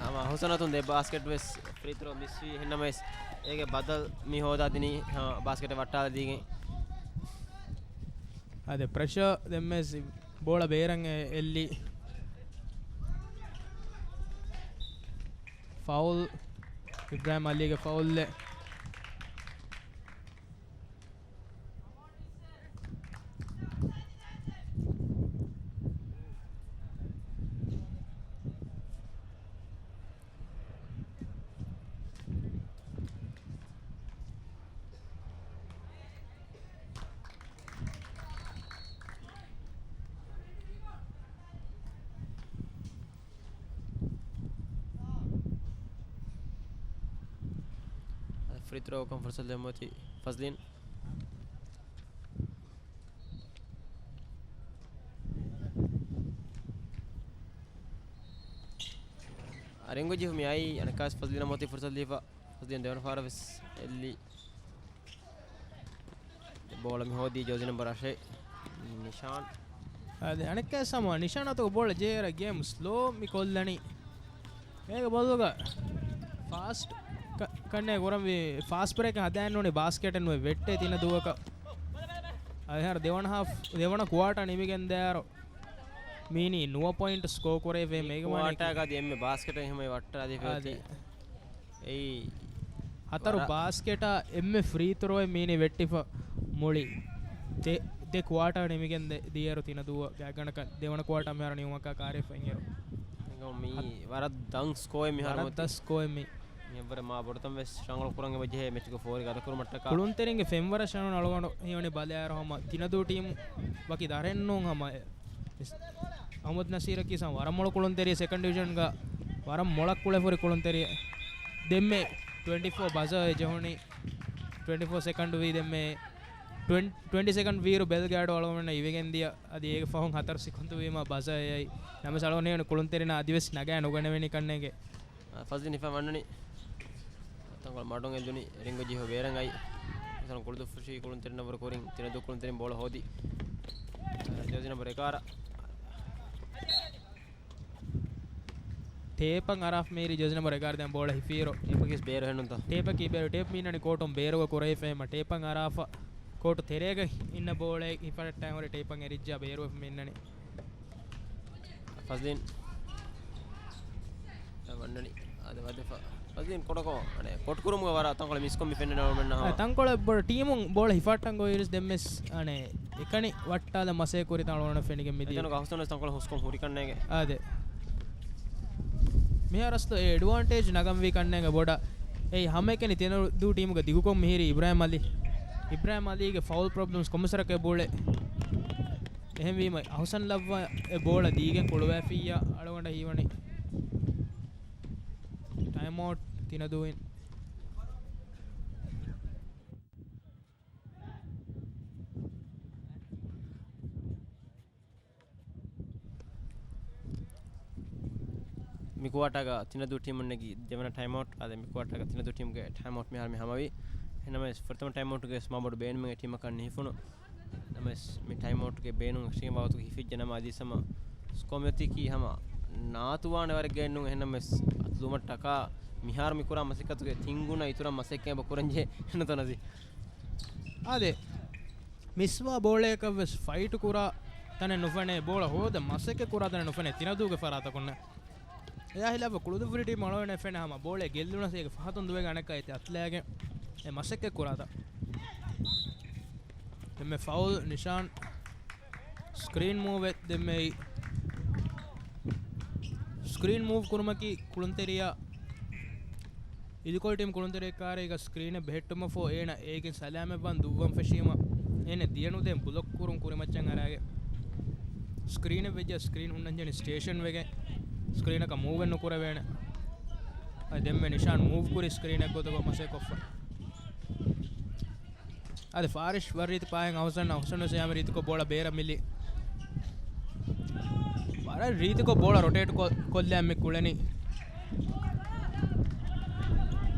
ހަމަ އަހުސަން އަތުން ދެ ބާސްކެޓް ވެސް ފްރީ ތްރޯ މިސްވީ އެހެންނަމަވެސް އޭގެ ބަދަލު މި ހޯދާ ދިނީ ހަމަ ބާސްކެޓެއް ވައްޓާލަދީގެން. އަދި ޕްރެޝަރ ދެންމެސް ބޯޅަ ބޭރަށް އެ-، އެއްލި. ފައުލް، އިބްރާހިމް އަލީގެ ފައުލްއެއް. ފްރީ ތްރޯއަކަށް ފުރުސަތު ލިބުމަތި ފަޒްލީން. ރިނގު ޖެހުމީ އައި އަނެއްކާވެސް ފަޒްލީނަށް މޮތީ ފުރުސަތު ލިބިފަ. ފަޒްލީން ދެވަނަ ފަހަރަށް ވެސް އެއްލި. ބޯޅަ މި ހޯދީ ޖާޒީ ނަމްބަރު އަށެއް ނިޝާން. އަދި އަނެއްކާވެސް ހަމަ ނިޝާން އަތުގަ ބޯޅަ ޖެހޭއިރު ގޭމް ސްލޯ މި ކޮށްލަނީ. އޭގެ ބަދަލުގަ ފާސްޓް ކަ-، ކަންނޭ ކުރަންވީ، ފާސްޓް ބްރޭކް ހަދާން ނޫނީ ބާސްކެޓެއް ނުވެ ވެއްޓޭ ތިނަދޫއަކަށް. އަދި ހަރު ދެވަނަ ހާފް، ދެވަނަ ކުއާޓާ ނިމިގެން ދާއިރު މީނީ ނުވަ ޕޮއިންޓް ސްކޯ ކުރެވޭ މޭގެ ވާނީ. ކުއާޓާގަ އަދި އެންމެ ބާސްކެޓެއް ހަމަ ވައްޓާ ދީފަ އަދި އޮތީ. އެއީ ހަތަރު ވަރަށް ބާސްކެޓާ އެންމެ ފްރީ ތްރޯއެއް މީނީ ވެއްޓިފަ މުޅި ދެ، ދެ ކުއާޓާ ނިމިގެން ދެ، ދިޔައިރު ތިނަދޫއަށް ގާތްގަނޑަކަށް ދެވަނަ ކުއާޓާ މިހާރު ނިމުމަކާ ކާރިފަ އިނގޭރު. މީ ވަރަށް ދަން ސްކޯއެއް މިހާރު ވަރަށް ދަން ސްކޯއެއް މީ. މިއަށްވުރެ މާ ބޮޑުތަން ވެސް ރަނގަޅު ކުރަން އެބަ ޖެހޭ މެޗުގެ ފޯރި ގަދަކުރުމަށްޓަކާ. ކުޅުންތެރިންގެ ފެންވަރަށް ޝަނުން އަޅުގަނޑު ހީވަނީ ބަލާއިރު ހަމަ ތިނަދޫ ޓީމް ވަކި ދަރެއް ނޫން ހަމަ އެ، އަހްމަދު ނަސީރަކީ ސަ ވަރަށް މޮޅު ކުޅުންތެރި ސެކަންޑް ޑިވިޝަންގަ ވަރަށް މޮޅަށް ކުޅެފުރި ކުޅުންތެރި. ދެންމެ ޓްވެންޓީ ފޯ ބަޒާ ޖެހުނީ ޓްވެންޓީ ފޯ ސެކަންޑް ވީ ދެންމެ ޓްވެންޓީ، ޓްވެންޓީ ސެކަންޑް ވީރު ބެލް ގާޑް އަޅުގަނޑަށް އިވިގެން ދިޔަ. އަދި އޭގެ ފަހުން ހަތަރު ސިކުންތު ވީމަ ބަޒާ އައި. ނަމަވެސް އަޅުގަނޑު ހީވަނީ ކުޅުންތެރިންނަށް އަދިވެސް ނަގާ ނުގަނެވެނީ ކަންނޭނގެ. އަ، ފަޒްލީން ހިފާ ވަންނަނީ. ތަންކޮޅެއް މަޑުން އެއްލުނީ ރިންގު ޖެހި ބޭރަށް އައި. މިސާލުން ކުޅުދުއްފުށި ކުޅުންތެރިންނަށްވުރެ ކުރިން ތިނަދޫ ކުޅުންތެރިން ބޯޅަ ހޯދި. އަ، ޖާޒީ ނަމްބަރު އެގާރަ. ޓޭޕަށް އަރާފަ މީރި ޖާޒީ ނަމްބަރު އެގާރަ ދެން ބޯޅަ ހިފީރު. ޓޭޕަކީ ބޭރު ހެންނުންތޯ؟ ޓޭޕަކީ ބޭރު. ޓޭޕް މީނަނީ ކޯޓުން ބޭރުގަ ކުރެވިފައި ހަމަ ޓޭޕަށް އަރާފަ ކޯޓު ތެރޭގަ އިންނަ ބޯޅައެއް ހިފައްޓާ ހުރެ ޓޭޕަށް އެރިއްޖާ ބޭރުވެފަ މި އިންނަނީ. ފަޒްލީން. ވަންނަނީ. އާދެ، ވަދެފަ. ފަޒްލީން ކޮޑަކޮ، އަނެ، ކޮޓްކުރުމުގަ ވަރަށް ތަންކޮޅެއް މިސްކޮށް މި ފެންނަނީ އަޅުގަނޑުމެންނަށް ހަމަ. އާ، ތަންކޮޅެއް ބޮޑަށް ޓީމުން ބޯޅަ ހިފައްޓަން ގޮތް އިރުސް ދެންމެސް، އަނެ، އެކަނި ވައްޓާލަން މަސޭ ކުރިތަން އަޅުގަނޑަށް ފެނިގެން މިދިޔަ. އެތަނުގަ ހުސްނުވެސް ތަންކޮޅެއް ހުސްކޮށް ހުރި ކަންނޭނގެ. އާދެ. މިހާރަސްތު އެ އެޑްވާންޓޭޖް ނަގަންވީ ކަންނޭނގެ ބޮޑަށް. އެއީ ހަމައެކަނި ތިނަދޫ ޓީމުގެ ދިގުކޮށް މިހިރީ އިބްރާހިމް އަލީ. އިބްރާހިމް އަލީގެ ފައުލް ޕްރޮބްލަމްސް ކޮންމެސް ވަރަކަށް އެބައުޅޭ. އެހެންވީމަ އަހުސަން ލައްވަ އެ ބޯޅަ ދީގެން ކުޅުވައިފިއްޔާ އަޅުގަނޑަށް ހީވަނީ. ޓައިމް އައުޓް ތިނަދޫއިން. މި ކުއާޓާގަ ތިނަދޫ ޓީމުން ނެގި ދެވަނަ ޓައިމް އައުޓް. އާދެ، މި ކުއާޓާގަ ތިނަދޫ ޓީމުގެ ޓައިމް އައުޓް މިހާރު މި ހަމަވީ. އެހެންނަމަވެސް ފުރަތަމަ ޓައިމް އައުޓްގެ ވެސް މާ ބޮޑު ބޭނުމެއް ޓީމަކަށް ނެހިފުނު. ނަމަވެސް މި ޓައިމް އައުޓްގެ ބޭނުން އެކަށީގެން ވާގޮތަކަށް ހިފިއްޖެ ނަމަ އަދިވެސް ހަމަ ސްކޯ މިއޮތީކީ ހަމަ ނާތުވާނެ ވަރެއްގައެއް ނޫން. އެހެންނަމަވެސް އަތުލުވުމަށްޓަކާ މިހާރު މި ކުރާ މަސައްކަތުގެ ތިން ގުނަ އިތުރަށް މަސައްކަތް އެބަ ކުރަންޖެހޭ. އެހެންނުތޯ ނަޒީ؟ އާދެ، މިސްވާ ބޯޅައަކަށް ވެސް ފައިޓު ކުރާ ތަނެއް ނުފެނޭ، ބޯޅަ ހޯދަ މަސައްކަތް ކުރާ ތަނެއް ނުފެނޭ ތިނަދޫގެ ފަރާތަކުންނެއް. އެއާ ހިލާފަށް ކުޅުދުއްފުށި ޓީމް އަޅުގަނޑަށް ފެނޭ ހަމަ ބޯޅަ ގެއްލުނަސް އޭގެ ފަހަތުން ދުވެގެން އަނެއްކާ އެތި އަތުލައިގެން އެ މަސައްކަތް ކުރާތަން. ދެންމެ ފައުލް ނިޝާން. ސްކްރީން މޫވެއް ދެންމެ އެއީ. ސްކްރީން މޫވް ކުރުމަކީ ކުޅުންތެރިޔާ އިދިކޮޅު ޓީމް ކުޅުންތެރިޔަކާރީގަ ސްކްރީނެއް ބެހެއްޓުމަށްފަހު އޭނަ އޭގެން ސަލާމަތްވާން ދުއްވަން ފެށީމަ، އޭނަ ދިޔަނުދޭން ބްލޮކް ކުރުން ކުރިމައްޗަށް އަރާގެ. ސްކްރީނެއް ވެއްޖެ ސްކްރީން ހުންނަންޖެހެނީ ސްޓޭޝަން ވެގެން، ސްކްރީނަކަށް މޫވެއް ނުކުރެވޭނެ. އަދި ދެންމެ ނިޝާން މޫވް ކުރި ސްކްރީނެއް ގޮތަކަށް މަސައްކަތް ކޮށްފަ. އަދި ފާރިޝް ވަރަށް ރީތި ޕާހެއް އަހުސަން، އަހުސަން ވެސް އެހާމެ ރީތިކޮށް ބޯޅަ ބޭރަށް މިލި. ވަރަށް ރީތިކޮށް ބޯޅަ ރޮޓޭޓް ކޮ-، ކޮށްލާ މި ކުޅެނީ.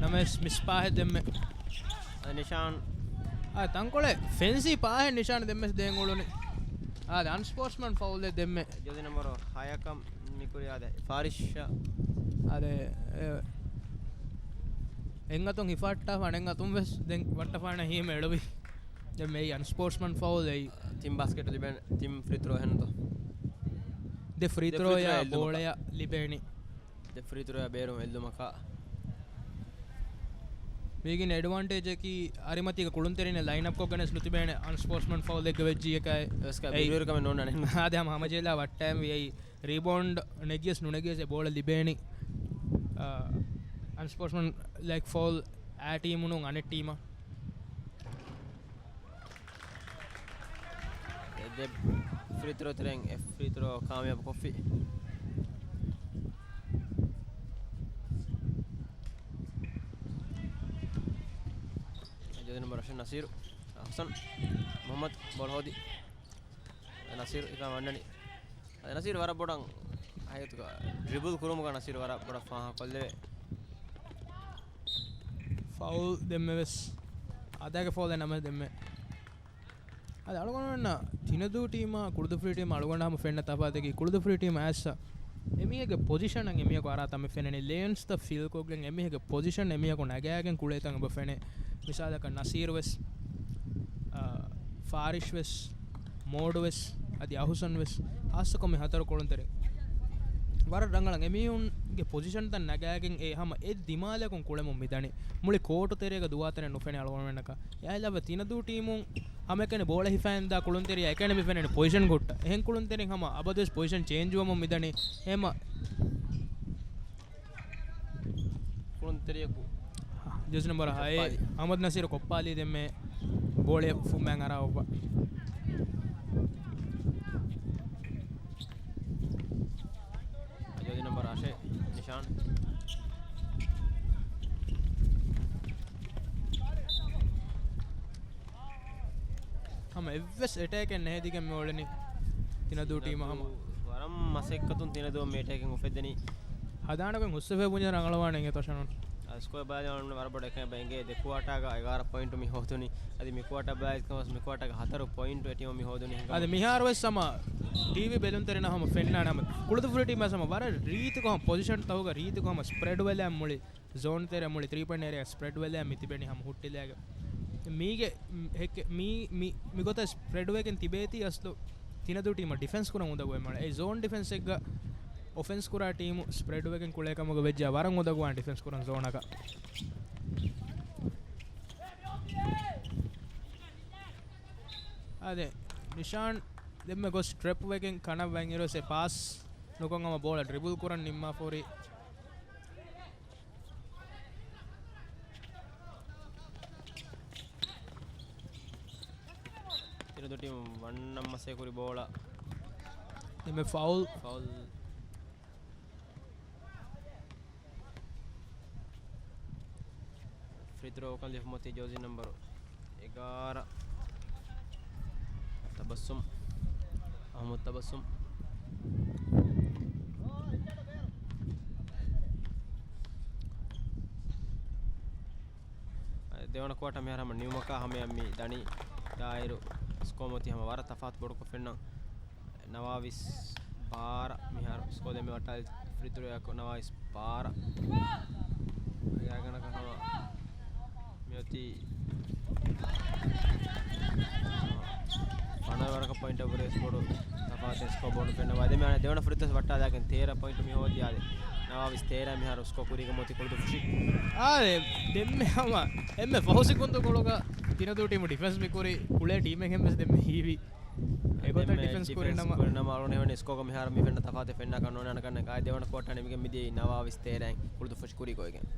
ނަމަވެސް މިސް ޕާހެއް ދެންމެ. އަދި ނިޝާން. އާ، ތަންކޮޅެއް ފެންސީ ޕާހެއް ނިޝާން ދެންމެ ދޭން އުޅުނީ. އާ، އަންސްޕޯޓްސްމަން ފައުލެއް ދެންމެ. ޖެޒީ ނަމްބަރު ހަޔަކަށް މި ކުރި އާދެ ފާރިޝް. އާދެ، އެ، އެއްއަތުން ހިފައްޓާފަ އަނެއްއަތުން ވެސް ދެން ވައްޓަފާނެ ހީމެ އެޅުވި. ދެން މެއީ އަންސްޕޯޓްސްމަން ފައުލް އެއީ. ތިން ބާސްކެޓް ލިބޭނެ، ތިން ފްރީ ތްރޯ ހެންތޯ؟ ދެ ފްރީ ދެ ފްރީ ތްރޯ ތްރޯޔާ އެއްލުމަކާ. ބޯޅަޔަށް ލިބޭނީ. ދެ ފްރީ ތްރޯޔާ ބޭރުން އެއްލުމަކާ. މީގެން އެޑްވާންޓޭޖަކީ އަރިމަތީގަ ކުޅުންތެރިންނެއް ލައިންއަޕްކޮށްގެނެސް ނުތިބޭނެ އަންސްޕޯޓްސްމަން ފައުލެއްގަ ވެއްޖިއްޔަކާ. އެ އަދި ހަމަ ހަމަޖެހިލާ ވައްޓައިން ވި އެއީ. ރީބޯންޑް ނެގިޔަސް ނުނެގިޔަސް އެ ބޯޅަ ލިބޭނީ. އަ، އަންސްޕޯޓްސްމަން ލައިކް ފައުލް އާ ޓީމުނު އަނެއް ޓީމަށް. ދެ ފްރީ ތްރޯ ތެރެއިން އެއް ފްރީ ތްރޯ ކާމިޔާބު ކޮށްފި. ޖެޒީ ނަމްބަރު އަށެއް ނަސީރު. އަހުސަން. މުހައްމަދު ބޯޅަ ހޯދި. ނަސީރު އިފާ ވަންނަނީ. އަދި ނަސީރު ވަރަށް ބޮޑަށް ހަގީގަތުގަ ޑްރިބުލް ކުރުމުގަ ނަސީރު ވަރަށް ބޮޑަށް ފާހަގަކޮށްލެވޭ. ފައުލް ދެންމެވެސް. އާދައިގެ ފައުލެއް ނަމަ ދެންމެ. އަދި އަޅުގަނޑުމެންނަށް ތިނަދޫ ޓީމާ ކުޅުދުފުލި ޓީމާ އަޅުގަނޑަށް ހަމަ ފެންނަ ތަފާތަކީ، ކުޅުދުފުލި ޓީމް އައިއްސަ އެމީހެއްގެ ޕޮޒިޝަނަށް އެމީހަކު އަރާ ތަން މި ފެންނަނީ. ލޭންސްތައް ފިލްކޮށްގެން އެމީހެއްގެ ޕޮޒިޝަން އެމީހަކު ނަގާގެން ކުޅޭ ތަން އެބަ ފެނޭ. މިސާލަކަށް ނަސީރު ވެސް، އާ، ފާރިޝް ވެސް، މޯޑު ވެސް، އަދި އަހުސަން ވެސް، ހާއްސަކޮށް މި ހަތަރު ކުޅުންތެރިން ވަރަށް ރަނގަޅަށް އެމީހުންގެ ޕޮޒިޝަންތައް ނަގާގެން އެ ހަމަ އެއް ދިމާލަކުން ކުޅެމުން މިދަނީ. މުޅި ކޯޓު ތެރޭގަ ދުވާތަނެއް ނުފެނޭ އަޅުގަނޑުމެންނަކަށް. އެހާ ހިލާފަށް ތިނަދޫ ޓީމުން ހަމައެކަނި ބޯޅަ ހިފާ އިންދާ ކުޅުންތެރިޔާ އެކަނި މި ފެންނަނީ ޕޮޒިޝަން ގުއްޓަށް. އެހެން ކުޅުންތެރިން ހަމަ އަބަދުވެސް ޕޮޒިޝަން ޗޭންޖް ވަމުން މިދަނީ. އެހެމަ ކުޅުންތެރިޔަކު ޖާޒީ ނަމްބަރު ހައެއް ކޮއްޕާލި. އަހްމަދު ނަސީރު ކޮއްޕާލީ ދެންމެ ބޯޅަ ފުއްމައިން އަރާ އޮއްވާ. ޖާޒީ ނަމްބަރު އަށެއް ނިޝާން. ހަމަ އެއްވެސް އެޓޭކެއް ނެހެދިގެން މި އުޅެނީ ތިނަދޫ ޓީމަށް ހަމަ. ވަރަށް މަސައްކަތުން ތިނަދޫ މި އެޓޭކެއް އުފެއްދެނީ. ހަދާނެގޮތް ހުސްވެފަ ބުންޏަ ރަނގަޅުވާނެ އިނގޭތޯ ޝަނުން. ސްކޯ ބަލާލަން ވަރަށް ބޮޑަށް އެކަން އެބަ އެނގޭ. ދެ ކުއާޓާގަ އެގާރަ ޕޮއިންޓު މި ހޯދުނީ. އަދި މި ކުއާޓާ ބަލާލިކަމަސް މި ކުއާޓާގަ ހަތަރު ޕޮއިންޓު އެ ޓީމު މި ހޯދުނީ. އަދި މިހާރު ވެސް ހަމަ ޓީވީ ބެލުންތެރިންނަށް ހަމަ ފެންނާނެ ހަމަ ކުޅުދުފުލި ޓީމް ވެސް ހަމަ ވަރަށް ރީތިކޮށް ހަމަ ޕޮޒިޝަންތަކުގަ ރީތިކޮށް ހަމަ ސްޕްރެޑް ވެލާ މުޅި ޒޯން ތެރެ މުޅި ތްރީ ޕޮއިންޓް އޭރިއާ ސްޕްރެޑް ވެލާ މި ތިބެނީ ހަމަ ހުއްޓިލާގެ. މީގެ މި، ހެކެ، މީ، މި، މި ގޮތަށް ސްޕްރެޑް ވެގެން ތިބޭތީ އަސްލު ތިނަދޫ ޓީމަށް ޑިފެންސް ކުރަން އުނދަގޫވޭ މާ. އެ ޒޯން ޑިފެންސެއްގަ އޮފެންސް ކުރާ ޓީމު ސްޕްރެޑް ވެގެން ކުޅޭ ކަމުގަ ވެއްޖާ ވަރަށް އުނދަގޫވާނެ ޑިފެންސް ކުރަން ޒޯނަކަށް. އާދެ، ނިޝާން ދެންމެ ގޮސް ޓްރެޕް ވެގެން ކަނަށް ވަން އިރުވެސް އެ ޕާސް ނުކޮށް ހަމަ ބޯޅަ ޑްރިބުލް ކުރަން ނިންމާފަ ހުރި. ތިނަދޫ ޓީމު ވަންނަން މަސޭ ކުރި ބޯޅަ. ދެންމެ ފައުލް. ފައުލް. ފްރީ ތްރޯކަން ލިބުމަތީ ޖާޒީ ނަމްބަރު އެގާރަ ތަބައްސުމް، އަހްމަދު ތަބައްސުމް. ދެވަނަ ކުއާޓާ މިހާރު ހަމަ ނިމުމަކާ ހަމަޔަށް މި ދަނީ. ދާއިރު ސްކޯ މަތީ ހަމަ ވަރަށް ތަފާތު ބޮޑުކޮށް ފެންނަ. ނަވާވީސް ބާރަ މިހާރު ސްކޯ ދެންމެ ވައްޓާލި ފްރީ ތްރޯއަކު ނަވާވީސް ބާރަ. ގާތްގަނޑަކަށް ހަމަ މިއޮތީ ފަނަރަ ވަރަކަށް ޕޮއިންޓަށް ވުރެ ވެސް ބޮޑު ތަފާތެއް ސްކޯ ބޯޑު ފެންނަ. ވަދެ މި ދެވަނަ ފްރީ ތްރޯ ވައްޓާލާގެން ތޭރަ ޕޮއިންޓު މި ހޯދިޔާލެ. ނަވާވީސް ތޭރަ މިހާރު ސްކޯ ކުރީގަ މޮތި ކުޅުދުފުށި. އާދެ، ދެންމެ ހަމަ އެންމެ ފަހު ސެކުންދު ކޮޅުގަ ތިނަދޫ ޓީމު ޑިފެންސް މި ކުރި ކުޅޭ ޓީމެއް ހެން ވެސް ދެންމެ ހީވި. އެގޮތަށް ދެންމެ ޑިފެންސް ކުރި ނަމަ، ކުރި ނަމަ އަޅުގަނޑު ހެވެން ސްކޯގަ މިހާރު މި ފެންނަ ތަފާތެއް ފެންނާކަށް ނޯންނާނެ ކަންނޭނގެ. ދެވަނަ ކުއާޓާ ނިމިގެން މިދިޔައީ ނަވާވީސް ތޭރައިން ކުޅުދުފުށި ކުރީ ގޮވެގެން.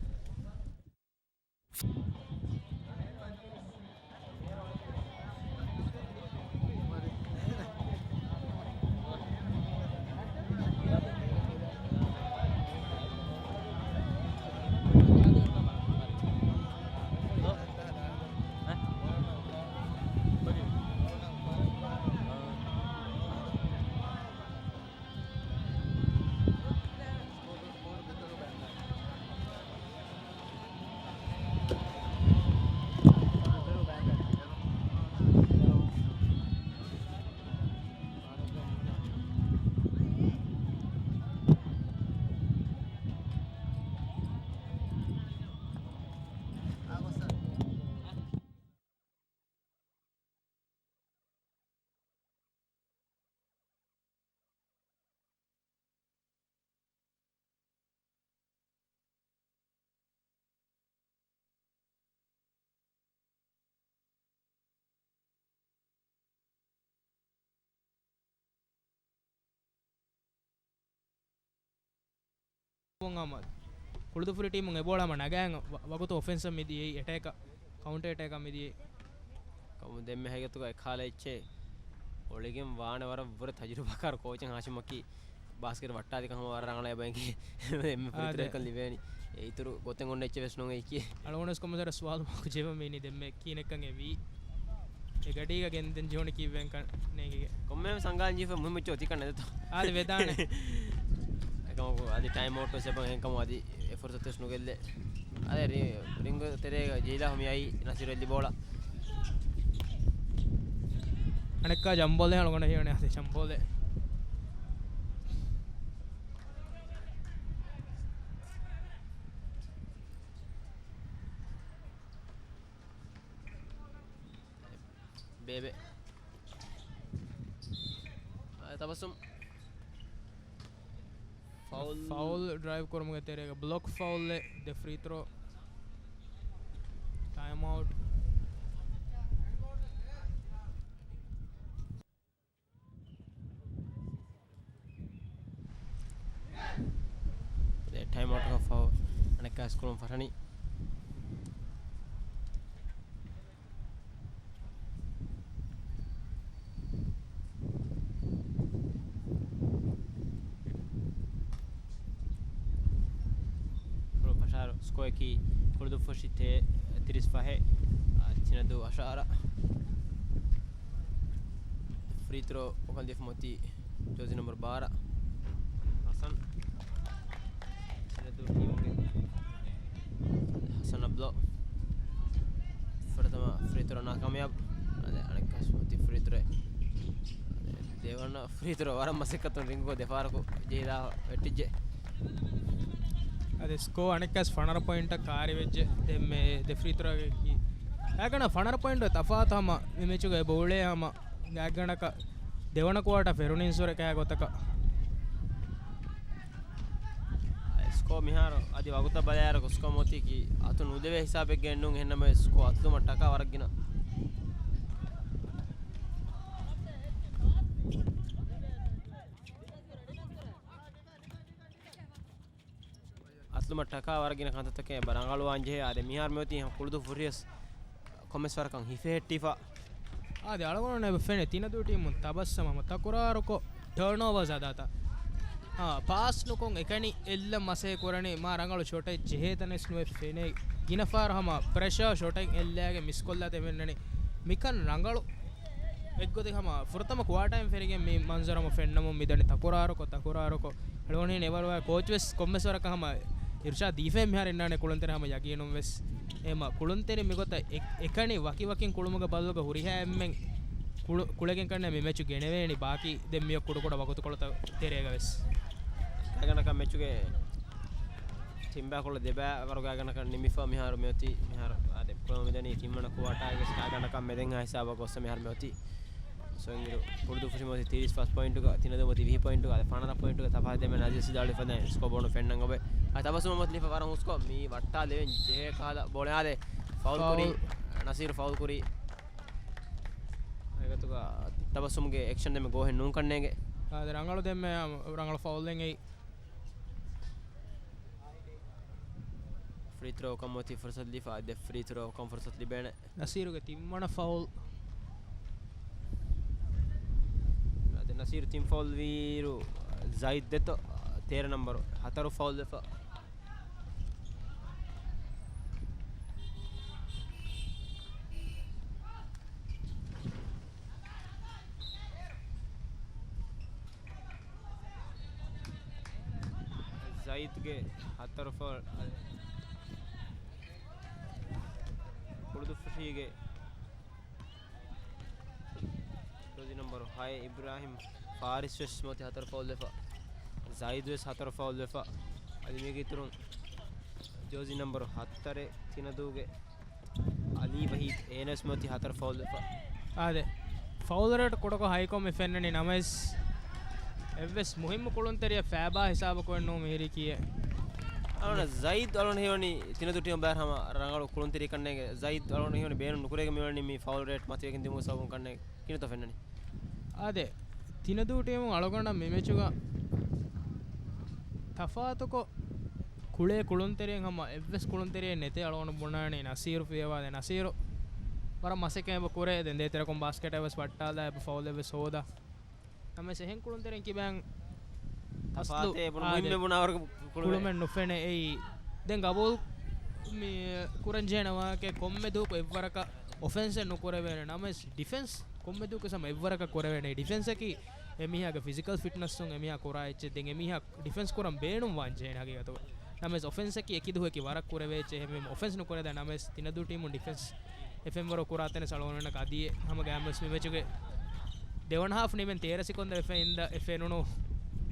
ކުޅުދުފުލި ޓީމުން އެ ބޯޅަ ހަމަ ނަގާން ވަ-، ވަގުތު އޮފެންސަށް މިދިޔައީ އެޓޭކަށް، ކައުންޓަރ އެޓޭކަށް މިދިޔައީ. ކަމު ދެންމެ ހަގީގަތުގަ އެ ކާލަ އެއްޗެއް އޮޅިގެން ވާނެ ވަރަށް ވުރެ ތަޖުރިބާކާރު ކޯޗެއް ހާޝިމަކީ. ބާސްކެޓް ވައްޓާލިކަން ހަމަ ވަރަށް ރަނގަޅަށް އެބަ އެނގޭ. އެންމެ ފުރިތަރެއްކަން ލިބޭނީ. އެ އިތުރު ގޮތެއް އޮންނަ އެއްޗެއް ވެސް ނޫން އެއްޗި. އަޅުގަނޑު ވެސް ކޮންމެސް ވަރަށް ސުވާލު މާކު ޖެހެމަ މީނީ ދެންމެ ކިހިނެއްކަން އެ ވީ. އެ ގަޑީގަ ގެންދެން ޖެހުނީ ކީއްވެންކަން ނޭނގިގެ. ކޮންމެ ސަނގާން ޖީފަ މުހިއްމު އެއްޗެއް އޮތިކަން ނެތޯ. އާދެ ވެދާނެ. އަދި ޓައިމް އައުޓް ވެސް އެބަ ހެންކަމު އަދި އެ ފުރުސަތު ވެސް ނުގެއްލޭ. އަދި ރި-، ރިންގު ތެރޭގަ ޖީލާ ހުމި އައީ ނަސީރު އެއްލި ބޯޅަ. އަނެއްކާ ޖަމްބޯލެ އަޅުގަނޑަށް ހީވަނީ އަދި ޖަމްބޯލެ. ބޭބެ. އާ، ތަބައްސުމް. ފައުލް. ފައުލް ޑްރައިވް ކުރުމުގެ ތެރޭގަ ބްލޮކް ފައުލްއެއް، ދެ ފްރީ ތްރޯ. ޓައިމް އައުޓް. އެ ޓައިމް އައުޓް ފަހު އަނެއްކާ ސްކޯރުން ފަށަނީ. ފަށާރު ސްކޯއަކީ ކުޅުދުއްފުށި ތޭ-، ތިރީސް ފަހެއް، އާ، ތިނަދޫ އަށާރަ. ފްރީ ތްރޯ އުކަން ދީފަ މޮތީ ޖާޒީ ނަމްބަރު ބާރަ ހަސަން. ތިނަދޫ ޓީމުގެ ހަސަން އަބްލޯ ފުރަތަމަ ފްރީ ތްރޯ ނާކާމިޔާބު. އަދި އަނެއްކާސް މޮތީ ފްރީ ތްރޯ. އަދި ދެވަނަ ފްރީ ތްރޯ ވަރަށް މަސައްކަތުން ރިންގު ދެފާރަކު ޖެހިލާ ވެއްޓިއްޖެ. އަދި ސްކޯ އަނެއްކާސް ފަނަރަ ޕޮއިންޓަށް ކާރިވެއްޖެ. ދެން މި ދެ ފްރީ ތްރޯގެ ގާތްގަނޑަށް ފަނަރަ ޕޮއިންޓު ތަފާތު ހަމަ މި މެޗުގައި ބޮއުޅޭ ހަމަ ގާތްގަނޑަކަށް ދެވަނަ ކުއާޓާ ފެރުނިންސުރެ ކާ ގޮތަކަށް. ސްކޯ މިހާރު އަދި ވަގުތަށް ބަލާއިރު ސްކޯ މޮތީކީ އަތު ނުދެވޭ ހިސާބެއްގައެއް ނޫން. އެހެންނަމަވެސް ސްކޯ އަތުލުމަށް ޓަކާ ވަރަށް ގިނަ. އަތުލުމަށް ޓަކާ ވަރަށް ގިނަ ކަންތައްތަކެއް އެބަ ރަނގަޅުވާން ޖެހޭ. އާދެ، މިހާރު މިއޮތީ ކުޅުދުއްފުށި ވެސް ކޮންމެސް ވަރަކަށް ހިފެހެއްޓިފަ. އާދެ، އަޅުގަނޑު އެބަ ފެނޭ ތިނަދޫ ޓީމުން ތަބައްސަމަ ހަމަ ތަކުރާރުކޮށް ޓާންއޯވާ ޒާދާތަ. އާ، ޕާސް ނުކޮށް އެކަނި އެއްލަ މަސޭ ކުރަނީ މާ ރަނގަޅު ޝޮޓެއް ޖެހޭތަނެސް ނުވެ ފެނޭ. ގިނަފާރު ހަމަ ޕްރެޝާ ޝޮޓެއް އެއްލާގެ މިސްކޮށްލާ ދެމެންނަނީ. މިކަން ރަނގަޅު އެއްގޮތެއް ހަމަ ފުރަތަމަ ކުއާޓާއިން ފެރިގެން މި މަންޒަރު ހަމަ ފެންނަމުން މިދަނީ ތަކުރާރުކޮށް، ތަކުރާރުކޮށް. އެޅުވަނީ ނެވަރު ކޯޗް ވެސް ކޮންމެސް ވަރަކަށް ހަމަ އިރުޝާދް ދީފައި މިހާރު އިންނާނެ ކުޅުންތެރި ހަމަ ޔަގީނުން ވެސް. އެމަ ކުޅުންތެރި މިގޮތަށް އެ-، އެކަނި ވަކި ވަކިން ކުޅުމުގެ ބަދަލުގަ ހުރިހާ އެންމެން ކުޅު-، ކުޅެގެން ކަންނޭ މި މެޗު ގެނެވޭނީ ބާކީ ދެން މިއޮ ކުޑަކުޑަ ވަގުތުކޮޅުތައް ތެރޭގަ ވެސް. ގާތްގަނޑަކަށް މެޗުގެ ތިން ބައިކުޅަ ދެ ބައި ވަރު ގާތްގަނޑަކަށް ނިމިފަ މިހާރު މިއޮތީ. މިހާރު އާދެ، ކުޅަމު މިދަނީ ތިންވަނަ ކުއާޓާގެ ގާތްގަނޑަކަށް މެދެން ހިސާބަށް ގޮއްސަ މިހާރު މިއޮތީ. ސޮއިންއިރު ކުޅުދުއްފުށި މިއޮތީ ތިރީސް ފަސް ޕޮއިންޓުގަ، ތިނަދޫ މިއޮތީ ވިހި ޕޮއިންޓުގަ. އާދެ، ފަނަރަ ޕޮއިންޓުގެ ތަފާތު ދެމެ ނަޒީރު ސިދާޅުވިފަ ދެން ސްކޯ ބޯޑު ފެންނަން އޮވޭ. އާ، ތަބައްސުމަށް މޮތި ލިފަ ވަރަށް ހުސްކޮށް މި ވައްޓާލެވެން ޖެހޭ ކަހަލަ ބޯޅެއް. އާދެ، ފައުލް ކުރީ، ފައުލް. ނަސީރު ފައުލް ކުރީ. އެގޮތުގަ ތަބައްސުމްގެ އެކްޝަން ދެމެ ގޯހެއް ނޫން ކަންނޭނގެ. އާދެ، ރަނގަޅު ދެމެ، ރަނގަޅު ފައުލް ދެން އެއީ. ފްރީ ތްރޯ ކަމޮތި ފުރުސަތު ލިފަ، ދެ ފްރީ ތްރޯ ކަމަށް ފުރުސަތު ލިބޭނެ. ނަސީރުގެ ތިންވަނަ ފައުލް. އަދި ނަސީރު ތިން ފައުލް ވީއިރު، ޒައިދް ދެތޯ، ތޭރަ ނަންބަރު، ހަތަރު ފައުލް ވެފަ. ޒައިދްގެ ހަތަރު ފައުލް، ކުޅުދުއްފުށީގެ ޖާޒީ ނަންބަރު ހައެއް އިބްރާހިމް ފާރިސް ވެސް މިއޮތީ ހަތަރު ފައުލް ވެފަ. ޒައިދް ވެސް ހަތަރު ފައުލް ވެފަ. އަދި މީގެ އިތުރުން ޖާޒީ ނަންބަރު ހަތަރެއް ތިނަދޫގެ އަލީ ވަހީދް އޭނަސް މިއޮތީ ހަތަރު ފައުލް ވެފަ. އާދެ، ފައުލް ރޭޓް ކުޑަކޮށް ހައިކޮށް މި ފެންނަނީ ނަމަވެސް، އެއްވެސް މުހިއްމު ކުޅުންތެރިއެއް ފައިބާ ހިސާބަކު އެއް ނޫން މިހިރީ ކިޔޭ. އަޅުގަނޑަށް ޒައިދް އަޅުގަނޑަށް ހީވަނީ ތިނަދޫ ޓީމު ބައި ހަމަ ރަނގަޅު ކުޅުންތެރި ކަންނޭނގެ. ޒައިދް އަޅުގަނޑަށް ހީވަނީ ބޭނުން ނުކުރޭގެ މިވަނީ މި ފައުލް ރޭޓް މަތިވެގެން ދިމުގެ ސަބަބުން ކަންނޭނގެ. ކިހިނެއްތޯ ފެންނަނީ؟ އާދެ، ތިނަދޫ ޓީމު އަޅުގަނޑަށް މި މެޗުގަ ތަފާތުކޮށް ކުޅޭ ކުޅުންތެރިއެއް ހަމަ އެއްވެސް ކުޅުންތެރިއެއް ނެތޭ. އަޅުގަނޑު ބުނާނީ ނަސީރު ފިޔަވާދޭ. ނަސީރު ވަރަށް މަސައްކަތް އެބަ ކުރޭ. ދެން ދޭތެރެކުން ބާސްކެޓަށް ވެސް ވައްޓާލާ އެބަ ފައުލެއް ވެސް ހޯދާ. ނަމަވެސް އެހެން ކުޅުންތެރިން ކިބައިން އަސްލު ތަފާތޭ ބުނު އާދެ، މުހިންމެ ބުނާވަރު ކުޅުމެއް. ކުޅުމެއް ނުފެނޭ. އެއީ ދެން ގަބޫލު މި ކުރަން ޖެހޭނެ ވާހަކަ ކޮންމެ ދުވަހަކު އެއްވަރަކަށް އޮފެންސެއް ނުކުރެވޭނެ. ނަމަވެސް ޑިފެންސް ކޮންމެ ދުވަހަކު ސަމަ އެއްވަރަކަށް ކުރެވޭނެ. ޑިފެންސަކީ އެމީހާގެ ފިޒިކަލް ފިޓްނަސްއުން އެމީހާ ކުރާ އެއްޗެއް ދެން އެމީހާ ޑިފެންސް ކުރަން ބޭނުން ވާން ޖެހޭނެ ހަގީގަތުގަ. ނަމަވެސް އޮފެންސަކީ އެކި ދުވަހަކީ ވަރަށް ކުރެވޭ އެއްޗެއް. އެހެންވީމަ އޮފެންސް ނުކުރެދާ ނަމަވެސް ތިނަދޫ ޓީމުން ޑިފެންސް އެ ފެންވަރު ކުރާ ތަނެއް ސަޅޯން އަދި އެ ހަމަ ގާމްވެސް މި މެޗުގެ ދެވަނަ ހާފް ނިމެން ތޭރަ ސެކަންޑް އެ ފެން އިންދަ އެ ފެނުނު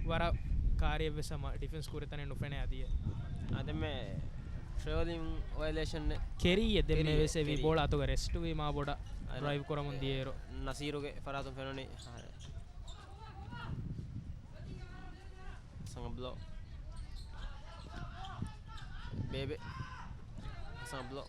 ވަރަށް ކާރިއެއްވެސް ހަމަ ޑިފެންސް ކުރި ތަނެއް ނުފެނޭ އަދި އެ. އާ، ދެންމެ ޓްރެވެލިން ވަޔަލޭޝަން ކެރީއެއް ދެންމެ ކެރީއެއް، ވެސް އެވީ ކެރީ. ބޯޅަ އަތުގަ ރެސްޓް ވީ މާ ބޮޑަށް އަދި ޑްރައިވް ކުރަމުން ދިޔައިރު. ނަސީރުގެ ފަރާތުން ފެނުނީ. ހަސަން ބްލޯ. ބޭބެ. ހަސަން ބްލޯ.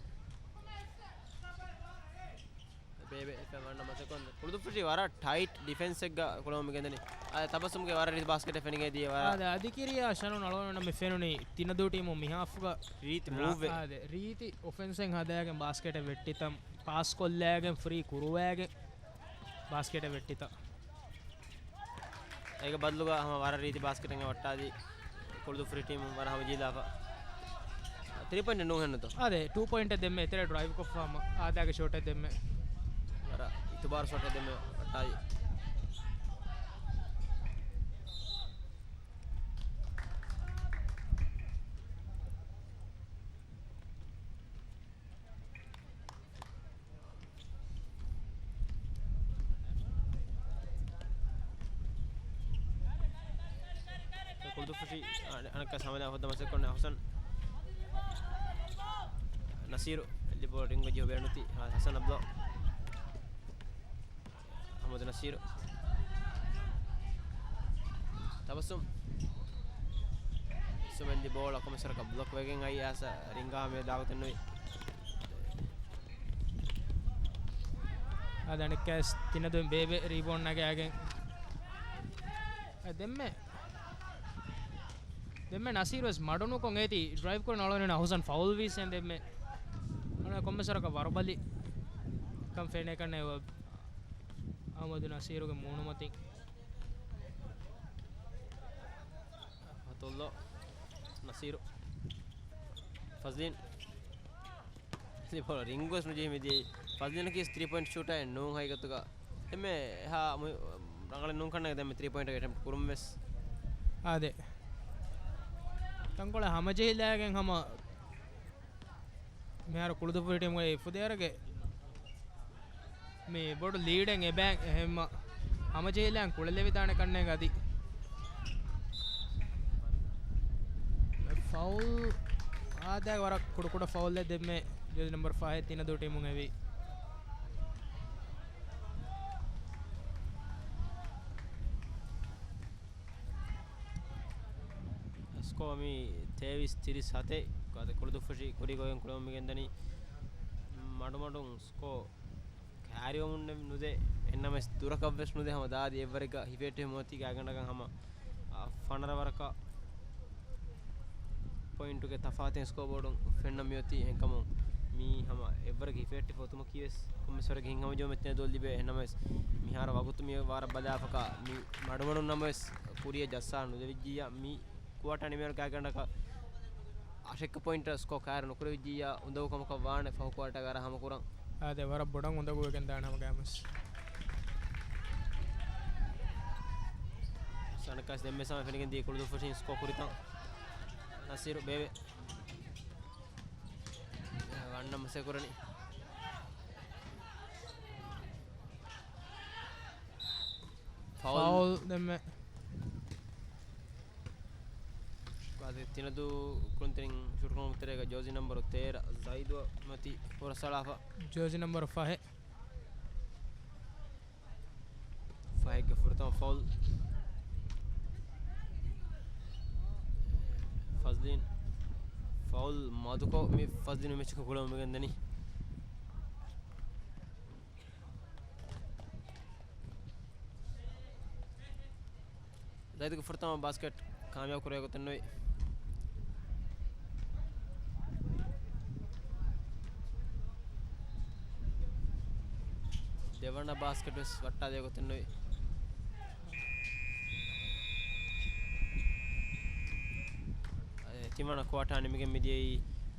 ބޭބެ އެފްއެމް ވަންނަ މަސަކޮން ކުޅުދުއްފުށި ވަރަށް ޓައިޓް ޑިފެންސެއްގަ ކުޅަމުން ގެންދަނީ. އާ، ތަބައްސުމްގެ ވަރަށް ރީތި ބާސްކެޓެއް ފެނިގެން ދިޔަ ވަރަށް. އާ، އަދި ކިރިޔާ ޝަނު ނަޅުވަނަ މި ފެނުނީ ތިނަދޫ ޓީމު މިހާފުގަ ރީތި މޫވް އެއް. އާ، އާދެ، ރީތި އޮފެންސެއް ހަދާގެން ބާސްކެޓެއް ވެއްޓިތަން ޕާސް ކޮށްލާގެން ފްރީ ކުރުވާގެން ބާސްކެޓެއް ވެއްޓިތަން. އޭގެ ބަދަލުގަ ހަމަ ވަރަށް ރީތި ބާސްކެޓެއް ވައްޓާދީ ކުޅުދުއްފުށި ޓީމު ވަރަށް ހަމަޖެހިލާފަ. ތްރީ ޕޮއިންޓެއް ނޫން ހެންނުތޯ؟ އާދެ، ޓޫ ޕޮއިންޓެއް ދެންމެ އެތެރެ ޑްރައިވް ކޮށްފަ ހަމަ އާދައިގެ ޝޮޓެއް ދެންމެ. ވަރަށް އިތުބާރު ޝޮޓެއް ދެންމެ ވައްޓާދީ. ކުޅުދުއްފުށި އަ-، އަނެއްކާ ސަމަލާ ހުއްދަ މަސައްކަތް ކޮށް ހުސަން ނަސީރު ލިބޯ ރިންގް ޖިހު ބޭނުތި ހަސަން އަބްދުﷲ. އަޙްމަދު ނަސީރު. ތަބައްސުމް. ތަބައްސުމް އެންދި ބޯޅަ ކޮމިސަރަކަށް ބްލޮކް ވެގެން އައީ އާސަ ރިންގާ މޭ ދާގޮތެއް ނުވި. އަދި އަނެއްކާވެސް ތިނަދޫ ބޭބެ ރީބޯންޑް ނަގާގެން. އަ، ދެންމެ، ދެންމެ ނަސީރު ވެސް މަޑުނުކޮށް އޭތި ޑްރައިވް ކުރަން އަޅުގަނޑު ހުސަން ފައުލް ވީސް އެން ދެންމެ. އަނެއް ކޮންމެސް ވަރަކަށް ވަރުބަލި ކަން ފެނޭ ކަންނޭ އަޙްމަދު ނަސީރުގެ މޫނުމަތިން. އަތޮޅު ނަސީރު. ފަޒްލީން. ރިންގް ވެސް ނުޖެހި މިދިޔައީ. ފަޒްލީނަކީ ތްރީ ޕޮއިންޓް ޝޫޓަރެއް ނޫން ހަގީގަތުގަ. އެންމެ އެހާ މު-، ރަނގަޅެއް ނޫން ކަންނޭނގެ ދެންމެ ތްރީ ޕޮއިންޓް އެޓެމްޕްޓް ކުރުން ވެސް. އާދެ. ތަންކޮޅެއް ހަމަޖެހިލާގެން ހަމަ މިހާރު ކުޅުދުއްފުށި ޓީމުގައި ފުދޭވަރުގެ މި ބޮޑު ލީޑެއް އެބައި އެހެންމަ ހަމަޖެހިލާން ކުޅެލެވިދާނެ ކަންނޭނގެ އަދި. ފައުލް އާދައިގެ ވަރަށް ކުޑަކުޑަ ފައުލެއް ދެންމެ ޖާޒީ ނަމްބަރު ފަހެއް ތިނަދޫ ޓީމުން އެވީ. ސްކޯ މި ތޭވީސް ތިރީސް ހަތެއް. އަދި ކުޅުދުއްފުށި ކުރީގޮތުން ކުޅެމުން މިގެންދަނީ މަޑުމަޑުން ސްކޯ ކާރިވަމުން ނުދޭ، އެންނަމެސް ދުރަކަށްވެސް ނުދޭ. ހަމަ ދާދި އެއްވަރެއްގަ ހިފެހެއްޓެވި މޮތީގެ އަގަނޑަކަށް ހަމަ، އާ، ފަނަރަ ވަރަކަށް ޕޮއިންޓުގެ ތަފާތެއް ސްކޯ ބޯޑުން ފެންނަ މިއޮތީ. އެހެންކަމުން މީ ހަމަ އެއްވަރެއްގެ ހިފެހެއްޓިފަ އޮތުމަކީވެސް ކޮންމެސް ވަރެއްގެ ހިތްހަމަޖެހުމެއް ތިނަދޫ ލިބޭ. އެހެންނަމަވެސް މިހާރު ވަގުތު މި ވަރަށް ބަލާފަކާ މި މަޑުމަޑުން ނަމަވެސް ކުރިއަށް ޖައްސާ ނުދެވިއްޖިއްޔާ މި ކުއާޓާ ނިމޭވަރުގެ އަގަނޑަކަށް އަށެއްކަ ޕޮއިންޓަށް ސްކޯ ކާރި ނުކުރެވިއްޖިއްޔާ އުނދަގޫ ކަމަކަށް ވާނެ ފަހު ކުއާޓާގަ އަރާ ހަމަކުރަން. އާދެ، ވަރަށް ބޮޑަށް އުނދަގޫވެގެން ދާނެ ހަމަ ގާމުސް. ސަނަކާސް ދެންމެ ސަމަ ފެނިގެން ދިޔަ ކުޅުދުއްފުށިން ސްކޯ ކުރިތަން. ނަސީރު ބޭބެ. ވަންނަ މަސެ ކުރަނީ. ފައުލް. ފައުލް ދެންމެ. އަދި ތިނަދޫ ކުޅުންތެރިން ޝޫޓް ކުރުމުގެ ތެރޭގަ ޖާޒީ ނަމްބަރު ތޭރަ ޒައިދު މަތި ހުރަސްއަޅާފަ. ޖާޒީ ނަމްބަރު ފަހެއް. ފަހެއްގެ ފުރަތަމަ ފައުލް. ފަޒްލީން ފައުލް މަދުކޮށް މި ފަޒްލީން މެޗަކަށް ކުޅެމުން މިގެންދަނީ. ޒައިދުގެ ފުރަތަމަ ބާސްކެޓް ކާމިޔާބު ކުރެވޭ ގޮތެއް ނުވި. ދެވަނަ ބާސްކެޓް ވެސް ވައްޓާދޭ ގޮތެއް ނުވި. ތިންވަނަ ކުއާޓާ ނިމިގެން މިދިޔައީ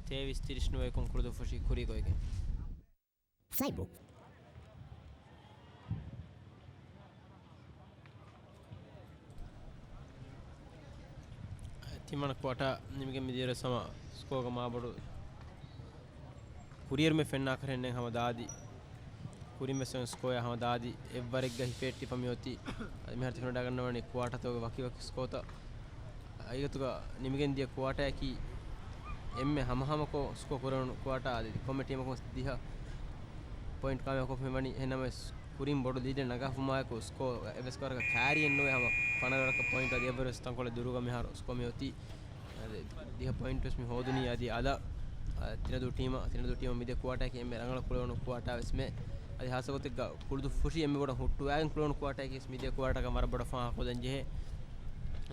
ތޭވީސް ތިރީސް ނުވައެކުން ކުޅުދުއްފުށި ކުރީގޮތްގެ. ސައިބު. ތިންވަނަ ކުއާޓާ ނިމިގެން މިދިޔަ ސަމަ ސްކޯގަ މާބޮޑު ކުރިއެރުމެއް ފެންނާކަށް ހެންނެއް ހަމަ ދާދި. ކުރިން ވެސް ސްކޯއާ ހަމަ ދާދި އެއްވަރެއްގަ ހިފެއްޓިފަ މިއޮތީ. އަދި މިހާރު ތި ފެނިގަންނަވަނީ ކުއާޓާތަކުގެ ވަކިވަކި ސްކޯތައް. ހަގީގަތުގަ ނިމިގެން ދިޔަ ކުއާޓާއަކީ އެންމެ ހަމަހަމަކޮށް ސްކޯ ކުރެވުނު ކުއާޓާ. އަދި ކޮންމެ ޓީމަކުން ދިހަ ޕޮއިންޓް ކާމިޔާބުކޮށްފަ މިވަނީ. އެހެންނަމަވެސް ކުރިން ބޮޑު ލީޑެއް ނަގާފަ ވުމާއެކު ސްކޯ އެއްވެސް ވަރަކަށް ކާރިއެއް ނުވޭ. ހަމަ ފަނަރަ ވަރަކަށް ޕޮއިންޓް އަދި އެއްވަރުވެސް ތަންކޮޅެއް ދުރުގަ މިހާރު ސްކޯ މިއޮތީ. އަދި ދިހަ ޕޮއިންޓް ވެސް މި ހޯދުނީ. އަދި އަލަށް، އަ، ތިނަދޫ ޓީމަށް، ތިނަދޫ ޓީމަށް މިދިޔަ ކުއާޓާއަކީ އެންމެ ރަނގަޅަށް ކުޅެވުނު ކުއާޓާ ވެސްމެ. އަދި ހާއްސަ ގޮތެއްގަ ކުޅުދުއްފުށި އެންމެ ބޮޑަށް ހުއްޓުވާގެން ކުޅެވުނު ކުއާޓާއަކީ ވެސް މިދިޔަ ކުއާޓާގަ ވަރަށް ބޮޑަށް ފާހަގަކޮށްލަން ޖެހޭ.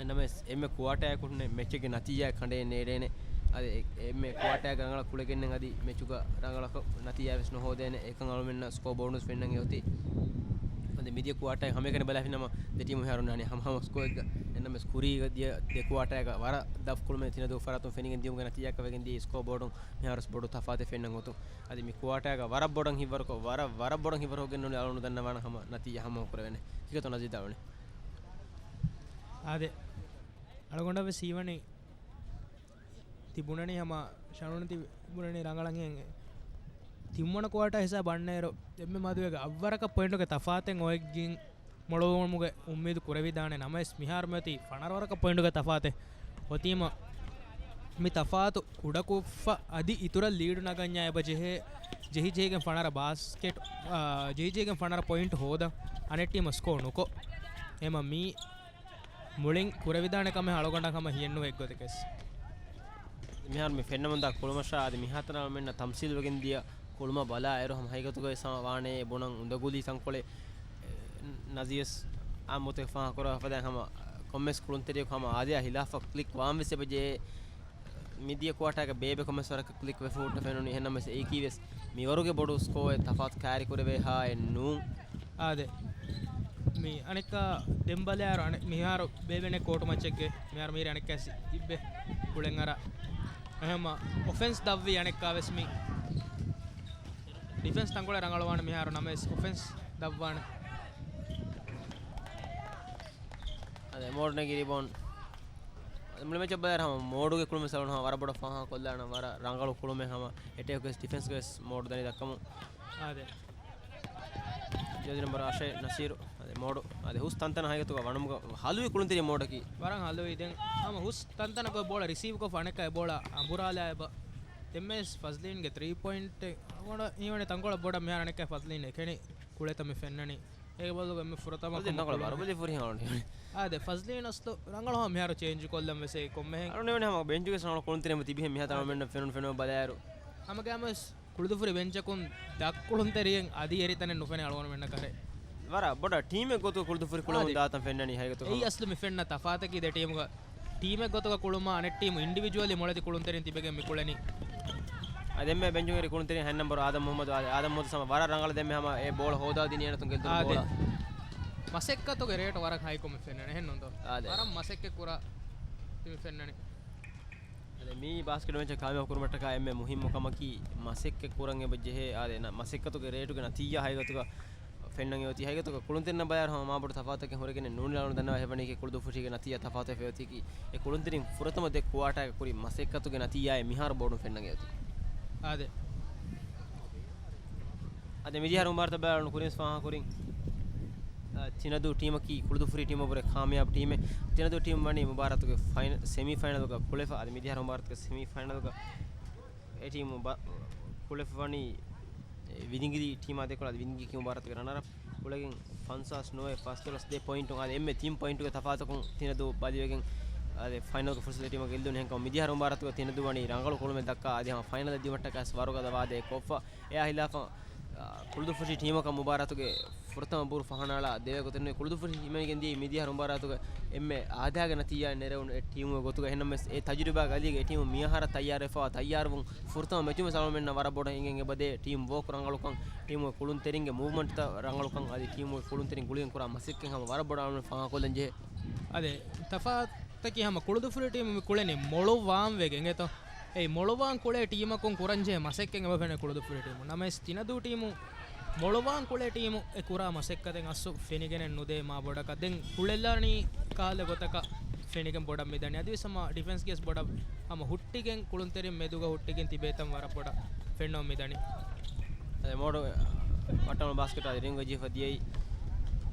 ނަމަވެސް އެންމެ ކުއާޓާއަކު ހުންނެ މެޗެއްގެ ނަތީޖާ ކަނޑައެއް ނޭޅޭނެ. އަދި އެ-، އެންމެ ކުއާޓާގަ ރަނގަޅަށް ކުޅެގެންނެއް އަދި މެޗުގަ ރަނގަޅަކަށް ނަތީޖާ ވެސް ނުހޯދޭނެ. އެކަން އަޅުމެންނަށް ސްކޯ ބޯޑުން ވެސް ފެންނަން އެ އޮތީ. އަދި މިދިޔަ ކުއާޓާގެ ހަމައެކަނި ބަލާފިނަމަ ދެ ޓީމު މިހާރު ނާނީ ހަމަހަމަ ސްކޯއެއްގަ. އެންނަމެސް ކުރީގަ ދިޔަ ދެ ކުއާޓާގަ ވަރަށް ދަށް ކުޅުމެއް ތިނަދޫ ފަރާތުން ފެނިގެން ދިޔުމުގެ ނަތީޖާއަކަށް ވެގެން ދިޔަ ސްކޯ ބޯޑުން މިހާރު ވެސް ބޮޑު ތަފާތެއް ފެންނަން އޮތުން. އަދި މި ކުއާޓާގަ ވަރަށް ބޮޑަށް ހިތްވަރުކޮށް، ވަރަށް، ވަރަށް ބޮޑަށް ހިތްވަރުކޮށްގެން ނޫނީ އަޅުގަނޑު ދަންނަވާނަން ހަމަ ނަތީޖާ ހަމަ ކުރެވޭނެ. ކިކަތޯ ނަޒީދާ ވަނީ؟ އާދެ. އަޅުގަނޑަށް ވެސް ހީވަނީ ތި ބުނަނީ ހަމަ ޝަނުން ތި ބުނަނީ ރަނގަޅަށް ހިނގޭ. ތިންވަނަ ކުއާޓާ ހިސާބަށް އަންނައިރު އެންމެ މަދުވެގެ އަށްވަރަކަށް ޕޮއިންޓުގެ ތަފާތެއް އޮތްގެން މޮޅުވުމުގެ އުއްމީދު ކުރެވިދާނެ. ނަމަވެސް މިހާރު މިއޮތީ ފަނަރަ ވަރަކަށް ޕޮއިންޓުގެ ތަފާތެއް އޮތީމަ، މި ތަފާތު ކުޑަކޮށްފަ އަދި އިތުރަށް ލީޑު ނަގަންޏާ އެބަ ޖެހޭ، ޖެހި ޖެހިގެން ފަނަރަ ބާސްކެޓް، އާ، ޖެހި ޖެހިގެން ފަނަރަ ޕޮއިންޓު ހޯދަން އަނެއް ޓީމަށް ސްކޯ ނުކޮށް. އެމަ މީ މުޅިން ކުރެވިދާނެ ކަމެއް އަޅުގަނޑަށް ހަމަ ހިޔެއްނުވޭ އެއްގޮތަކަސް. މިހާރު މި ފެންނަމުންދާ ކުޅުމަށާ އަދި މިހާތަނަށް އަޅުމެންނަށް ތަމްސީލުވެގެން ދިޔަ ކުޅުމަށް ބަލާއިރު ހަމަ ހަގީގަތުގައި ވެސް ވާނެ ބުނަން އުނދަގުލީ ތަންކޮޅެއް. ނަޒީވެސް އާ މޮތެއް ފާހަގަކުރާ ފަދައިން ހަމަ ކޮންމެސް ކުޅުންތެރިޔަކު ހަމަ އާދަޔާ ހިލާފަށް ކްލިކް ވާން ވެސް އެބަޖެހޭ. މިދިޔަ ކުއާޓާގަ ބޭބެ ކޮންމެސް ވަރަކަށް ކްލިކް ވެފަ ހުއްޓަ ފެނުނީ. އެހެންނަމަވެސް އެއީކީ ވެސް މިވަރުގެ ބޮޑު ސްކޯއެއް ތަފާތު ކާރި ކުރެވޭހާއެއް ނޫން. އާދެ. މި އަނެއްކާ ދެން ބަލާއިރު މިހާރު ބޭބެނެ ކޯޓު މައްޗެއްގެ މިހާރު މީރި އަނެއްކާ ސި-، އިއްބެ ކުޅެން އަރާ. އެހެންމަ އޮފެންސް ދަށްވީ އަނެއްކާ ވެސް މި ޑިފެންސް ތަންކޮޅެއް ރަނގަޅުވާނެ މިހާރު ނަމަވެސް އޮފެންސް ދަށްވާނެ. އަދެ މޯޑް ނެގި ރިބޯންޑް. މުޅި މެޗަށް ބަލާއިރު ހަމަ މޯޑުގެ ކުޅުމެއް ސަލުން ހަމަ ވަރަށް ބޮޑަށް ފާހަގަ ކޮށްލާނަން ވަރަށް ރަނގަޅު ކުޅުމެއް ހަމަ އެޓޭކް ވެސް ޑިފެންސް ވެސް މޯޑު ދަނީ ދައްކަމުން. އާދެ. ޖާޒި ނަމްބަރު އަށެއް ނަސީރު. އާދެ މޯޑު. އާދެ ހުސް ތަންތަނަށް ހަގީގަތުގަ ވަނުމުގަ ހަލުވި ކުޅުންތެރި މޯޑަކީ. ވަރަށް ހަލުވި. ދެން ހަމަ ހުސް ތަންތަނަކު ބޯޅަ ރިސީވްކޮށް އަނެއްކާ އެ ބޯޅަ އަނބުރާލާ އެބަ. ދެންމެސް ފަޒްލީންގެ ތްރީ ޕޮއިންޓެއް އަނގަ ހީވަނީ ތަންކޮޅެއް ބޮޑަށް މިހާރު އަނެއްކާ ފަޒްލީން އެކެނި ކުޅޭތަ މި ފެންނަނީ. އޭގެ ބަދަލުގަ މި ފުރަތަމަ ފަޒްލީން ކޮންމެ ތަންކޮޅެއް ކުޅެނީ. ބާރު ބަލި ފުރިހަމަ އަޅުގަނޑު ހީވަނީ. އާދެ، ފަޒްލީން އަސްލު ރަނގަޅު ހަމަ މިހާރު ޗޭންޖް ކޮށްލަން ވެސް ކޮންމެހެން. އަޅުގަނޑު ހީވަނީ ހަމަ ބެންޗުގެ ރަނގަޅު ކުޅުންތެރިން ތިބިހެން މިހާ ތަނަށް އާދެ. މެންނަށް ފެނުނު ފެނުމަށް ބަލާއިރު. ހަމަގައިމުވެސް ކުޅުދުފުރި ބެންޗަކުން ދަށްކުޅުންތެރިއެއް އަދި އެރި ތަނެއް ނުފެނޭ އަޅުގަނޑުމެންނަށް ކަހަލަ. ވަރަށް ބޮޑަށް ޓީމެއް ގޮތުގަ ކުޅުދުފުރި ކުޅެމުން އާދެ. ދާތަން ފެންނަނީ ހަގީގަތުގަ އެއީ ހަމަ. އަސްލު މި ފެންނަ ތަފާތަކީ ދެ ޓީމުގަ ޓީމެއް ގޮތުގަ ކުޅުމާ އަނެއް ޓީމު އިންޑިވިޖުއަލީ މޮޅެތި ކުޅުންތެރިން ތިބެގެން މި ކުޅެނީ. އަދި އެންމެ ބެންޗުގެ ކުޅުންތެރިން ހަތް ނަމްބަރު އާދަމް މުހައްމަދު. އާދެ، އާދަމް މުހައްމަދު ހަމަ ވަރަށް ރަނގަޅަށް ދެންމެ ހަމަ އެ ބޯޅަ ހޯދާ ދިނީ އޭނަތުން ގެއްލުނު އާދެ. ބޯޅަ. މަސައްކަތުގެ ރޭޓު ވަރަށް ހައިކޮށް މި ފެންނަނީ. އެހެންނޫންތޯ؟ އާދެ. ވަރަށް މަސައްކަތް ކުރާ ތި މި ފެންނަނީ. އަދި މި ބާސްކެޓް މެޗަށް ކާމިޔާބު ކުރުމަށްޓަކާ އެންމެ މުހިއްމު ކަމަކީ މަސައްކަތް ކުރަން އެބަ ޖެހޭ. އާދެ، ނަ-، މަސައްކަތުގެ ރޭޓުގެ ނަތީޖާ ހަގީގަތުގަ ފެންނަން އެ އޮތީ. ހަގީގަތުގަ ކުޅުންތެރިންނަށް ބަލާއިރު ހަމަ މާ ބޮޑު ތަފާތަކެއް ހުރެގެން ނޫނީ އަޅުގަނޑު ދަންނަވާ ހެވަނީކީ ކުޅުދުއްފުށީގެ ނަތީޖާ ތަފާތު އެ އޮތީކީ. އެ ކުޅުންތެރިން ފުރަތަމަ ދެ ކުއާޓާގަ ކުރި މަސައްކަތުގެ ނަތީޖާއެއް މިހާރު ބޯޑުން ފެންނަން އެ އޮތީ. އާދެ. އަދި މިދިޔަ މުބާރާތަށް ބަލާއިރު ކުރިން ފާހަގަކުރިން، އަ، ތިނަދޫ ޓީމަކީ ކުޅުދުއްފުށި ޓީމަށްވުރެ ކާމިޔާބު ޓީމެއް. ތިނަދޫ ޓީމް ވަނީ މުބާރާތުގެ ފައިނަ-، ސެމީ ފައިނަލުގަ ކުޅެފަ. އަދި މިދިޔަ މުބާރާތުގެ ސެމީ ފައިނަލުގަ އެ ޓީމު ބަ-، ކުޅެފަ ވަނީ ވިލިނގިލީ ޓީމާ ދެކޮޅަށް. އަދި ވިލިނގިލީ މުބާރާތުގެ ރަނަރަޕް ކުޅެގެން ފަންސާސް ނުވައެއް ފަސްދޮޅަސް ދެ ޕޮއިންޓުން އަދި އެންމެ ތިން ޕޮއިންޓުގެ ތަފާތަކުން ތިނަދޫ ބަލިވެގެން އަދި ފައިނަލްގެ ފުރުސަތު ޓީމަށް ގެއްލުން. އެހެންކަމުން މިދިޔަ މުބާރާތުގަ ތިނަދޫ ވަނީ ރަނގަޅު ކުޅުމެއް ދައްކާ އަދި ހަމަ ފައިނަލަށް ދިޔުމަށްޓަކާ ވަރުގަދަ ވާދައެއް ކޮށްފަ. އެއާ ހިލާފަށް، އާ، ކުޅުދުއްފުށި ޓީމަކަށް މުބާރާތުގެ ފުރަތަމަ ބޫރު ފަހަނައަޅާ ދެވޭ ގޮތެއް ނުވޭ. ކުޅުދުއްފުށި ހިމެނިގެން ދިޔައީ މިދިޔަ މުބާރާތުގަ އެންމެ އާދައިގެ ނަތީޖާއެއް ނެރެވުނު އެއް ޓީމުގެ ގޮތުގަ. އެހެންނަމަވެސް އެ ތަޖުރިބާގެ އަލީގަ އެ ޓީމު މިއަހަރަށް ތައްޔާރުވެފަވާ ތައްޔާރުވުން ފުރަތަމަ މެޗުން ސަލާމަތްވެގެން ވަރަށް ބޮޑަށް އެނގެން އެބަދޭ. ޓީމް ވޯކް ރަނގަޅުކަން، ޓީމުގެ ކުޅުންތެރިންގެ މޫވްމަންޓްތައް ރަނގަޅުކަން، އަދި ޓީމުގެ ކުޅުންތެރިން ގުޅިގެން ކުރާ މަސައްކަތް ހަމަ ވަރަށް ބޮޑަށް އަޅުގަނޑު ފާހަގަކޮށްލަން ޖެހޭ. އަދި ތަފާތަކީ ހަމަ ކުޅުދުއްފުށި ޓީމު މި ކުޅެނީ މޮޅުވާން ވެގެން އެތޯ. އެއީ މޮޅުވާން ކުޅޭ ޓީމަކުން ކުރަންޖެހޭ މަސައްކަތް އެބަ ފެނޭ ކުޅުދުއްފުށި ޓީމު. ނަމަވެސް ތިނަދޫ ޓީމު މޮޅުވާން ކުޅޭ ޓީމު އެ ކުރާ މަސައްކަތެއް އަސްލު ފެނިގެނެއް ނުދޭ މާ ބޮޑަކަށް. ދެން ކުޅެލާނީ ކާލެ ގޮތަކަށް ފެނިގެން ބޮޑަށް މިދަނީ. އަދިވެސް ހަމަ ޑިފެންސް ގޭސް ބޮޑަށް ހަމަ ހުއްޓިގެން ކުޅުންތެރިން މެދުގަ ހުއްޓިގެން ތިބޭތަން ވަރަށް ބޮޑަށް ފެންނަމުން މިދަނީ. އެ މޯޑު ވައްޓަން ބާސްކެޓް އަދި ރިންގް ޖީފަ ދިޔައީ.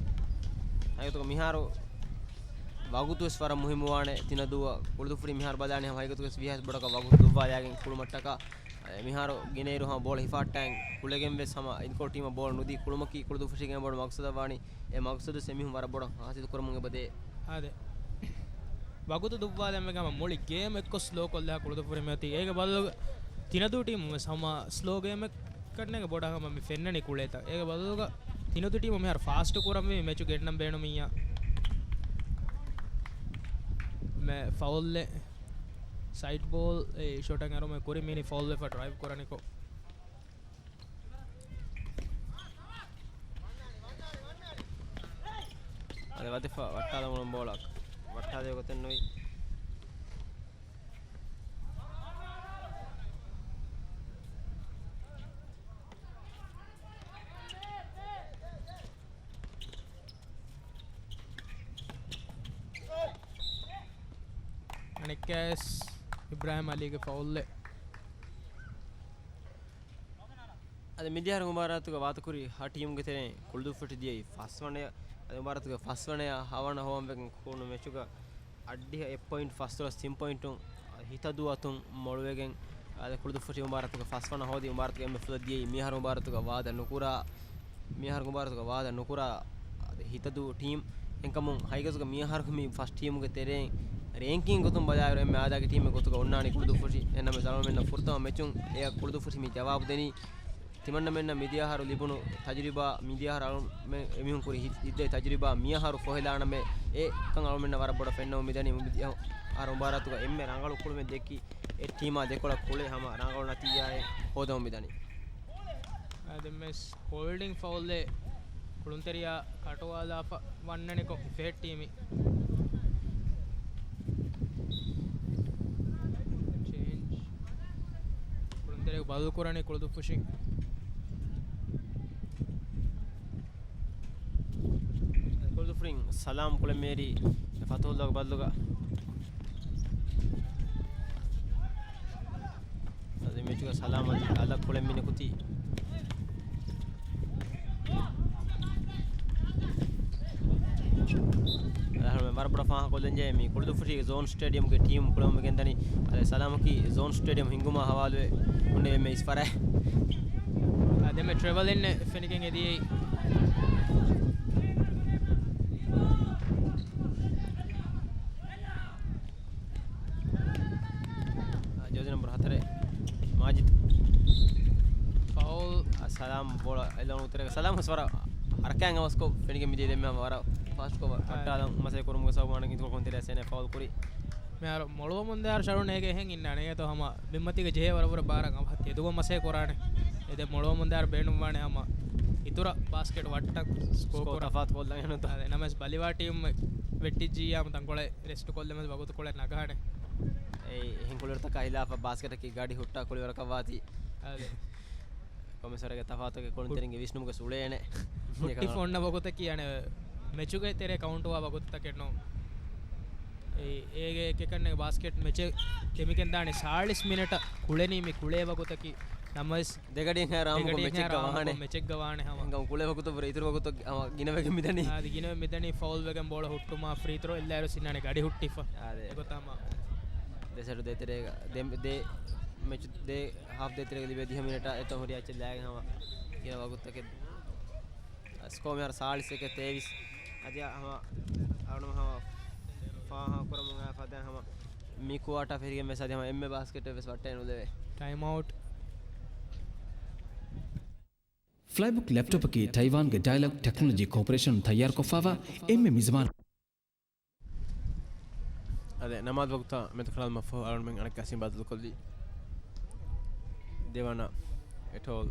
ހަގީގަތުގަ މިހާރު ވަގުތުވެސް ވަރަށް މުހިއްމުވާނެ ތިނަދޫއަށް. ކުޅުދުއްފުށި މިހާރު ބަލާނީ ހަމަ ހަގީގަތުގަސް ވީހާވެސް ބޮޑަކަށް ވަގުތު ދުއްވާލާގެން ކުޅުމަށްޓަކާ. އެ މިހާރު ގިނައިރު ހަމަ ބޯޅަ ހިފާއްޓާން ކުޅެގެން ވެސް ހަމަ އިންކޯ ޓީމަށް ބޯޅަ ނުދީ ކުޅުމަކީ ކުޅުދުއްފުށީގެ ބޮޑު މަގްސަދަށް ވާނީ. އެ މަގްސަދު އެމީހުން ވަރަށް ބޮޑަށް ހާސިލް ކުރަމުން އެބަދޭ. އާދެ. ވަގުތު ދުއްވާލަން ވެގެން ހަމަ މުޅި ގޭމް އެއްކޮށް ސްލޯ ކޮށްލާ ކުޅުދުއްފުށި މިއޮތީ. އޭގެ ބަދަލުގަ ތިނަދޫ ޓީމުން ވެސް ހަމަ ސްލޯ ގޭމެއް ކަންނޭނގެ ބޮޑަށް ހަމަ މި ފެންނަނީ ކުޅޭތަ. އޭގެ ބަދަލުގަ ތިނަދޫ ޓީމު މިހާރު ފާސްޓު ކުރަންވީ މެޗު ގެންނަން ބޭނުމިއްޔާ. މެ ފައުލްއެއް ސައިޑް ބޯލް އެ ޝޮޓަށް އަރުމެ ކުރި މީނި ފައުލް ވެފަ ޑްރައިވް ކުރަނިކޮށް. އަދި ވަދެފަ ވައްޓާލަމުން ބޯޅަ ވައްޓާލެވޭ ގޮތެއް ނުވި. އަނެއްކާވެސް އިބްރާހިމް އަލީގެ ފައުލްއެއް. އަދި މިދިޔަހަރު މުބާރާތުގަ ވާތަކުރި ހަ ޓީމުގެ ތެރެއިން ކުޅުދުއްފުށި ދިޔައީ ފަސްވަނަޔަށް. އަދި މުބާރާތުގެ ފަސްވަނަޔަށް ހަވަނަ ހޮވަން ވެގެން ކުޅުނު މެޗުގަ އައްޑިހަ އެއް ޕޮއިންޓް ފަސްދޮޅަސް ތިން ޕޮއިންޓުން ހިތަދޫ އަތުން މޮޅުވެގެން، އަދި ކުޅުދުއްފުށި މުބާރާތުގެ ފަސްވަނަ ހޯދި މުބާރާތުގެ އެންމެ ފުލަށް ދިޔައީ މިހާރު މުބާރާތުގަ ވާދަ ނުކުރާ، މިހާރު މުބާރާތުގަ ވާދަ ނުކުރާ ހިތަދޫ ޓީމް. އެހެންކަމުން ހަގީގަތުގަ މިއަހަރު މި ފަސް ޓީމުގެ ތެރެއިން ރޭންކިން ގޮތުން ބަލާއިރު އެންމެ އާދައިގެ ޓީމެއް ގޮތުގަ އޮންނާނީ ކުޅުދުއްފުށި. އެހެންނަމަވެސް އަޅުގަނޑުމެންނަށް ފުރަތަމަ މެޗުން އެއަށް ކުޅުދުއްފުށި މި ޖަވާބު ދެނީ. ތިމަންނަމެންނަށް މިދިޔަ އަހަރު ލިބުނު ތަޖުރިބާ، މިދިޔަ އަހަރު އަޅުމެން އެމީހުން ކުރި ހި-، ހިތްދޭ ތަޖުރިބާ މިއަހަރު ފޮހެލާނަމޭ، އެކަން އަޅުމެންނަށް ވަރަށް ބޮޑަށް ފެންނަމުން މިދަނީ. މިދިޔަ އަހަރު މުބާރާތުގަ އެންމެ ރަނގަޅު ކުޅުމެއް ދެއްކި އެ ޓީމާ ދެކޮޅަށް ކުޅެ ހަމަ ރަނގަޅު ނަތީޖާއެއް ހޯދަމުން މިދަނީ. އާ، ދެން ވެސް ހޯލްޑިން ފައުލްއެއް ކުޅުންތެރިޔާ ކަޓުވާލާފަ ވަންނަނިކޮށް ހިފެހެއްޓީމި. ޗޭންޖް. ކުޅުންތެރިޔާ ބަދަލު ކުރަނީ ކުޅުދުއްފުށި. ކުޅުދުއްފުށިން ސަލާމް ކުޅެން މޭރީ ފަތުހުﷲގެ ބަދަލުގަ. އަދި މެޗުގަ ސަލާމް އަދި އަލަށް ކުޅެން މިނިކުތީ. އަހަރުމެން ވަރަށް ބޮޑަށް ފާހަގަކޮށްލަންޖެހޭ މި ކުޅުދުއްފުށީގެ ޒޯން ސްޓޭޑިއަމްގެ ޓީމް ކުޅެމުން ގެންދަނީ. އަދި ސަލާމަކީ ޒޯން ސްޓޭޑިއަމް ހިންގުމާ ހަވާލުވެ ހުންނެވި އެންމެ އިސް ފަރާތް. އާ، ދެންމެ ޓްރެވަލް އިން ފެނިގެން އެދިޔައީ. ޖާޒީ ނަމްބަރު ހަތަރެއް މާޖިދު. ފައުލް. އާ، ސަލާމް ބޯޅަ އެލަން އުތަރޭގަ. ސަލާމް ހުސް ވަރަށް ހަރަކާތް އަވަސްކޮށް ފެނިގެން މިދިޔަ ދެންމެ ހަމަ ވަރަށް ފާސްޓްކޮށް އާ. ވައްޓާލަން މަސައްކަތް ކުރުމުގެ ސަބަބުން އަނެއް އިތުރު ކޮންތެރިޔާ ސޭނެ ފައުލް ކުރި. މިހާރު މޮޅުވަމުން ދާއިރު ޝަރުން އޭގެ އެހެން އިންނާނެ. އޭގެތޯ ހަމަ ބިންމަތީގަ ޖެހޭ ވަރަށް ވަރަށް ބާރަށް އަވަހަށް ތެދުވަން މަސައްކަތް ކުރާނެ. އެ ދެ މޮޅުވަމުން ދާއިރު ބޭނުންވާނެ ހަމަ އިތުރަށް ބާސްކެޓް ވައްޓަން ސްކޯ ސްކޯ ކުރަން. ތަފާތު ކޮށްލަން އެހެންތޯ. އަދެ ނަމަވެސް ބަލިވާ ޓީމް ވެއްޓިއްޖިއްޔާ ހަމަ ތަންކޮޅެއް ރެސްޓް ކޮށްލަމެސް ވަގުތުކޮޅެއް ނަގާނެ. އެ އެހެން ކުޅިވަރުތަކާ ހިލާފަށް ބާސްކެޓަކީ ގަޑި ހުއްޓާ ކުޅިވަރަކަށް ވާތީ. އަދެ. ކޮމިސަރގެ ތަފާތުގެ ކުޅުންތެރިންގެ ވިސްނުމުގެ ސުޅޭނެ. ހުއްޓިފަ އޮންނަ ވަގުތަކީ އަނެއް މެޗުގެ ތެރޭ ކައުންޓުވާ ވަގުތުތަކެއް ނޫން. އެ-، އޭގެ އެކެކަންނެ ބާސްކެޓް މެޗެއް ދެމިގެންދާނެ ސާޅީސް މިނެޓަށް ކުޅެނީ މި ކުޅޭ ވަގުތަކީ. ނަމަވެސް ދެގަޑިއެއްހާ ރާމުކޮށް ދެގަޑިއެއްހާ މެޗެއްގަ ރާމުކޮށް ވާނެ. މެޗެއްގަ ވާނެ ހަމަ. ހަމަ ކުޅޭ ވަގުތު އިތުރު ވަގުތު ހަމަ ގިނަވެގެން މިދަނީ. އާދެ ގިނަވެ މިދަނީ ފައުލް ވެގެން ބޯޅަ ހުއްޓުމާ ފްރީ ތްރޯ އެއްލާއިރު ސިންނާނެ ގަޑި ހުއްޓިފަ. އާދެ. އެގޮތަށް ހަމަ. ދެ ސައިޑު ދޭތެރޭގަ ދެ، ދެ މެޗު ދެ ހާފް ދޭތެރޭގަ ލިބޭ ދިހަ މިނެޓާ އެތަން ހުރި އެއްޗެއް ލާގެން ހަމަ ގިނަ ވަގުތުތަކެއް. ސްކޯ މިހާރު ސާޅީސް އެކެއް ތޭވީސް. އަދި ހަމަ އަޅުނަމަ ހަމަ ފާހަ ކުރަމުން އައި ފަދަ ހަމަ މި ކުއާޓާ ފެށިގެން ވެސް އަދި ހަމަ އެންމެ ބާސްކެޓެއް ވެސް ވައްޓައެއް ނުލެވޭ. ޓައިމް އައުޓް. ފްލައިބުކް ލެޕްޓޮޕަކީ ޓައިވާންގެ ޑައިލޮގް ޓެކްނޮލޮޖީ ކޯޕަރޭޝަނުން ތައްޔާރުކޮށްފައިވާ އެންމެ މިޒަމާނު. އަދެ ނަމާދު ވަގުތާ މެދުކަނޑާލުމަށްފަހު އަޅުމެން އަނެއްކާސް ބަދަލުކޮށްލީ. ދެވަނަ އެޓޯލް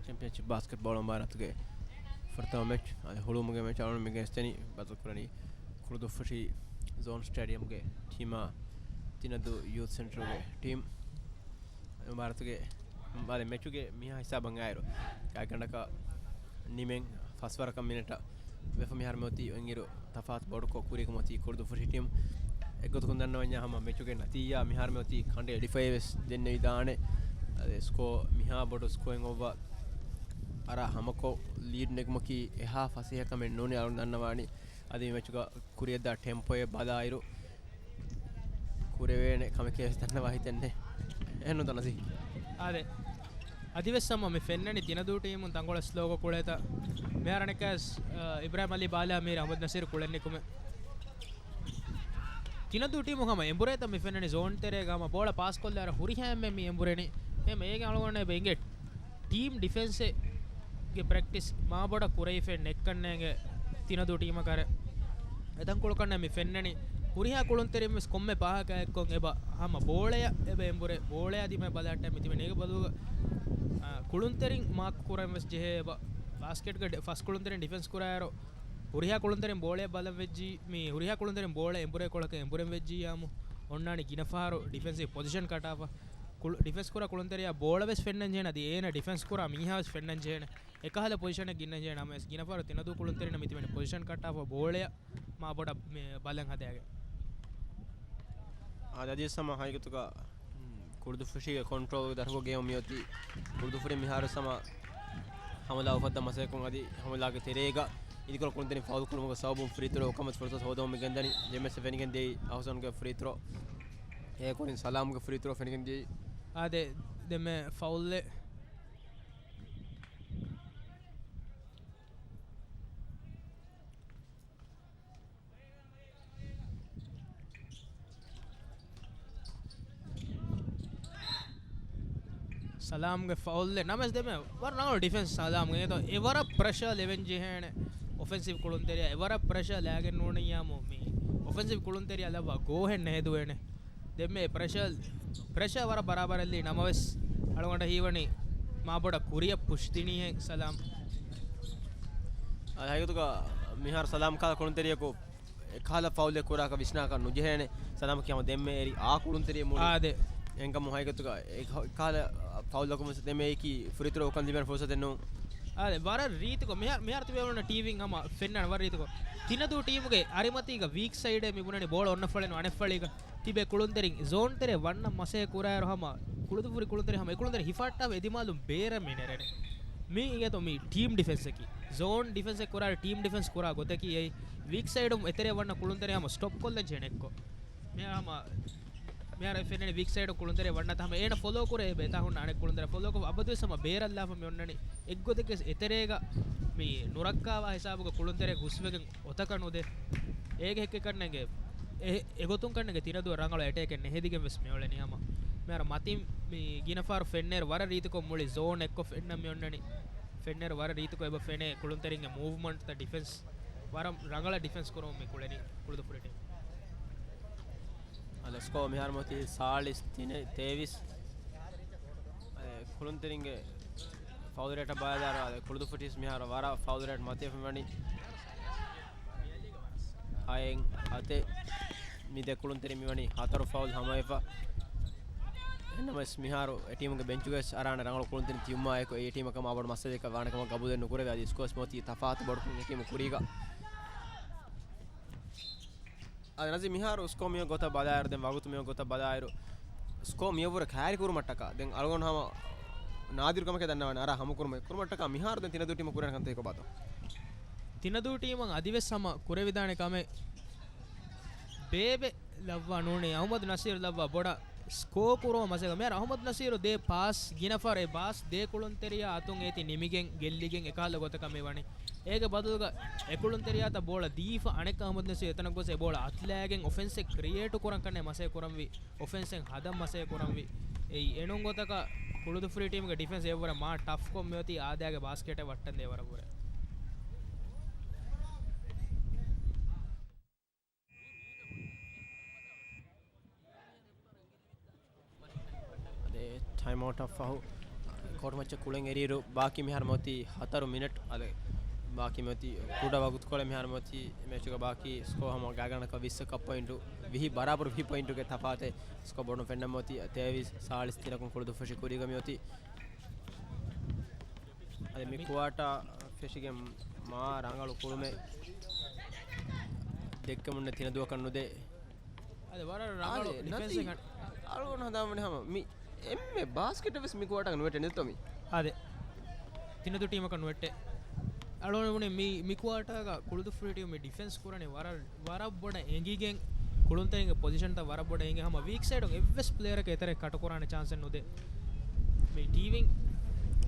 ޗެމްޕިއަންޝިޕް ބާސްކެޓްބޯޅަ މުބާރާތުގެ ފުރަތަމަ މެޗް، އަދި ހުޅުވުމުގެ މެޗް އަޅުމެން މިގެން އެސްތެނީ ބަދަލުކުރަނީ ކުޅުދުއްފުށި ޒޯން ސްޓޭޑިއަމްގެ ޓީމާ ތިނަދޫ ޔޫތް ސެންޓަރުގެ ޓީމް. މުބާރާތުގެ، އާދެ، މެޗުގެ މިހާ ހިސާބަށް އައިރު، ގާތްގަނޑަކަށް ނިމެން ފަސްވަރަކަށް މިނެޓަށް ވެފަ މިހާރު މިއޮތީ އޮތްއިރު ތަފާތު ބޮޑުކޮށް ކުރީގަ މިއޮތީ ކުޅުދުއްފުށި ޓީމް. އެއްގޮތަކުން ދަންނަވަންޏާ ހަމަ މެޗުގެ ނަތީޖާ މިހާރު މިއޮތީ ކަނޑައެޅިފައިވެސް ދެންނެވިދާނެ. އަދި ސްކޯ މިހާ ބޮޑު ސްކޯއެއް އޮއްވާ އަރާ ހަމަކޮށް ލީޑް ނެގުމަކީ އެހާ ފަސޭހަ ކަމެއް ނޫނޭ އަޅުން ދަންނަވާނީ. އަދި މި މެޗުގަ ކުރިއަށްދާ ޓެމްޕޯއެއް ބަލާއިރު، ކުރެވޭނެ ކަމެކޭ ވެސް ދަންނަވާ ހިތެއް ނެތް. އެހެންނުތަ ނަޒީ؟ އާދެ. އަދިވެސް ހަމަ މި ފެންނަނީ ތިނަދޫ ޓީމުން ތަންކޮޅެއް ސްލޯކޮށް ކުޅޭތާ. މިހާރު އަނެއްކާވެސް، އަ، އިބްރާހިމް އަލީ ބާލާ މީރަ އަހްމަދު ނަސީރު ކުޅެން ނިކުމެ. ތިނަދޫ ޓީމު ހަމަ އެނބުރޭތަ މި ފެންނަނީ ޒޯން ތެރޭގަ ހަމަ ބޯޅަ ޕާސް ކޮށްލާއިރު ހުރިހާ އެންމެން މި އެނބުރެނީ. އެހެން އޭގެ އަޅުގަނޑަށް އެބަ އިނގޭ. ޓީމް ޑިފެންސެއްގެ ޕްރެކްޓިސް މާބޮޑަށް ކުރެވިފައެއް ނެތްކަންނޭނގެ ތިނަދޫ ޓީމަކަށް. އެތަންކޮޅު ކަންނޭ މި ފެންނަނީ. ހުރިހާ ކުޅުންތެރިން ވެސް ކޮންމެ ފާހަގައެއްކޮށް އެބަ ހަމަ ބޯޅަޔަށް އެބަ އެނބުރޭ، ބޯޅަޔާ ދިމާ ބަލަހައްޓާ މިތިބެނީ. އޭގެ ބަދަލުގަ، އާ، ކުޅުންތެރިން މާކް ކުރަން ވެސް ޖެހޭ އެބަ. ބާސްކެޓްގަ ޑި-، ފަސް ކުޅުންތެރިން ޑިފެންސް ކުރާއިރު، ހުރިހާ ކުޅުންތެރިން ބޯޅަޔަށް ބަލަން ވެއްޖީ، މި ހުރިހާ ކުޅުންތެރިން ބޯޅަ އެނބުރޭ ކޮޅަކަށް އެނބުރެން ވެއްޖިއްޔާމު، އޮންނާނީ ގިނަ ފަހަރު ޑިފެންސިވް ޕޮޒިޝަން ކަޓާފަ. ކުޅު-، ޑިފެންސް ކުރާ ކުޅުންތެރިޔާ ބޯޅަ ވެސް ފެންނަން ޖެހޭނެ. އަދި އޭނަ ޑިފެންސް ކުރާ މީހާ ވެސް ފެންނަން ޖެހޭނެ. އެކަހަލަ ޕޮޒިޝަނެއް ގިންނަން ޖެހޭނެ. ނަމަވެސް ގިނަ ފަހަރު ތިނަދޫ ކުޅުންތެރިންނަށް މިތިބެނީ ޕޮޒިޝަން ކަޓާފަ ބޯޅަޔަށް މާ ބޮޑަށް މި ބަލަން ހަދާގެން. އާދެ، އަދިވެސް ހަމަ ހަގީގަތުގަ، މް، ކުޅުދުއްފުށީގެ ކޮންޓްރޯލްގެ ދަށުގަ ގޭމު މިއޮތީ. ކުޅުދުއްފުށި މިހާރު ހަމަ ހަމަލާ އުފައްދަން މަސައްކަތްކޮށް އަދި ހަމަލާގެ ތެރޭގަ އިދިކޮޅު ކުޅުންތެރިން ފައުލު ކުރުމުގެ ސަބަބުން ފްރީ ތްރޯ ކަމަށް ފުރުސަތު ހޯދަމުން މި ގެންދަނީ. ދެންމެސް ފެނިގެން ދިޔައީ އަހުސަންގެ ފްރީ ތްރޯ. އެ ކުރިން ސަލާމްގެ ފްރީ ތްރޯ ފެނިގެން ދިޔައީ. އާދެ، ދެންމެ ފައުލެއް. ސަލާމްގެ ފައުލެއް ނަމަވެސް ދެންމެ ވަރަށް ރަނގަޅު ޑިފެންސް ސަލާމްގެ. އެ ވަރަށް ޕްރެޝަރ ލެވެން ޖެހޭނެ އޮފެންސިވް ކުޅުންތެރިޔާ. އެ ވަރަށް ޕްރެޝަރ ލާގެން ނޫނިއްޔާމު މި އޮފެންސިވް ކުޅުންތެރިޔާ ލައްވާ ގޯހެއް ނެހެދުވޭނެ. ދެންމެ ޕްރެޝަރ، ޕްރެޝަރ ވަރަށް ބަރާބަރަށްލީ ނަމަވެސް އަޅުގަނޑަށް ހީވަނީ މާބޮޑަށް ކުރިއަށް ޕުޝް ދިނީހެން ސަލާމް. އަދި ހަގީގަތުގަ މިހާރު ސަލާމް ކަހަލަ ކުޅުންތެރިޔަކު އެކަހަލަ ފައުލެއް ކުރާކަށް ވިސްނާކަށް ނުޖެހޭނެ. ސަލާމް ކިޔާމަ ދެންމެ އެރި އާ ކުޅުންތެރިޔެއް މުޅި. އާދެ. އެންކަމު ހަގީގަތުގަ އެ ކަ-، ކަހަލަ ފައުލަކުން ވެސް ދެންމެ އެކި ފްރީ ތްރޯ އުކަން ލިބޭނެ ފުރުސަތެއް ނޫން. އާދެ، ވަރަށް ރީތިކޮށް މިހާ-، މިހާރު ތިބޭ އޮންނަ ޓީވީން ހަމަ ފެންނާނެ ވަރަށް ރީތިކޮށް. ތިނަދޫ ޓީމުގެ އަރިމަތީގަ ވީކް ސައިޑޭ މި ބުނަނީ ބޯޅަ އޮންނަ ފަޅިނު އަނެއް ފަޅީގަ ތިބޭ ކުޅުންތެރިން ޒޯން ތެރޭ ވަންނަ މަސޭ ކުރާއިރު ހަމަ ކުޅުދުފުށި ކުޅުންތެރި ހަމަ އެ ކުޅުންތެރި ހިފާއްޓާފަ އެދިމާލުން ބޭރަށް މި ނެރެނެ. މީ އިނގޭތޯ މީ ޓީމް ޑިފެންސަކީ. ޒޯން ޑިފެންސެއް ކުރާ ޓީމް ޑިފެންސް ކުރާ ގޮތަކީ އެއީ. ވީކް ސައިޑުން އެތެރޭ ވަންނަ ކުޅުންތެރި ހަމަ ސްޓޮޕް ކޮށްލަން ޖެހޭނެ އެއްކޮށް. މި ހަމަ މިހާރު ފެންނަނީ ވީކް ސައިޑު ކުޅުންތެރޭ ވަންނަތާ ހަމަ އޭނަ ފޮލޯ ކުރޭ އެބަ އެތާ ހުންނަ އަނެއް ކުޅުންތެރޭ ފޮލޯ ކޮށް އަބަދުވެސް ހަމަ ބޭރަށްލާފަ މި އޮންނަނީ. އެއްގޮތެއްގެ އެތެރޭގަ މި ނުރައްކާވާ ހިސާބުގަ ކުޅުންތެރޭ ހުސްވެގެން އޮތަކަށް ނުދޭ. އޭގެ ހެއްކެއް ކަންނޭނގެ. އެ-، އެގޮތުން ކަންނޭނގެ ތިނަދޫ ރަނގަޅު އެޓޭކެއް ނެހެދިގެން ވެސް މިއުޅެނީ ހަމަ. މިހާރު މަތިން މި ގިނަ ފަހަރު ފެންނޭރު ވަރަށް ރީތިކޮށް މުޅި ޒޯން އެއްކޮށް ފެންނަން މި އޮންނަނީ. ފެންނޭރު ވަރަށް ރީތިކޮށް އެބަ ފެނޭ ކުޅުންތެރިންގެ މޫވްމަންޓްތައް ޑިފެންސް ވަރަށް ރަނގަޅަށް ޑިފެންސް ކުރަމުން މި ކުޅެނީ ކުޅުދުފުށި ޓީމް. އަދި ސްކޯ މިހާރު މޮތީ ސާޅީސް ތިނެއް ތޭވީސް. އަދި ކުޅުންތެރިންގެ ފައުލު ރޭޓަށް ބަލާލާއިރު، އަދި ކުޅުދުފުށި ޓީމް މިހާރު ވަރަށް ފައުލު ރޭޓް މަތިވެފަ ވަނީ. ހައެއް ހަތެއް މި ދެ ކުޅުންތެރިން މިވަނީ ހަތަރު ފައުލް ހަމަވެފަ. އެހެންނަމަވެސް މިހާރު އެ ޓީމުގެ ބެންޗުގައި ވެސް އަރާނެ ރަނގަޅު ކުޅުންތެރިން ތިބުމާއެކު އެ ޓީމަކަށް މާބޮޑު މައްސަލައެއް ވާނެ ކަމަށް ގަބޫލެއް ނުކުރެވޭ. އަދި ސްކޯސް މޮތީ ތަފާތު ބޮޑުކޮށް އެ ޓީމު ކުރީގަ. އަދި ނަޒީ މިހާރު ސްކޯ މިއޮތް ގޮތަށް ބަލާއިރު، ދެން ވަގުތު މިއޮތް ގޮތަށް ބަލާއިރު، ސްކޯ މިއަށްވުރެ ކައިރި ކުރުމަށްޓަކާ ދެން އަޅުގަނޑު ހަމަ ނާދިރު ކަމެކޭ ދަންނަވާނެ އަރާ ހަމަކުރުމަށް. ކުރުމަށްޓަކާ މިހާރު ދެން ތިނަދޫ ޓީމަށް ކުރެވޭނެ ކަންތައް ކޮބާތޯ؟ ތިނަދޫ ޓީމަށް އަދިވެސް ހަމަ ކުރެވިދާނެ ކަމެއް ބޭބެ ލައްވާ ނޫނީ އަހުމަދު ނަސީރު ލައްވާ ބޮޑަށް ސްކޯ ކުރުމަށް މަސައްކަތް. މިހާރު އަހުމަދު ނަސީރު ދޭ ޕާސް ގިނަ ފަހަރު އެ ބާސް ދޭ ކުޅުންތެރިޔާ އަތުން އޭތި ނިމިގެން ގެއްލިގެން އެކަހަލަ ގޮތަކަށް މި ވަނީ. އޭގެ ބަދަލުގަ އެ ކުޅުންތެރިޔާތައް ބޯޅަ ދީފަ އަނެއްކާ އަހުމަދު ނަސީރު އެތަނަށް ގޮސް އެ ބޯޅަ އަތުލާގެން އޮފެންސެއް ކްރިއޭޓު ކުރަން ކަންނޭ މަސައްކަތް ކުރަންވީ. އޮފެންސެއް ހަދަން މަސައްކަތް ކުރަންވީ. އެއީ އެނޫން ގޮތަކަށް ކުޅުދުފުށި ޓީމުގެ ޑިފެންސް އެއަށްވުރެ މާ ޓަފްކޮށް މިއޮތީ އާދައިގެ ބާސްކެޓެއް ވައްޓަން ދޭ ވަރަށްވުރެ. އަދި ޓައިމް އައުޓަށް ފަހު ކޯޓް މެޗަށް ކުޅެން އެރިއިރު ބާކީ މިހާރު މިއޮތީ ހަތަރު މިނެޓް. އަދި ބާކީ މިއޮތީ ކުޑަ ވަގުތުކޮޅެއް މިހާރު މިއޮތީ މެޗުގެ ބާކީ ސްކޯ ހަމަ ގާތްގަނޑަކަށް ވިއްސަކަށް ޕޮއިންޓު ވިހި ބަރާބަރު ވިހި ޕޮއިންޓުގެ ތަފާތެއް ސްކޯ ބޯޑުން ފެންނަން މިއޮތީ ތޭވީސް ސާޅީސް ތިނަކުން ކުޅުދުއްފުށި ކުރީގަ މިއޮތީ. އަދި މި ކުއާޓާ ފެށިގެން މާ ރަނގަޅު ކުޅުމެއް ދެއްކެމުން ތިނަދޫއަކަށް ނުދޭ. އަދި ވަރަށް ރަނގަޅު އާދެ، ޑިފެންސެއް ނަތީ ގަ-، އަޅުގަނޑު ހަނދާންވަނީ ހަމަ މި އެންމެ ބާސްކެޓެއް ވެސް މި ކުއާޓާގަ ނުވެއްޓެ ނެތޯ މި. އާދެ. ތިނަދޫ ޓީމަކަށް ނުވެއްޓެ. އަޅުގަނޑު ބުނީ މި، މި ކުއާޓާގަ ކުޅުދުއްފުރި ޓީމު މި ޑިފެންސް ކުރަނީ ވަރަށް، ވަރަށް ބޮޑަށް އެނގިގެން ކުޅުންތެރިންގެ ޕޮޒިޝަންތައް ވަރަށް ބޮޑަށް އެނގި ހަމަ ވީކް ސައިޑުން އެއްވެސް ޕްލޭޔަރަކަށް އެތެރެ ކަޓުކުރާނެ ޗާންސެއް ނުދޭ. މި ޓީވީން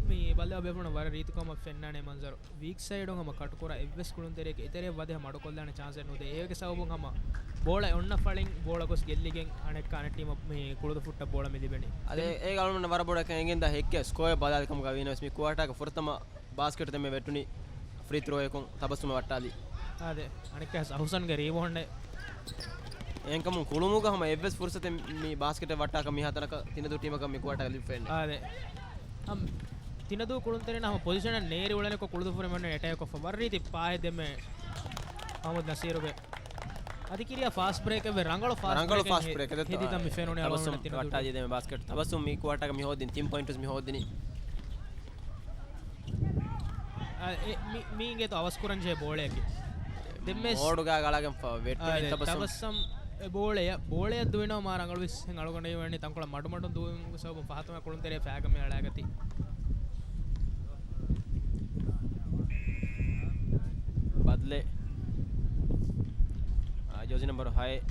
މި ބަލާ ބޭފުޅުން ވަރަށް ރީތިކޮށް ހަމަ ފެންނާނެ މަންޒަރު. ވީކް ސައިޑުން ހަމަ ކަޓުކުރާ އެއްވެސް ކުޅުންތެރިއެއްގެ އެތެރެއަށް ވަދެ މަޑުކޮށްލާނެ ޗާންސެއް ނުދޭ. އޭގެ ސަބަބުން ހަމަ ބޯޅަ އޮންނަ ފަޅިން ބޯޅަ ގޮސް ގެއްލިގެން އަނެއްކާ އަނެއް ޓީމަށް މި ކުޅުދުއްފުއްޓަށް ބޯޅަ މި ލިބެނީ. އަދި އޭގެ އަޅުގަނޑަށް ވަރަށް ބޮޑަށް އެނގެންދާ ހެއްކެއް ސްކޯއެއް ބަލާލި ކަމުގަ ވީނަމަވެސް މި ކުއާޓާގެ ފުރަތަމަ ބާސްކެޓް ދެންމެ ވެއްޓުނީ ފްރީ ތްރޯއަކުން ތަބައްސުމަށް ވައްޓާލީ. އާދެ، އަނެއްކާ އަހުސަންގެ ރީބޯންޑެއް. އެހެންކަމުން ކުޅުމުގަ ހަމަ އެއްވެސް ފުރުސަތެއް މި ބާސްކެޓެއް ވައްޓާކަށް މިހާތަނަކަށް ތިނަދޫ ޓީމަކަށް މި ކުއާޓާގަ ލިބިފައެއް ނެތް. އާދެ. ހަމް ތިނަދޫ ކުޅުންތެރިން ހަމަ ޕޮޒިޝަނަށް ނޭރި އުޅެނިކޮށް ކުޅުދުއްފުރި މަންނަ އެޓޭކް ކޮށްފަ ވަރަށް ރީތި ޕާހެއް ދެންމެ މަހުމޫދު ނަސީރުގެ. އަދި ކިރިޔާ ފާސްޓް ބްރޭކެއް ވެ ރަނގަޅު ފާސްޓް ރަނގަޅު ބްރޭކެއް ފާސްޓް ހެ-، ބްރޭކެއް ދެއްތޯ. ހެދި ދަން މި ފެނުނެ އަޅުގަނޑު ތަބައްސުމް ތިނަދޫ ވައްޓާލި ދެންމެ ބާސްކެޓް. ތަބައްސުމް މި ކުއާޓާގަ މި ހޯދިން ތިން ޕޮއިންޓްސް މި ހޯދިނީ. އަ، އެ، މި، މީގެ ތޯ އަވަސް ކުރަން ޖެހޭ ބޯޅައަކީ. ދެންމެ މޯޑުގަ ގަޅަގެން ފަ-، ވެއްޓުނީ އާދެ، ތަބައްސުމް. ތަބައްސަމް އެ ބޯޅަޔަށް، ބޯޅަޔަށް ދުވިނަމަ މާ ރަނގަޅު ވެސް އަޅުގަނޑަށް ވަނީ ތަންކޮޅެއް މަޑުމަޑުން ދުވުމުގެ ސަބަބުން ފަހަތުމަ ކުޅުންތެރި ފައިގަ މި އަޅާގަތީ. ބަދްލެއް. އާ، ޖާޒީ ނަމްބަރު ހައެއް.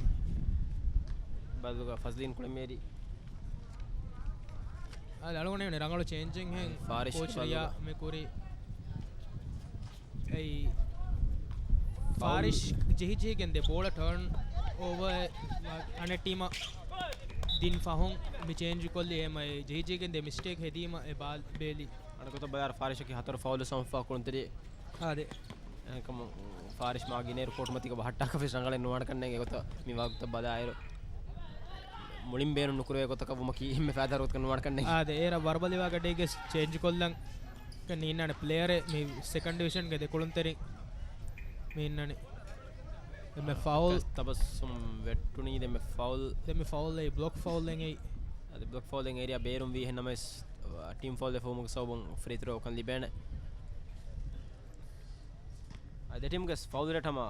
ބަދަލުގަ ފަޒްލީން ކުޅެމޭރި. އާ، އަޅުގަނޑު ރަނގަޅު ޗޭންޖެއްހެން ފާރިޝް ކޯޗް ރިޔާ ބަދަލު. މި ކުރީ. އެއީ ފާރިޝް ޖެހިޖެހިގެން ދެ ބޯޅަ ޓާން އޯވަރ އަނެއް ޓީމަށް ދިން ފަހުން މި ޗޭންޖް ކޮށްލި އެމަ ޖެހިޖެހިގެން ދެ މިސްޓޭކް ހެދީމަ އެ ބާލް ބޭލި. އަނެކުތަ ބަޔާރ ފާރިޝަކީ ހަތަރު ފައުލު ސަމްފާ ކުޅުންތެރި. އާދެ. އެކަމު ފާރިޝް މާ ގިނޭރު ކޯޓުމަތީގަ ބަހައްޓާކަށް ވެސް ރަނގަޅެއް ނުވާނެ ކަންނޭނގެ ގޮތަށް މި ވަގުތަށް ބަލާއިރު މުޅިން ބޭނުން ނުކުރެވޭ ގޮތަކަށް ވުމަކީ އެންމެ ފައިދާ ގޮތަކަށް ނުވާނެ ކަންނޭނގެ. އާދެ، އޭރަށް ވަރުބަލިވާ ގަޑީގެ ޗޭންޖް ކޮށްލަން ނީންނާނެ ޕްލޭޔަރެއް މި ސެކަންޑް ޑިވިޝަންގެ ދެ ކުޅުންތެރިން މި އިންނަނީ. އެންމެ ފައުލް. ތަބައްސުމް ވެއްޓުނީ ދެންމެ ފައުލް. ދެންމެ ފައުލް އެއީ ބްލޮކް ފައުލް އެއީ. އަދި ބްލޮކް ފައުލް އެއް އޭރިއާ ބޭރުން ވީ އެހެންނަމަވެސް، ޓީމް ފައުލް އެފަހުމުގެ ސަބަބުން ފްރީ ތްރޯ ކަން ލިބޭނެ. އަދި ދެ ޓީމްގެ ފައުލް ރޭޓް ހަމަ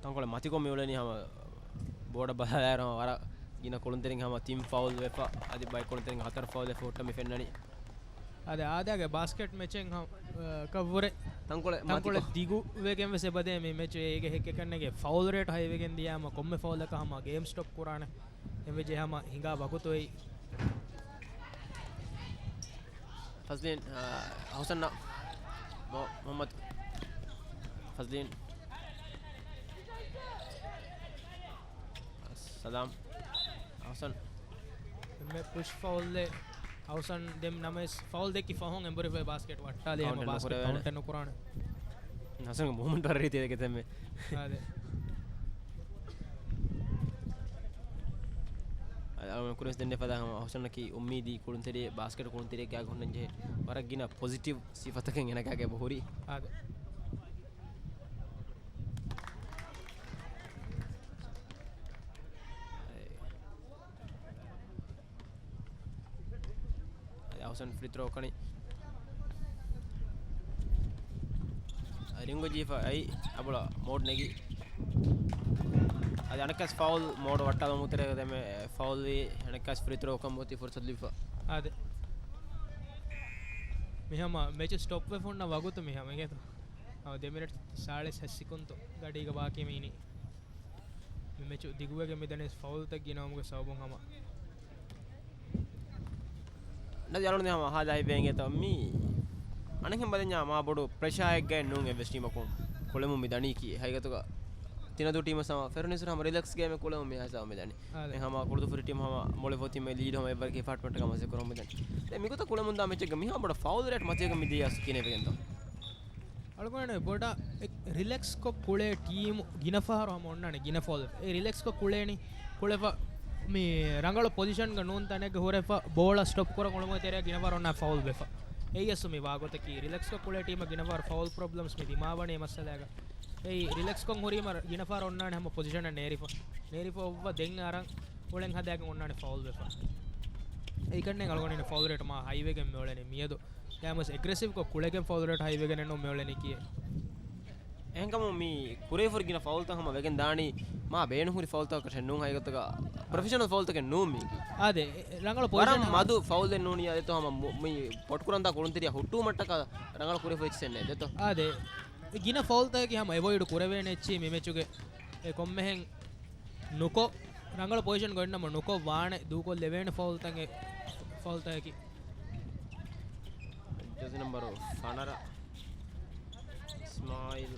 ތަންކޮޅެއް މަތިކޮށް މި އުޅެނީ ހަމަ ބޯޑަށް ބަލާލާއިރު ހަމަ ވަރަށް ގިނަ ކުޅުންތެރިން ހަމަ ތިން ފައުލް ވެފަ، އަދި ބައެއް ކުޅުންތެރިން ހަތަރު ފައުލް ވެފަ ހުއްޓަ މި ފެންނަނީ. އަދި އާދައިގެ ބާސްކެޓް މެޗެއް ހަ-، ކަށްވުރެ ތަންކޮޅެއް ތަންކޮޅެއް މަތިކޮށް. ދިގު ވެގެން ވެސް އެބަދޭ މި މެޗު. އޭގެ ހެއްކެއްކަންނޭގެ ފައުލް ރޭޓް ހައިވެގެން ދިޔާމަ ކޮންމެ ފައުލަކަށް ހަމަ ގޭމް ސްޓޮޕް ކުރާނެ. އެންމެ ޖެހޭ ހަމަ ހިނގާ ވަގުތު އެއީ. ފަޒްލީން، އާ، އަހުސަން، މު-، މުހައްމަދު. ފަޒްލީން. ސަލާމް. އަހުސަން. މެ ޕުޝް ފައުލް އެ އަހުސަން ދެން ނަމަވެސް ފައުލް ދެއްކި ފަހުން އެނބުރިފައި ބާސްކެޓް ވައްޓާލި ހަމަ ކައުންޓެއް ބާސްކެޓް ނުކުރެވޭނެ. ކައުންޓެއް ނުކުރާނެ. އަހުސަންގެ މޫވްމަންޓް ވަރަށް ރީތި ދެކެތެއްމެ. އާދެ. އަޅުގަނޑު ކުރިން ދެންނެ ފަދަ ހަމަ އަހުސަންއަކީ އުއްމީދީ ކުޅުންތެރިއެއް، ބާސްކެޓް ކުޅުންތެރިއެއްގާ ހުންނަން ޖެހޭ ވަރަށް ގިނަ ޕޮޒިޓިވް ސިފަތަކެއް އޭނަގާގެ އެބަހުރި. އާދެ. އަހުސަން ފްރީ ތްރޯ ކަނި. ރިންގު ޖީފަ އައި އަބުޅަ މޯޑް ނެގި. އަދި އަނެއްކާސް ފައުލް މޯޑް ވައްޓާލަމު ތެރޭގަ ދެމެ ފައުލް ވީ އަނެއްކާސް ފްރީ ތްރޯ ކަން ބޯތި ފުރުސަތު ލިބިފަ. އާދެ. މިހަމަ މެޗު ސްޓޮޕް ވެފަ ހުންނަ ވަގުތު މިހަމަ އިނގޭތޯ. އަ، ދެ މިނެޓް ސާޅީސް ހަ ސިކުންތު ގަޑީގަ ބާކީ މި އިނީ. މި މެޗު ދިގުވެގެން މިދަނީ ފައުލްތައް ގިނަވުމުގެ ސަބަބުން ހަމަ. ނަދި އަޅުން ހަމަ ހާދަ އިވޭނގޭތޯ މީ. އަނެއްހެން ބަލަންޏާ މާ ބޮޑު ޕްރެޝާއެއްގައެއް ނޫން އެއްވެސް ޓީމަކުން ކުޅެމުން މި ދަނީކީ. ހަގީގަތުގަ ތިނަދޫ ޓީމަށް ހަމަ ފެރުނިސްރ ހަމަ ރިލެކްސް ގޭމެއް ކުޅެމުން މި ހިސާބު މި ދަނީ. އާދެ. ދެން ހަމަ ކުޅުދުއްފުރި ޓީމް ހަމަ މޮޅެފަ ތިމެ ލީޑް ހަމަ އެއްވަރަކަށް އެޕާޓްމަންޓްގަ މަސައްކަތް ކުރަމުން މި ދަނީ. ދެން މިގޮތަށް ކުޅެމުންދާ މެޗެއްގަ މިހާ ބޮޑަށް ފައުލް ރޭޓް މަތީގަ މި ދިޔަސް ކިނެވެގެންދޯ. އަޅުގަނޑު ބޮޑަށް އެ ރިލެކްސްކޮށް ކުޅޭ ޓީމު ގިނަ ފަހަރު ހަމަ އޮންނާނެ ގިނަ ފައުލް. އެ ރިލެކްސްކޮށް ކުޅޭނީ، ކުޅެފަ މި ރަނގަޅު ޕޮޒިޝަންގަ ނޫން ތަނެއްގަ ހުރެފަ ބޯޅަ ސްޓޮޕް ކުރަން އުޅުމުގެ ތެރެއަށް ގިނަ ފަހަރު އޮންނާ ފައުލް ވެފަ. އެއީ އަސްލު މި ވާގޮތަކީ. ރިލެކްސްކޮށް ކުޅޭ ޓީމަށް ގިނަ ފަހަރު ފައުލް ޕްރޮބްލަމްސް މި ދިމާވަނީ މައްސަލައިގަ. އެއީ ރިލެކްސްކޮށް ހުރީމަ ގިނަ ފަހަރު އޮންނާނެ ހަމަ ޕޮޒިޝަނަށް ނޭރިފަ. ނޭރިފަ އޮއްވަ ދެން އަރަން އުޅެން ހަދާގެން އޮންނާނެ ފައުލް ވެފަ. އެއީކަންނޭނގެ އަޅުގަނޑު އިން ފައުލް ރޭޓް މާ ހައިވެގެން މި އުޅެނީ މިއަދު. ދެން ވެސް އެގްރެސިވްކޮށް ކުޅެގެން ފައުލް ރޭޓް ހައިވެގެނެއްނު މި އުޅެނީކީ. އެހެންކަމުން މި ކުރެވިފަހުރި ގިނަ ފައުލްތައް ހަމަ ވެގެން ދާނީ މާ ބޭނުންހުރި ފައުލްތަކަށެއް ނޫން. ހަގީގަތުގަ ޕްރޮފެޝަނަލް ފައުލްތަކެއް ނޫން މީ. އާދެ، ރަނގަޅު ވަރަށް ޕޮޒިޝަން މަދު ފައުލެއް ނޫނީ. އާދެތޯ ހަމަ މު-، މި ޕޮޓްކުރަންދާ ކުޅުންތެރިޔާ ހުއްޓުވުމަށްޓަކާ ރަނގަޅު ކުރެވިފަ އެއްޗެއް ނެތް ދެތޯ. އާދެ، ގިނަ ފައުލްތަކަކީ ހަމަ އެވޮއިޑް ކުރެވޭނެ އެއްޗެއް މި މެޗުގެ އެ ކޮންމެހެން ނުކޮށް، ރަނގަޅު ޕޮޒިޝަން ގޮތްނަމަ ނުކޮށް ވާނެ ދޫކޮށްލެވޭނެ ފައުލްތައް އެ ފައުލްތަކަކީ. ޖެސީ ނަމްބަރު ފަނަރަ އިސްމާއިލް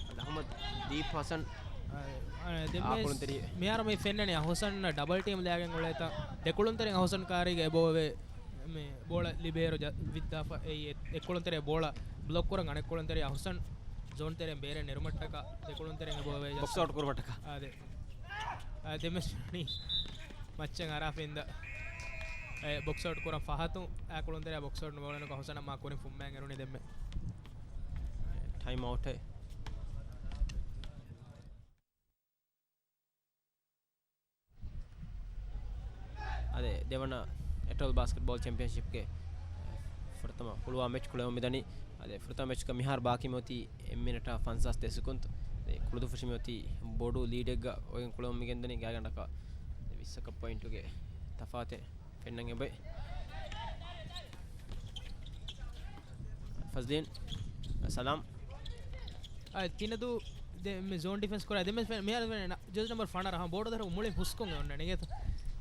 އަލް އަޙްމަދު ދީޕް ހަސަން. އާ، އާ، ދެން އާ މި-، ކުޅުންތެރި. މިހާރު މި ފެންނަނީ އަހުސަން ޑަބަލް ޓީމް ލައިގެން އުޅޭތާ ދެކުޅުންތެރިން އަހުސަން ކާރީގަ އެބައޮވޭ މި ބޯޅަ ލިބޭއިރު ޖަ-، ވިއްދާފަ އެއީ އެ-، އެއްކުޅުންތެރި ބޯޅަ ބްލޮކް ކުރަން އަނެއްކުޅުންތެރި އަހުސަން ޒޯން ތެރެއިން ބޭރަށް ނެރުމަށްޓަކާ ދެކުޅުންތެރިން އެބައޮވޭ ޖަސްޓް. ބޮކްސް އައުޓް ކުރުމަށްޓަކާ. އާދެ. އާ، ދެން މެޗް ވަނީ މައްޗަށް އަރާފަ އިންދާ. އެ، ބޮކްސް އައުޓް ކުރަން ފަހަތު އާ ކުޅުންތެރިޔާ ބޮކްސް އައުޓް ނުބައުޅެން އަހުސަނަށް މާ ކުރިން ފުއްމައިން އެރުނީ ދެންމެ. ޓައިމް އައުޓެއް. އާދެ، ދެވަނަ އެޓޯލް ބާސްކެޓްބޯލް ޗެމްޕިއަންޝިޕްގެ ފުރަތަމަ ހުޅުވާ މެޗް ކުޅެވުން މިދަނީ. އާދެ، ފުރަތަމަ މެޗްގަ މިހާރު ބާކީ މިއޮތީ އެއް މިނެޓާ ފަންސާސް ދެ ސެކުންތު. އާދެ، ކުޅުދުއްފުށި މިއޮތީ ބޮޑު ލީޑެއްގަ އޮތް ކުޅެވުން މިގެންދަނީ. ގާތްގަނޑަކަށް ވިއްސަކަށް ޕޮއިންޓުގެ ތަފާތެއް ފެންނަން އެބައި. ފަޒްލީން، ސަލާމް. އާ، ތިނަދޫ ދެ-، މި ޒޯން ޑިފެންސް ކުރާ ދެމެސް ފެން-، މިހާރު ފެން-، ޖެސީ ނަމްބަރު ފަނަރަ، ހަ، ބޯޑު ދަރު މުޅި ހުސްކޮން އެ އޮންނަނީ ގެތު.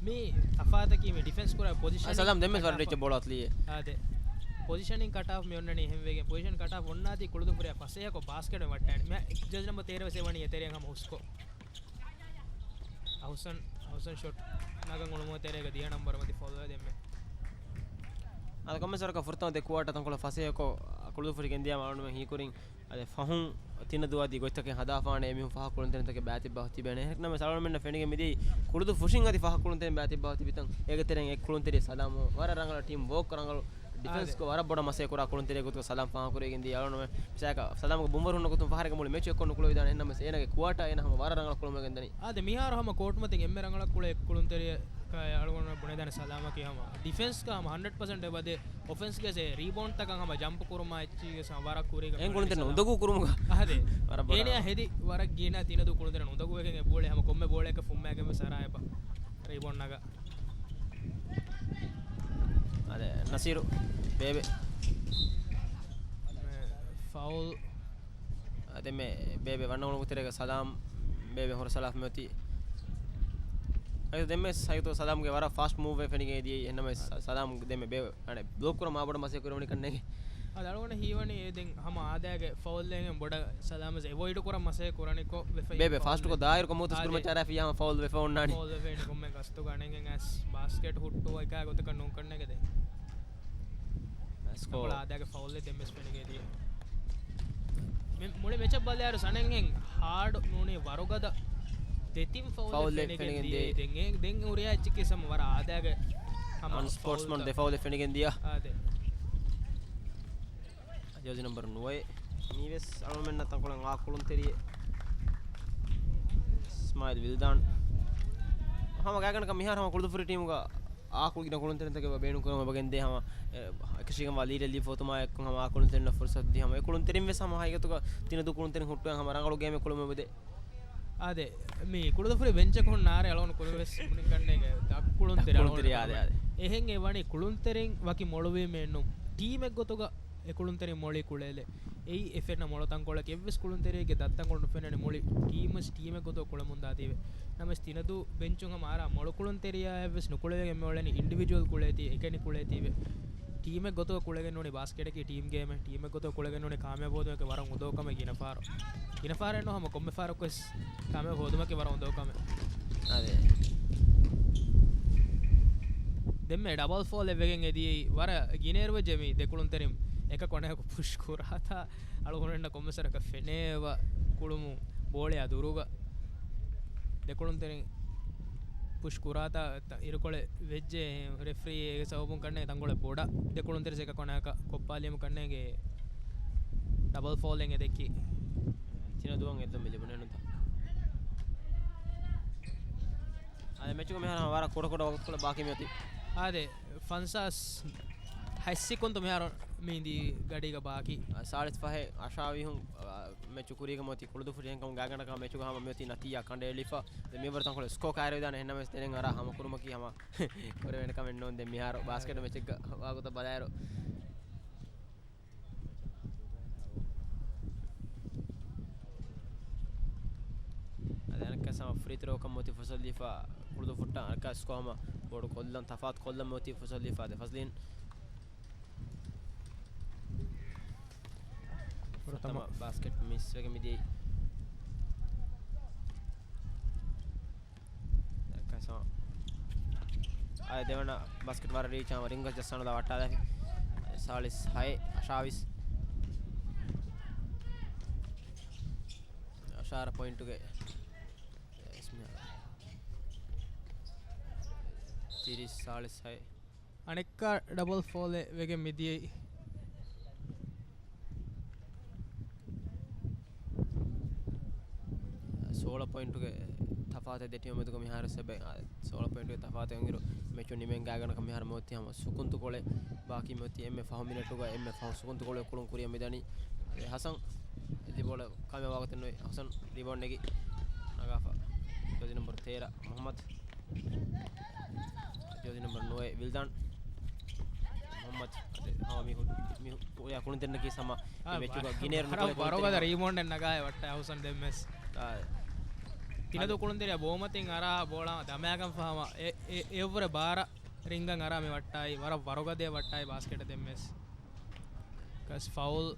މި ތަފާތަކީ މި ޑިފެންސް ކުރާ ޕޮޒިޝަން. އާ، ސަލާމް ދެމެސް ވަރަށް ރީޗް ބޯޅަ އަތުލިއޭ. އާދެ. ޕޮޒިޝަނިން ކަޓާފް މި އޮންނަނީ ހެންވެގެން. ޕޮޒިޝަން ކަޓާފް އޮންނާތީ ކުޅުދުއްފުށި ފަސޭހަކޮށް ބާސްކެޓް ވައްޓާނެ. މި ޖެސީ ނަމްބަރު ތޭރަ ވެސް ވަނީ އެތެރެއަށް ހަމަ ހުސްކޮށް. އަހުސަން، އަހުސަން ޝޮޓް ނަގަން އުޅުމުގެ ތެރޭގަ ދިޔަ ނަމްބަރު މަތި ފައުލް ދެންމެ. އަދި ކޮންމެސް ވަރަކަށް ފުރަތަމަ ދެ ކުއާޓަ ތަންކޮޅެއް ފަސޭހަކޮށް ކުޅުދުއްފުށި ގެންދިޔަ މާ އަޅުމެން ހީކުރިން. އަދި ފަހުން ތިނަދޫ އަދި ގޮތްތަކެއް ހަދާފާނެ އެމީހުން ފަހަށް ކުޅުންތެރިންތަކެއް ބައިތިއްބާ ތިބޭނެ. އެހެންނަމަވެސް އަޅުމެންނަށް ފެނިގެން މިދިޔައީ ކުޅުދުއްފުށިން އަދި ފަހަށް ކުޅުންތެރިން ބައިތިއްބާ ތިބިތަން. އޭގެ ތެރެއިން އެއް ކުޅުންތެރި ސަލާމް ވަރަށް ރަނގަޅަށް ޓީމް ވޯކް ރަނގަޅު ޑިފެންސްކޮށް ވަރަށް ބޮޑަށް މަސައްކަތް ކުރާ ކުޅުންތެރިއެއް ގޮތުގަ ސަލާމް ފާހަގަކުރެވިގެން ދިޔަ އަޅުގަނޑުމެން މިސާލަކަށް ސަލާމްގެ ބުންވަރު ހުންނަ ގޮތުން ފަހަރެއްގެ މުޅި މެޗު އެއްކޮށް ނުކުޅެވިދާނެ. އެހެންނަމަވެސް އޭނާގެ ކުއާޓާ އޭނާ ހަމަ ވަރަށް ރަނގަޅަށް ކުޅެވިދާނެ. އާދެ، މިހާރު ހަމަ ކޯޓު މަތިން އެންމެ ރަނގަޅަށް ކުޅެ ކުޅުންތެރިޔަކަށް އަޅުގަނޑުމެން ބުނެދާނެ ސަލާމަކީ ހަމަ ޑިފެންސްގަ ހަމަ ހަންޑްރެޑް ޕަސެންޓް އެބަދޭ، އޮފެންސްގަ ސޭ ރީބައުންޑްތަކަށް ހަމަ ޖަމްޕް ކުރުމާ އެއްޗިގެ ސަ-، ވަރަށް ކުރީގަ އެން ކުޅުންތެރި ސަލާމް. އުނދަގޫ ކުރުމުގަ. އާދެ. ވަރަށް ބޮޑަށް. އޭނާ ހެދި ވަރަށް ގިނަ ތިނަދޫ ކުޅުންތެރި އުނދަގޫވެގެން އެ ބޯޅަ ހަމަ ކޮންމެ ބޯޅައަކަށް ފުއްމާގެން ވެސް އަރާ އެބަ ރީބައުންޑް ނަގާ. އާދެ، ނަސީރު ބޭބެ. ފައުލް. އާދެ، ދެންމެ ބޭބެ ވަންނަ އުޅުނު ތެރޭގަ ސަލާމް ބޭބެ ހުރަސް އަޅާފަ މިއޮތީ. އަދި ދެންމެ ސައިދު ސަލާމްގެ ވަރަށް ފާސްޓް މޫވް ވެ ފެނިގެން ދިޔައީ. އެހެންނަމަވެސް ސަލާމް ދެންމެ ބޭބެ އަނެއް ބްލޮކް ކުރަން މާ ބޮޑަށް މަސައްކަތް ކުރެވުނީ ކަންނޭނގެ. އަދި އަޅުގަނޑަށް ހީވަނީ އެ ދެން ހަމަ އާދައިގެ ފައުލް އެނގެން ބޮޑަށް ސަލާމް ވެސް އެވޮއިޑް ކުރަން މަސައްކަތް ކުރަނިކޮށް ވެފައި ބޭބެ ފައުލް ފާސްޓްކޮށް ދާއިރު ކޮންމޫތަސް ކުރިމައްޗަށް އަރާފިއްޔާ ހަމަ ފައުލް ވެފަ އޮންނާނީ. ފައުލް ވެފަ އިން ކޮންމެ ގަސްތުގަ އަނެއް އަސް ބާސްކެޓް ހުއްޓުވައިކާ ގޮތަކަށް ނޫން ކަންނޭނގެ ދެން. ސްކޯ. ތަންކޮޅެއް އާދައިގެ ފައުލެއް ދެން ވެސް ފެނިގެން ދިޔަ. މި-، މުޅި މެޗަށް ބަލާއިރު ސަނެންހެން ހާޑް ނޫނީ ވަރުގަދަ ދެތިން ފައުލެއް ފައުލެއް ފެނިގެން ފެނިގެން ދިޔައީ. ދިޔައީ. ދެން އެ-، ދެން އުރިޔާ އެއްޗެއް ކިސަމަ ވަރަށް އާދައިގެ ހަމަ އަންސްޕޯޓްސްމަން ފައުލްތައް. ދެ ފައުލެއް ފެނިގެން ދިޔަ. އާދެ. ޖާޒީ ނަމްބަރު ނުވައެއް. މީވެސް އަޅުމެންނަށް ތަންކޮޅެއް އާ ކުޅުންތެރިއެއް. އިސްމާއިލް ވިލްދާން. ހަމަ ގާތްގަނޑަކަށް މިހާރު ހަމަ ކުޅުދުއްފުށި ޓީމުގަ އާ ކުޅު ގިނަ ކުޅުންތެރިންތަކެއް ބޭނުން ކުރަމުން އެބަ ގެންދޭ ހަމަ، އެ، އެކަށީގެންވާ ލީޑެއް ލިބިފަ އޮތުމާ އެއްކޮށް ހަމަ އާ ކުޅުންތެރިންނަށް ފުރުސަތު ދީ ހަމަ އެ ކުޅުންތެރިން ވެސް ހަމަ ހަގީގަތުގަ ތިނަދޫ ކުޅުންތެރިން ހުއްޓުވެ ހަމަ ރަނގަޅު ގޭމެއް ކުޅެމުން އެބަދޭ. އާދެ، މި ކުޅުދުއްފުށި ބެންޗަކުން ނާރެ އަޅުގަނޑު ކުރިން ވެސް ބުނި ކަންނޭނގެ ދަށް ކުޅުންތެރި ދަށް ކުޅުންތެރި، އަޅުގަނޑު އާދެ، އާދެ. އެހެން އެ ވަނީ ކުޅުންތެރިން ވަކި މޮޅުވީމެއް ނޫން. ޓީމެއް ގޮތުގަ އެ ކުޅުންތެރިން މޮޅީ ކުޅޭލެ. އެއީ އެ ފެންނަ މޮޅު ތަންކޮޅެއް. އެއްވެސް ކުޅުންތެރިއެއްގެ ދަށްތަންކޮޅު ނުފެންނަނީ މުޅި ޓީމް ވެސް ޓީމެއް ގޮތުގަ ކުޅެމުންދާތީވެ. ނަމަވެސް ތިނަދޫ ބެންޗުން ހަމަ އަރާ މޮޅު ކުޅުންތެރިޔާއެއް ވެސް ނުކުޅެވިގެން މިއުޅެނީ އިންޑިވިޖުއަލް ކުޅޭތީ، އެކަނި ކުޅޭތީވެ. ޓީމެއް ގޮތުގަ ކުޅެގެން ނޫނީ ބާސްކެޓަކީ ޓީމް ގޭމެއް. ޓީމެއް ގޮތުގަ ކުޅެގެން ނޫނީ ކާމިޔާބު ހޯދުމަކީ ވަރަށް އުނދަގޫ ކަމެއް ގިނަ ފަހަރު. ގިނަ ފަހަރެއް ނޫން ހަމަ ކޮންމެ ފަހަރަކު ވެސް ކާމިޔާބު ހޯދުމަކީ ވަރަށް އުނދަގޫ ކަމެއް. އާދެ. ދެންމެ ޑަބަލް ފޯލް އެއްވެގެން އެދިޔައީ ވަރަށް ގިނައިރު ވެއްޖެ މި ދެ ކުޅުންތެރިން އެކަކު އަނެކަކު ޕުޝް ކުރާތާ އަޅުގަނޑުމެންނަށް ކޮންމެސް ވަރަކަށް ފެނޭވަ ކުޅުމު ބޯޅަޔާ ދުރުގަ ދެ ކުޅުންތެރިން ޕުޝް ކުރާތާ ތަ-، އިރުކޮޅެއް ވެއްޖެ ރެފްރީ އޭގެ ސަބަބުން ކަންނޭ ތަންކޮޅެއް ބޮޑަށް ދެ ކުޅުންތެރިން އެކަކު އަނެކަކަށް ކޮށްޕާލީމު ކަންނޭނގެ ޑަބަލް ފޯލް އެއް އެދެއްކި. ތިނަދޫއަށް އެއްދޮން މި ލިބުނެއްނުތަ؟ އާދެ، މެޗުގަ މިހާރު ވަރަށް ކުޑަ ކުޑަ ވަގުތުކޮޅެއް ބާކީ މިއޮތީ. އާދެ، ފަންސާސް ހަތް ސެކަންޑް މިހާރު މި އިނދީ ގަޑީގަ ބާކީ. ސާޅީސް ފަހެއް އަށާވީހުން، އާ، މެޗު ކުރީގަ މިއޮތީ ކުޅުދުފުށި. އެހެންކަމުން ގާތްގަނޑަކަށް މެޗުގަ ހަމަ މިއޮތީ ނަތީޖާ ކަނޑައެޅިފަ. ދެން މިވަރު ތަންކޮޅެއް ސްކޯ ކައިރިވެދާނެ. އެހެންނަމަވެސް ދެނެއް އަރާ ހަމަކުރުމަކީ ހަމަ ކުރެވޭނެ ކަމެއް ނޫން. ދެން މިހާރު ބާސްކެޓް މެޗެއްގަ ވާގޮތަށް ބަލާއިރު، އަދި އަނެއްކާ ހަމަ ފްރީ ތްރޯކަށް މިއޮތީ ފުރުސަތު ލިބިފަ ކުޅުދުފުށަށް. އަނެއްކާ ސްކޯ ހަމަ ބޮޑު ކޮށްލަން، ތަފާތު ކޮށްލަން މިއޮތީ ފުރުސަތު ލިބިފަ ދެ ފަޒްލީން. ފުރަތަމަ ފުރަތަމަ ބާސްކެޓް މިސް ވެގެން މިދިޔައީ. އަނެއްކާ ސަމާ. އާ، ދެވަނަ ބާސްކެޓް ވަރަށް ރީޗް ހަމަ ރިންގަށް ޖައްސާނުލާ ވައްޓާލާފި. ސާޅީސް ހައެއް އަށާވީސް. އަށާރަ ޕޮއިންޓުގެ ތިރީސް ސާޅީސް ހައެއް. އަނެއްކާ ޑަބަލް ފޯލެއް ވެގެން މިދިޔައީ. ސޯޅަ ޕޮއިންޓުގެ ތަފާތެއް ދެ ޓީމު މެދުގަ މިހާރު ސެބެ، އާ، ސޯޅަ ޕޮއިންޓުގެ ތަފާތެއް އިރު މެޗު ނިމެން ގާތްގަނޑަކަށް މިހާރު މިއޮތީ ހަމަ ސުކުންތުކޮޅެއް. ބާކީ މިއޮތީ އެންމެ ފަހު މިނެޓުގަ އެންމެ ފަހު ސުކުންތުކޮޅެއް ކުޅުން ކުރިއަށް މިދަނީ. އަދި ހަސަން ލިބޯޅަ ކާމިޔާބުވާގޮތެއް ނުވޭ. ހަސަން ރިބައުންޑް ނެގި ނަގާފަ. ޖާޒީ ނަމްބަރު ތޭރަ މުހައްމަދު. ޖާޒީ ނަމްބަރު ނުވައެއް ވިލްދާން. މުހައްމަދު. އަދި ހަމަ މި ހު-، މި ހު-، ކުޅުންތެރިންނަކީ ހަމަ އާ، މެޗުގަ ބަ-، ގިނައިރު ވަރަށް ނުކުޅޭ ވަރުގަދަ ކުޅުންތެރިން. ރީބައުންޑެއް ނަގާއެ ވައްޓާ ހުސަން ދެން މެސް. އާ. ތިނަދޫ ކުޅުންތެރިއާ ބޯމަތިން އަރާ ބޯޅަ ދަމާގަން ފަހަމަ އެ-، އެ-، އެއަށްވުރެ ބާރަށް ރިންގަން އަރާ މި ވައްޓާއި ވަރަށް ވަރުގަދަ ވައްޓާއި ބާސްކެޓަށް ދެން މެސް. ކަސް ފައުލް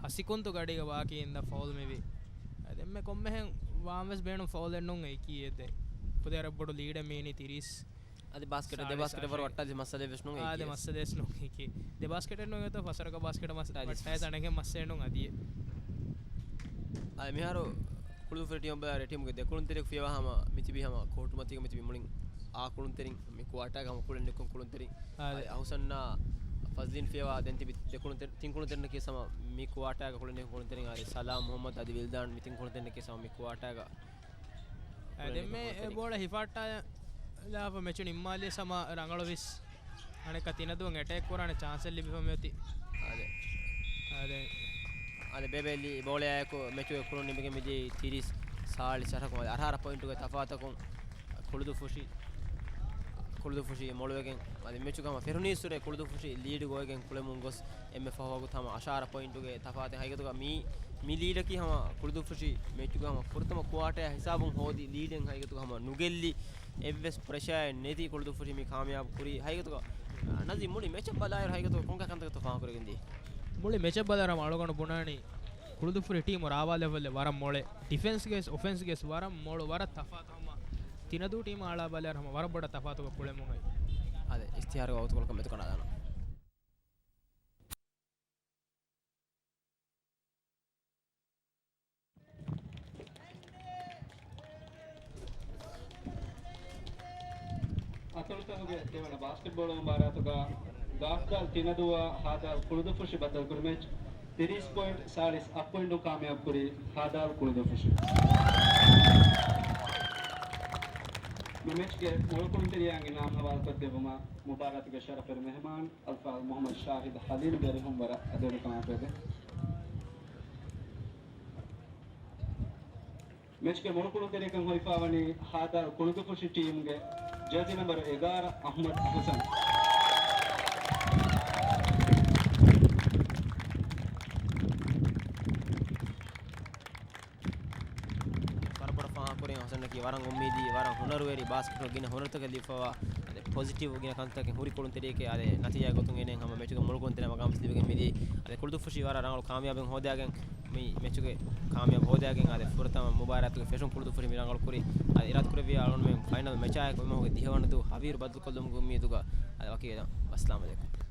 ހަ ސެކަންޑް ގަޑީގަ ބާކީ އިންދާ ފައުލް މިވީ. އަދި އެންމެ ކޮންމެހެން ވާންވެސް ބޭނުން ފައުލެއް ނޫން އެކީ އެއް ދެ. އުފުދޭ އަރަށް ބޮޑު ލީޑެއް މި އިނީ ތިރީސް. އަދި ބާސްކެޓަށް ދެ ސާޅީސް ބާސްކެޓަށް ވަރަށް އަށާވީސް. ވައްޓާލި މައްސަލައެއް ވެސް ނޫން އާ، ދެ އެކީ. މައްސަލައެއް ވެސް ނޫން އެކީ. ދެ ބާސްކެޓެއް ނޫން އެތޯ ފަސްވަރަކަށް ބާސްކެޓަށް މަސް-، އަދި ވައްޓާ އެތާ ނެގެން މައްސަލައެއް ނޫން އަދި. އާ، މިހާރު ކުޅުދުފުށި ޓީމު ބަލާއިރު ޓީމުގެ ދެ ކުޅުންތެރިޔަކު ފިޔަވާ ހަމަ މިތިބީ ހަމަ ކޯޓު މަތީގަ މިތިބީ މުޅިން އާ ކުޅުންތެރިން މި ކުއާޓާގަ ހަމަ ކުޅެން ނިކުން ކުޅުންތެރިން. އާ، އަދި އަހުސަންނާ ފަޒްލީން ފިޔަވާ ދެން ތިބި ދެ ކުޅުންތެރި-، ތިން ކުޅުންތެރިންނަކީ ހަމަ މި ކުއާޓާގަ ކުޅެން ނިކުން ކުޅުންތެރިން. އާދެ ސަލާމް މުހައްމަދު އަދި ވިލްދާން މި ތިން ކުޅުންތެރިންނަކީ ހަމަ މި ކުއާޓާގަ އަދި ކުޅެން ދެންމެ ނިކުން އެ ކުޅުންތެރިން. ބޯޅަ ހިފާއްޓާލާފަ މެޗު ނިންމާލިޔަސް ހަމަ ރަނގަޅުވިސް. އަނެއްކާ ތިނަދޫން އެޓޭކް ކުރާނެ ޗާންސެއް ލިބިފަ މިއޮތީ. އާދެ. އާދެ. އާދެ ބޭބެ އެލީ ބޯޅައާއެކު މެޗުގެ ކުޅުން ނިމިގެން މިދިޔައީ ތިރީސް ސާޅީސް އަށަކު އަށާރަ ޕޮއިންޓުގެ ތަފާތަކުން ކުޅުދުފުށި، ކުޅުދުފުށި މޮޅުވެގެން އަދި މެޗުގަ ހަމަ ފެރުނީއްސުރެ ކުޅުދުފުށި ލީޑު ގޮވައިގެން ކުޅެމުން ގޮސް އެންމެ ފަހު ވަގުތު ހަމަ އަށާރަ ޕޮއިންޓުގެ ތަފާތެއް. ހަގީގަތުގަ މި، މި ލީޑަކީ ހަމަ ކުޅުދުފުށި މެޗުގަ ހަމަ ފުރަތަމަ ކުއާޓަރ ހިސާބުން ހޯދި ލީޑެއް. ހަގީގަތުގަ ހަމަ ނުގެއްލި އެއްވެސް ޕްރެޝާއެއް ނެތި ކުޅުދުފުށި މި ކާމިޔާބު ކުރީ. ހަގީގަތުގަ، އާ، ނަޒީ މުޅި މެޗަށް ބަލާއިރު ހަގީގަތުގަ ކޮންކަހަލަ ކަންތަކެއްތޯ ފާހަގަކުރެވިގެންދީ؟ މުޅި މެޗަށް ބަލާއިރު އަޅުގަނޑު ބުނާނީ ކުޅުދުފުށި ޓީމު ރާވާލެވެލް ވަރަށް މޮޅެ. ޑިފެންސްގެސް އޮފެންސްގެސް ވަރަށް މޮޅު، ވަރަށް ތަފާތު ހަމަ ތިނަދޫ ޓީމު އަޅާ ބަލާއިރު ހަމަ ވަރަށް ބޮޑަށް ތަފާތުގަ ކުޅެމުން އައި. އާދެ، އިސްތިހާރުގެ ވަގުތުކޮޅަކަށް މެދުކަނޑާލާނަން. އަތޮޅުތަކުގެ ދެވަނަ ބާސްކެޓްބޯޅަ މުބާރާތުގަ ގާފްދާލް ތިނަދޫއާ ހާދާލް ކުޅުދުފުށި ބައްދަލުކުރި މެޗް ތިރީސް ޕޮއިންޓް ސާޅީސް އަށް ޕޮއިންޓުން ކާމިޔާބުކުރީ ހާދާލް ކުޅުދުފުށި. މި މެޗްގެ މޮޅު ކުޅުންތެރިޔާގެ ނާމް ހަވާލުކޮށްދެއްވުމަށް މުބާރާތުގެ ޝަރަފުވެރި މެހެމާން އަލްފާޟިލް މުޙައްމަދު ޝާހިދު ހަލީމްގެ އަރިހުން ވަރަށް އަދަދު ކަމާ ފެދޭ. މެޗްގެ މޮޅު ކުޅުންތެރިޔަކަށް ހޮވިފައިވަނީ ހާދާލް ކުޅުދުފުށި ޓީމްގެ ޖާޒީ ނަމްބަރު އެގާރަ އަޙްމަދު އަޙުސަން. ވަރަށް ބޮޑަށް ފާހަގަކުރިން އަޙުސަންއަކީ ވަރަށް އުއްމީދީ، ވަރަށް ހުނަރުވެރި ބާސްކެޓްބޯޅަ ގިނަ ހުނަރުތަކެއް ލިބިފައިވާ، އަދި ޕޮޒިޓިވް ގިނަ ކަންތަކެއް ހުރި ކުޅުންތެރިއެކޭ. އަދި ނަތީޖާ ގޮތުން އޭނަ ހަމަ މެޗުގެ މޮޅު ކުޅުންތެރި މަގާމް ލިބިގެން މިދިޔައީ. އަދި ކުޅުދުފުށި ވަރަށް ރަނގަޅު ކާމިޔާބެއް ހޯދާގެން މި މެޗުގެ ކާމިޔާބު ހޯދާގެން އަދި ފުރަތަމަ މުބާރާތުގެ ފެށުން ކުޅުދުފުށި މި ރަނގަޅު ކުރި. އަދި އިރާދަކުރެއްވިޔާ އަޅުގަނޑުމެން ފައިނަލް މެޗާއެކު އެމަހުގެ ދިހަވަނަ ދުވަހު ހަވީރު ބައްދަލުކޮށްލުމުގެ އުއްމީދުގަ އަދި ވަކިވެލަން. އައްސަލާމު ޢަލައިކުމް.